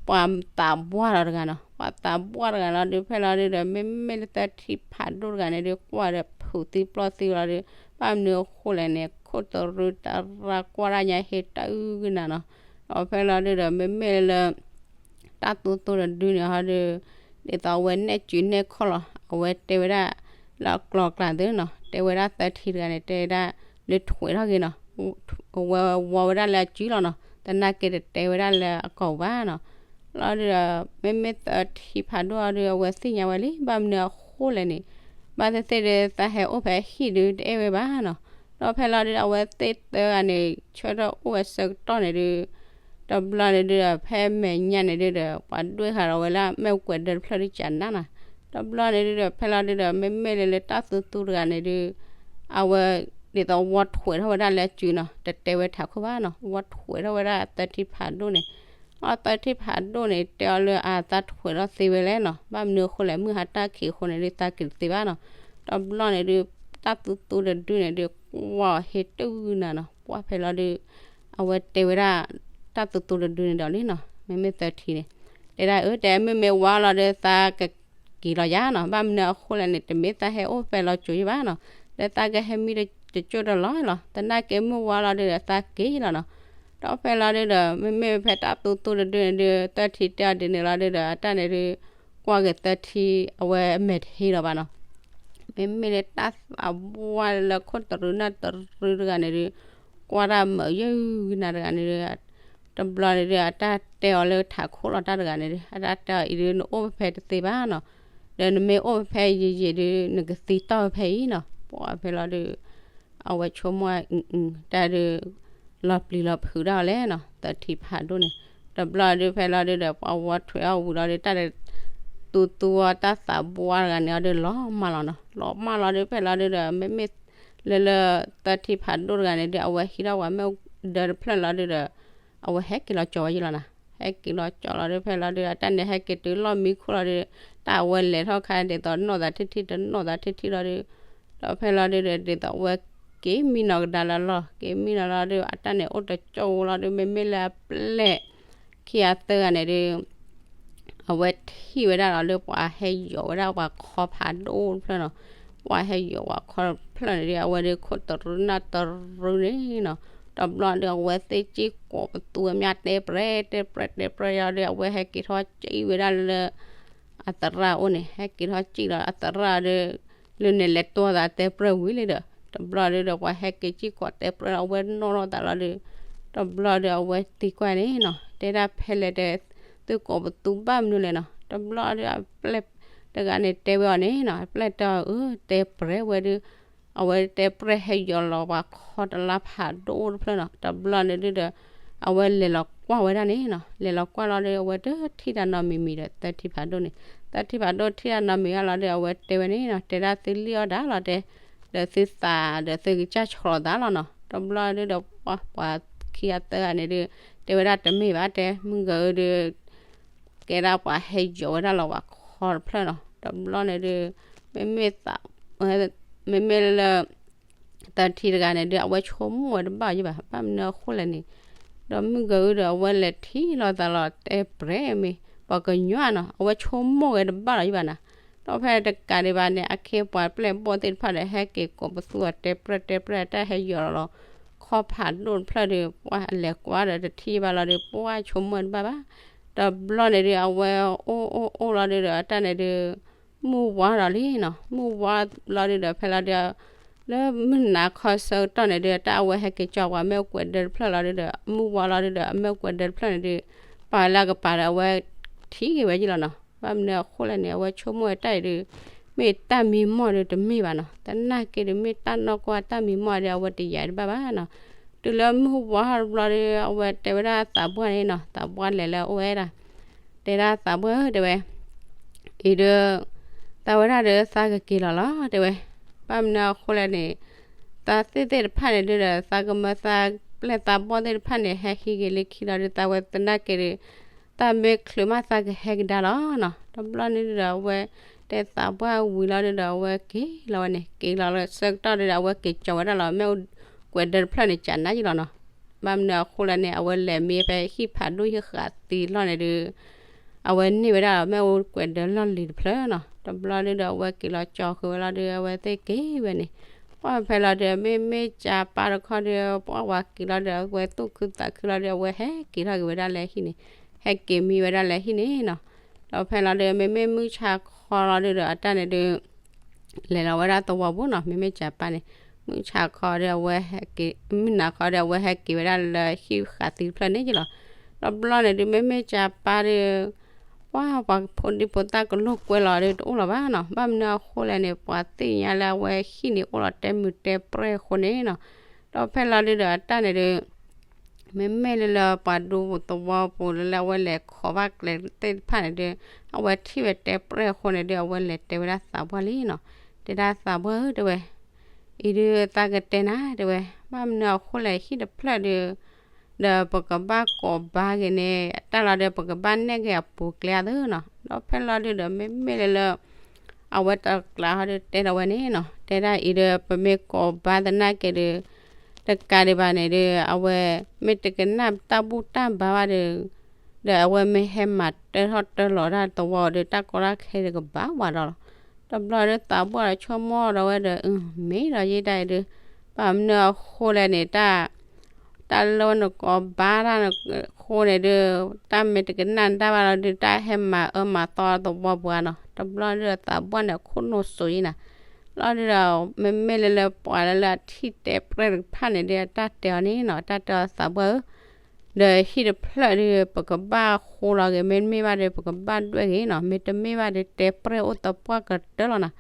ပှၤသးပှၢ်လီၤတဂၤနီၤ, ပှၤသးပှၢ်တဂၤလီၤဒု ဖဲလီၤဒုဒီး မ့မ့ၢ်လၢသထံဖးဒိၣ်တဂၤန့ၣ်ဒု ကွၢ်ဒီးဖုးသံပျီၢ်သံလီၤဒု ဘၣ်မနုၤအဃိလဲၣ်န့ၣ် ခိၣ်တရူးတရၢကွၢ်တၢ်ညါဟ့ၣ်တၢ်အုၣ်ကနၤနီၤ, ဒီးဖဲလီၤဒုဒီး မ့မ့ၢ်လၢ တၢ်သူသူတဒုန့ၣ်ဟီဒု ဒ်သိးအဝဲနဲၣ်စုနဲၣ်ခီၣ်လီၤ, အဝဲတဲဝဲဒၣ်လၢအကျိၤအကျဲသ့နီၤ, တဲဝဲဒၣ်သထံတဂၤန့ၣ် တဲဝဲဒၣ်လၢထွဲးထီၣ်က့ၤနီၤ, အဝဲဝီဝဲဒၣ်လၢအစုလီၤနီၤ, သနာ်က့တတဲဝဲဒၣ်လၢအကိာ်ဘၣ်နီၤ, လီၤဒုဒီး မ့မ့ၢ်သထံဖးဒိၣ်အီၤဒု အဝဲသ့ၣ်ညါဝဲလံ, ဘၣ်မနုၤအဃိလဲၣ်န့ၣ် ဘၣ်သ့ၣ်သ့ၣ်ဒုး သးဟဲအိၣ်ဖဲဟံၣ်ဒုး တအဲၣ်ဝဲဘၣ်နီၤ. ဒီးဖဲလီၤဒုး အဝဲသ့ၣ်သၢဂၤန့ၣ် ဆၢထၢၣ်အိၣ်ဝဲဆၢကတီၢ်န့ၣ်ဒုး တဘျီန့ၣ်ဒုးဒီး ဖဲမဲာ်ညါန့ၣ်ဒုးဒီး ပှၤဒွဲၣ်ဃာ်ဒီးဝဲလၢ မ့ၣ်အူကွဲးဒၢတဖျၢၣ်ဒုး ကနၣ်နီၤ. တဘျီန့ၣ်ဒုးဒီး ဖဲလီၤဒုးဒီး မ့မ့ၢ်လၢလၢတၢ်သူသူတဂၤန့ၣ်ဒုး အဝဲ ဒ်သိးဝီထွဲးထီၣ်ဝဲဒၣ်လၢအစုနီၤ, တတဲဝဲထးခိၣ်ဘၣ်နီၤ, ဝီထွဲးထီၣ်ဝဲဒၣ်သၢထံဖးဒိၣ်န့ၣ်, အသၢထံဖးဒိၣ်န့ၣ် တဲအီၤလၢအသးထွဲးထီၣ်သ့ဝဲလဲၣ်နီၤ, ဘၣ်မနုၤအဃိလဲၣ် မုၢ်ဟါတၢ်ခံးအဃိန့ၣ်ဒုး သးက့ၤတသ့ဘၣ်နီၤ. တဘျီန့ၣ်ဒုး တၢ်သူသူတဒုန့ၣ်ဒုး ကွၢ်အီၤဟ့ၣ်တုၤနၤနီၤ, ပှၢ်ဖဲလီၤဒုး အဝဲတဲဝဲဒၣ် တၢ်သူသူတဒုန့ၣ်ဒီးလံနီၤ, မ့မ့ၢ်သၢထံန့ၣ်, တဲဒၣ်အၢ တဲမ့မ့ၢ်ဝါလီၤဒုး သးကက့ၤလီၤယါနီၤ, ဘၣ်မနုၤအဃိလဲၣ်န့ၣ် တမ့ၢ်သးဟဲအိၣ်ဖဲလီၤကၠိယဘၣ်နီၤ, လၢသးကဟဲမံတကၠိၢ်တလီၢ်လီၤ, သနာ်က့မုၢ်ဝါလီၤဒုးဒီး သးက့ၤလီၤနီၤ. ဒီးဖဲလီၤဒုးဒီး မ့မ့ၢ်ဖဲတၢ်သူသူတဒုန့ၣ်ဒုး သၢထံတဲအီၤဒ်န့ၣ်လီၤဒုးဒီး အတၢ်န့ၣ်ဒုး ကွၢ်က့ၤသၢထံ အဝဲမဲာ်တဟ့လီၤဘၣ်နီၤ. မ့မ့ၢ်လၢတၢ်သးဘှါလၢခိၣ်တရူးနၢ်တရူးတဂၤန့ၣ်ဒုး ကွၢ်တၢ်မုာ်ယုၢ်ကနၤတဂၤန့ၣ်ဒုး တဘျီန့ၣ်ဒုး အတၢ်တဲအီၤလၢထးခိၣ်လီၤတၢ်တဂၤန့ၣ်ဒုး အတၢ်တဲအီၤအံၤဒုး နအိၣ်ဖဲတသ့ဘၣ်နီၤ, ဒီးနမ့ၢ်အိၣ်ဖဲယံာ်ယံာ်ဒုး နကသံတီၢ်ဖဲအံၤနီၤ, ပှၢ်ဖဲလီၤဒုး အဝဲဆိကမိၣ် တၢ်ဒုး လီၤပျံၤလီၤဖုးဒၣ်အီၤလဲၣ်နီၤ, သၢထံဖးဒိၣ်န့ၣ်, တဘျီဒုးဖဲလီၤဒုးဒီး ပှၤဝီထွဲးအီၣ်ဝံၤလီၤဒုး တၢ်ဒုး သူသူအီၤတၢ်သးဘှါတဂၤန့ၣ်အီၤဒုး လီၤမၢ်လီၤနီၤ, လီၤမၢ်လီၤဒုး ဖဲလီၤဒုးဒီး မ့မ့ၢ်လၢလၢ သၢထံဖးဒိၣ်တဂၤန့ၣ်ဒုး အဝဲဟံးထီၣ်ဝဲမ့ၣ်အူဒၢတဖျၢၣ်လီၤဒုးဒီး အဝဲဟဲက့ၤလီၤကၠီဝဲယံလီၤနီၤ, ဟဲက့ၤလီၤကၠီလီၤဒုး ဖဲလီၤဒုး အတၢ်န့ၣ်ဟဲက့ၤတုၤလီၢ်မံခိၣ်လီၤဒုး တၢ်အဝဲလဲၤထီၣ်ခါဒ်သိးနီၢ်သးထံထံ တနီၢ်သးထံထံလီၤဒုး ဒီးဖဲလီၤဒုးဒီး ဒ်သိးအဝဲက့ၤမံနီၤကဒါလၢလီၢ် က့ၤမံနီၤလီၤဒုး အတၢ်န့ၣ်အိၣ်တကၠိၢ်လီၤဒုး မ့မ့ၢ်လၢအပျဲၢ်ခံဂၤသၢဂၤန့ၣ်ဒုး အဝဲထံၣ်ဝဲဒၣ်လီၤလၢပှၤဟဲယိးဝဲဒၣ်ပှၤခီဖးဒိၣ်တဖျၢၣ်နီၤ, ပှၤဟဲယိးပှၤခီဖးဒိၣ်တဖျၢၣ်န့ၣ်ဒုး အဝဲဒုးခိၣ်တရူးနၢ်တရူးန့ၣ်နီၤ, တဘျီဒုးအဝဲသ့ၣ်ကံၢ်ကိးပသူအမျၢ်တဲပြဲတဲပြဲတဲပြဲလီၤဒုး အဝဲဟဲက့ၤထီၣ်ကံၣ်ဝဲဒၣ်လၢ အသရၣ်အိၣ်န့ၣ် ဟဲက့ၤထီၣ်ကံၣ်လီၤအသရၣ်ဒီး လၢန့ၣ်လဲၤတိၢ်သးတဲပြဲဝံၤလံဒီး တဘျီဒုးဒီး ပှၤဟဲက့ၤကံၣ်ကိးတဲပြဲလီၤ အဝဲနီၣ်ထီၣ်သးလီၤဒုး တဘျီဒီးအဝဲသံကွၢ်န့ၣ်နီၤ တဲဒၣ်ဖဲလဲၣ်တဲ သုကိးပသူဘၣ်မနုၤလဲၣ်နီၤ တဘျီဒီးအပျဲၢ်တဂၤန့ၣ်တဲဝဲအီၤန့ၣ်နီၤ အပျဲၢ်တဲအီၤအၢ တဲပြဲဝဲဒုး အဝဲတဲပြဲဟဲယိးလီၤပှၤခီတလါဖးဒိၣ်တဖျၢၣ်နီၤ တဘျီန့ၣ်ဒုးဒီး အဝဲလဲၤလီၤကွၢ်ဝဲဒၣ်န့ၣ်နီၤ လဲၤလီၤကွၢ်လီၤဒီး အဝဲတထံၣ်တၢ်နီတမံၤမံၤဒီး သၢထံဖးဒိၣ်န့ၣ် သၢထံဖးဒိၣ်ထံၣ်တၢ်နီတမံၤလီၤဒီး အဝဲတဲဝဲန့ၣ်နီၤ တဲဒၣ်သုလံၣ်အီၣ်ဒၣ်လီၤတဲ ဒီးသုသးဒီးသုကစၢ်ဆီၣ်လီၤသးလီၤနီၤ တဘျီဒုးဒီး ပှၤခံဂၤသၢဂၤန့ၣ်ဒုး တဲဝဲဒၣ်တမ့ၢ်ဘၣ်တဲ မုၢ်ဂၤအၢဒုး ကဲဒၣ်ပှၤဟဲယိးဝဲဒၣ်လီၤပှၤခီတဖျၢၣ်နီၤ တဘျီန့ၣ်ဒုး မ့မ့ၢ်သး မ့မ့ၢ်လၢ သၢထံတဂၤန့ၣ်ဒုး အဝဲဆိကမိၣ်ဝဲတဘၣ်ယဘၣ် ဘၣ်မနုၤအဃိလဲၣ်န့ၣ် ဒီးမုၢ်ဂၤအၢဒီး အဝဲလဲၤထံၣ်လီၤသးလီၤတဲပြဲမ့ၢ် ပှၤကညီနီၤ အဝဲဆိကမိၣ်ဝဲတဘၣ်လီၤယဘၣ်နီၤ ဒီးဖဲတကးဒံးဘၣ်န့ၣ် အခ့ပှၤပျဲၢ်ဘီၣ်သ့ၣ်တဖၣ်ဒီး ဟဲက့ၤကိးပသူအီၤတဲပြဲတဲပြဲ တၢ်ဟဲယိးလီၤလီၤ ခီဖးဒိၣ်တဖျၢၣ်ဒီး ပှၤလဲၤကွၢ်ဒီးတထံၣ်ဘၣ်လီၤဒီး ပှၤဆိကမိၣ်ဝဲတဘၣ်ဘၣ် တဘျီန့ၣ်ဒုး အဝဲအိၣ်အိၣ်အိၣ်လီၤဒုးဒီး အတၢ်န့ၣ်ဒုး မုၢ်ဝါဒီးလံနီၤ မုၢ်ဝါလီၤဒုးဒီး ဖဲလီၤဒုး လၢမုၢ်နၤခီဆၢကတီၢ်န့ၣ်ဒုး တၢ်အဝဲဟဲက့ၤကၠီပှၤမ့ၣ်အူကွဲးဒၢတဖျၢၣ်လီၤဒုးဒီး မုၢ်ဝါလီၤဒုးဒီး အမ့ၣ်အူကွဲးဒၢတဖျၢၣ်န့ၣ်ဒုး ပာ်လၢအကပၤဒီး အဝဲထံၣ်က့ၤဝဲယံလီၤနီၤ ဘၣ်မနုၤအဃိလဲၣ်န့ၣ် အဝဲဆိကမိၣ်ဝဲတၢ်အံၤဒုး မ့ၢ်တၢ်မံမီၢ်ဒုးတမ့ၢ်ဘၣ်နီၤ သနာ်က့ဒုး မ့ၢ်တၢ်နီၢ်ကီၢ်တၢ်မံမီၢ်ဒုး အဝဲတယာ်တဘၣ်ဘၣ်နီၤ တုၤလၢမုၢ်ဝါတဘျီဒီး အဝဲတဲဝဲဒၣ်သးပှၢ်န့ၣ်နီၤ သးပှၢ်လဲၤလၢအအိၣ်ဝဲဒၣ် တဲဒၣ်သးပှၢ်ဧၢ တဲဝဲ အံၤဒုး သးဝဲဒၣ်ဒီး သးကက့ၤလီၤလီၤ တဲဝဲ ဘၣ်မနုၤအဃိလဲၣ်န့ၣ် သးသ့ၣ်သ့ၣ်တဖၣ်န့ၣ်ဒုးဒီး သးကမၢသးပျဲၢ်သးဘီၣ်သ့ၣ်တဖၣ်န့ၣ် ဟဲဟံးက့ၤလၢခံလီၤဒုး သးဝဲသနာ်က့ဒုး သးမ့ၢ်ချုးမးသးကဟဲကဒါလီၤနီၤ တဘျီန့ၣ်ဒုးဒီး အဝဲတဲသးပှၢ်ဝံၤလီၤဒုးဒီး အဝဲက့ၤလီၤဝဲန့ၣ် က့ၤလီၤလၢဆၢကတီၢ်ဒုးဒီး အဝဲက့ၤကၠီၤဝဲဒၣ်လီၤ မ့ၣ်အူကွဲးဒၢတဖျၢၣ်န့ၣ် ကနၣ်ယံလီၤနီၤ ဘၣ်မနုၤအဃိလဲၣ်န့ၣ် အဝဲလဲၤမံဖဲဟံၣ်ဖးဒိၣ်ဟံၣ်ဃာ်သံလီၢ်န့ၣ်ဒုး အဝဲန့ၢ်ဝဲဒၣ်မ့ၣ်အူကွဲးဒၢလီၢ်လံၤတဖျၢၣ်နီၤ တဘျီဒုးဒီး အဝဲက့ၤလီၤကၠီၤဃုာ်ဝဲလီၤဒုး အဝဲသ့ၣ်က့ၤဝဲန့ၣ် ပှၢ်ဖဲလီၤဒုး မ့မ့ၢ်ကၢ်ပၢ်တခီဒုး ပှၢ်ဝဲက့ၤလီၤဒုး အဝဲသူၣ်ခုသးခုလီၤဒုး အဝဲဟဲက့ၤထီၣ်က့ၤဝဲဒၣ်လၢဟံၣ်န့ၣ် ဟဲက့ၤမံဝဲဒၣ်လၢဟံၣ်န့ၣ်နီၤ ဒီးဖဲလီၤဒုး မ့မ့ၢ်မုၢ်ဆါခီလီၤဒုးဒီး အတၢ်န့ၣ်ဒုး လဲၤလီၤဝဲဒၣ်သဝီပူၤနီၤ မ့မ့ၢ်ကၢ်ပၢ်န့ၣ် မုၢ်ဆါခီဒီးအဝဲဟဲက့ၤ မုၢ်နၤခီဒီးအဝဲဟဲက့ၤဝဲဒၣ်လၢဟံၣ်ဃာ်သံတဖျၢၣ်န့ၣ်ယလီၤ တဘျီန့ၣ်ဒုး မ့မ့ၢ်ကၢ်ပၢ်ဒီး ပှၤ ပှၤဖိဒံဖိသၣ်ကလိာ်ကွဲလီၤဒီးတအိၣ်လီၤဘၣ်နီၤ. ဘၣ်မနုၤအဃိလဲၣ်န့ၣ် ပှၤသ့ၣ်ညါလၢအဝဲဟံၣ်န့ၣ်အိၣ်လီၤတဲမုာ်တဲပြဲၢ်အဃိန့ၣ်နီၤ. ဒီးဖဲလီၤဒုဒီးအတၢ်န့ၣ်ဒုး မ့မ့ၢ်လၢလၢပှၤဒူသဝီပူၤလၢလၢအဝဲလဲၤခိးဘၣ်ကျဲသ့ၣ်တဖၣ်န့ၣ်ဒုး အဝဲထံၣ်ဝဲတဲပြဲၢ်အဃိန့ၣ်ဒုး အဝဲလဲၤတဲဝဲဒၣ်သးပှၢ်လံနီၤ. တဲဒၣ်သးပှၢ်ဧၢ တဲဝဲ, အံၤဒုးသးကတဲနၤ တဲဝဲ, ဘၣ်မနုၤအဃိလဲၣ် ဟံၣ်တဖျၢၣ်ဒုး ဒီးပကဘၣ်ကိးဘါက့ၤန့ၣ် အတၢ်လီၤဒီး ပကဘၣ်နဲၣ်က့ၤအပူၤကျဲအသိးနီၤ. ဒီးဖဲလီၤဒုဒီး မ့မ့ၢ်လၢလၢ အဝဲတကျးဟီဒုးတဲထီၣ်ဝဲန့ၣ်နီၤ, တဲဒၣ်အံၤဒီး ပမ့ၢ်ကိးဘါသနာ်က့ဒုး တကးဒံးဘၣ်န့ၣ်ဒုး အဝဲမ့ၢ်တကနၣ်တၢ်ဘူၣ်တၢ်ဘါဘၣ်ဒီး ဒီးအဝဲမ့ၢ်ဟဲမၤတၢထီၣ်တၢလီၤတၢ်သဝီဒီး တၢ်ကီတၢ်ခဲဒုးကဘၣ်ဝးဒီးလီၤ. တဘျီဒုးသးပှၢ်ဒီးဆိကမိၣ်ဒီးဝဲဒီး အမ့ၢ်ဒီးယဲဒၣ်အံၤဒုး ဘၣ်မနုၤအဃိလဲၣ်န့ၣ် တၢ် တၢ်လၢနကိးဘါတၢ်အဃိန့ၣ်ဒုး တၢ်မ့ၢ်တကနၣ်တၢ်ဘၣ်လီၤဒုး တၢ်ဟဲမၤအၢမၤသီသဝီပူၤဧါနီၤ. တဘျီဒုးဒီးသးပှၢ်န့ၣ် အခိၣ်နူာ်စိၤအံၤနၤ, လီၤဒုးဒီး မ့မ့ၢ်လၢလၢပှၤလၢလၢအထံၣ်တဲပြဲၢ်တဖၣ်န့ၣ်ဒုး အတၢ်တဲအီၤန့ၣ်နီၤ, တၢ်တဲအီၤသးပှၢ်ဧၢ ဒီးဟံၣ်တဖျၢၣ်ဒုး ပကဘၣ်ဃိလီၤဂ့ၤ, မ့တမ့ၢ်ဘၣ်ဒီး ပကဘၣ်ဒွဲၣ်ဂ့ၤနီၤ, မ့တမ့ၢ်ဘၣ်ဒီး တဲပြဲၢ်အိၣ်သပှၢ်ကတၢၢ်လီၤနီၤ.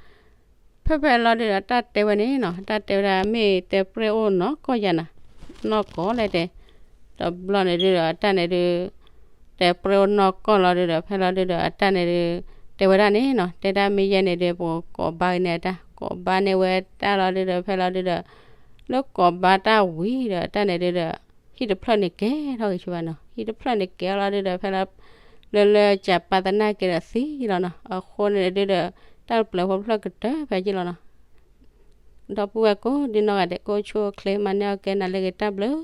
ဖဲဖဲလီၤဒုးဒီး တၢ်တဲဝဲန့ၣ်နီၤ, တၢ်တဲဝဲဒၣ် မ့ၢ်တဲပြဲၢ်အိၣ်နီၢ်ကီၢ်ယၤနၤ, နီၢ်ကီၢ်လဲၣ်တဲ. တဘျီန့ၣ်ဒုးဒီး တၢ်န့ၣ်ဒုး တဲပြဲၢ်အိၣ်နီၢ်ကီၢ်လီၤဒုးဒီး ဖဲလီၤဒုးဒီး အတၢ်န့ၣ်ဒုး တဲဝဲဒၣ်န့ၣ်နီၤ, တဲဒၣ်မ့ၢ်ယဲန့ၣ်ဒုး ပကိးဘါက့ၤန့ၣ် အတၢ်ကိးဘါန့ၢ်ဝဲတၢ်လီၤဒုးဒီး ဖဲလီၤဒုးဒီး လၢကိးဘါတၢ်ဝံၤဒီး တၢ်န့ၣ်ဒုးဒီး ဟံၣ်တဖျၢၣ်န့ၣ်ကဲထီၣ်ဂ့ၤဆူဘၣ်နီၤ, ဟံၣ်တဖျၢၣ်န့ၣ်ကဲလီၤဒုးဒီး ဖဲလၢ လၢလၢကပာ်သနာ်က့ဒီးသံလီၤနီၤ, အဃိန့ၣ်ဒုးဒီး တၢ်ပျၢၤဖိဖျၢၣ်ကတၢၢ်ဖဲယ့ၢ်လီၤနီၤ. ဒီပုၢ်ဝဲၢ်ကိးဒံနီၢ်ဂၤဒဲး ကအိၣ်ဆူၣ်အိၣ်ချ့ မၤန့ၢ်အီၣ်ကဲနၤလၢအဂ့ၤ တၢ်ဘျုး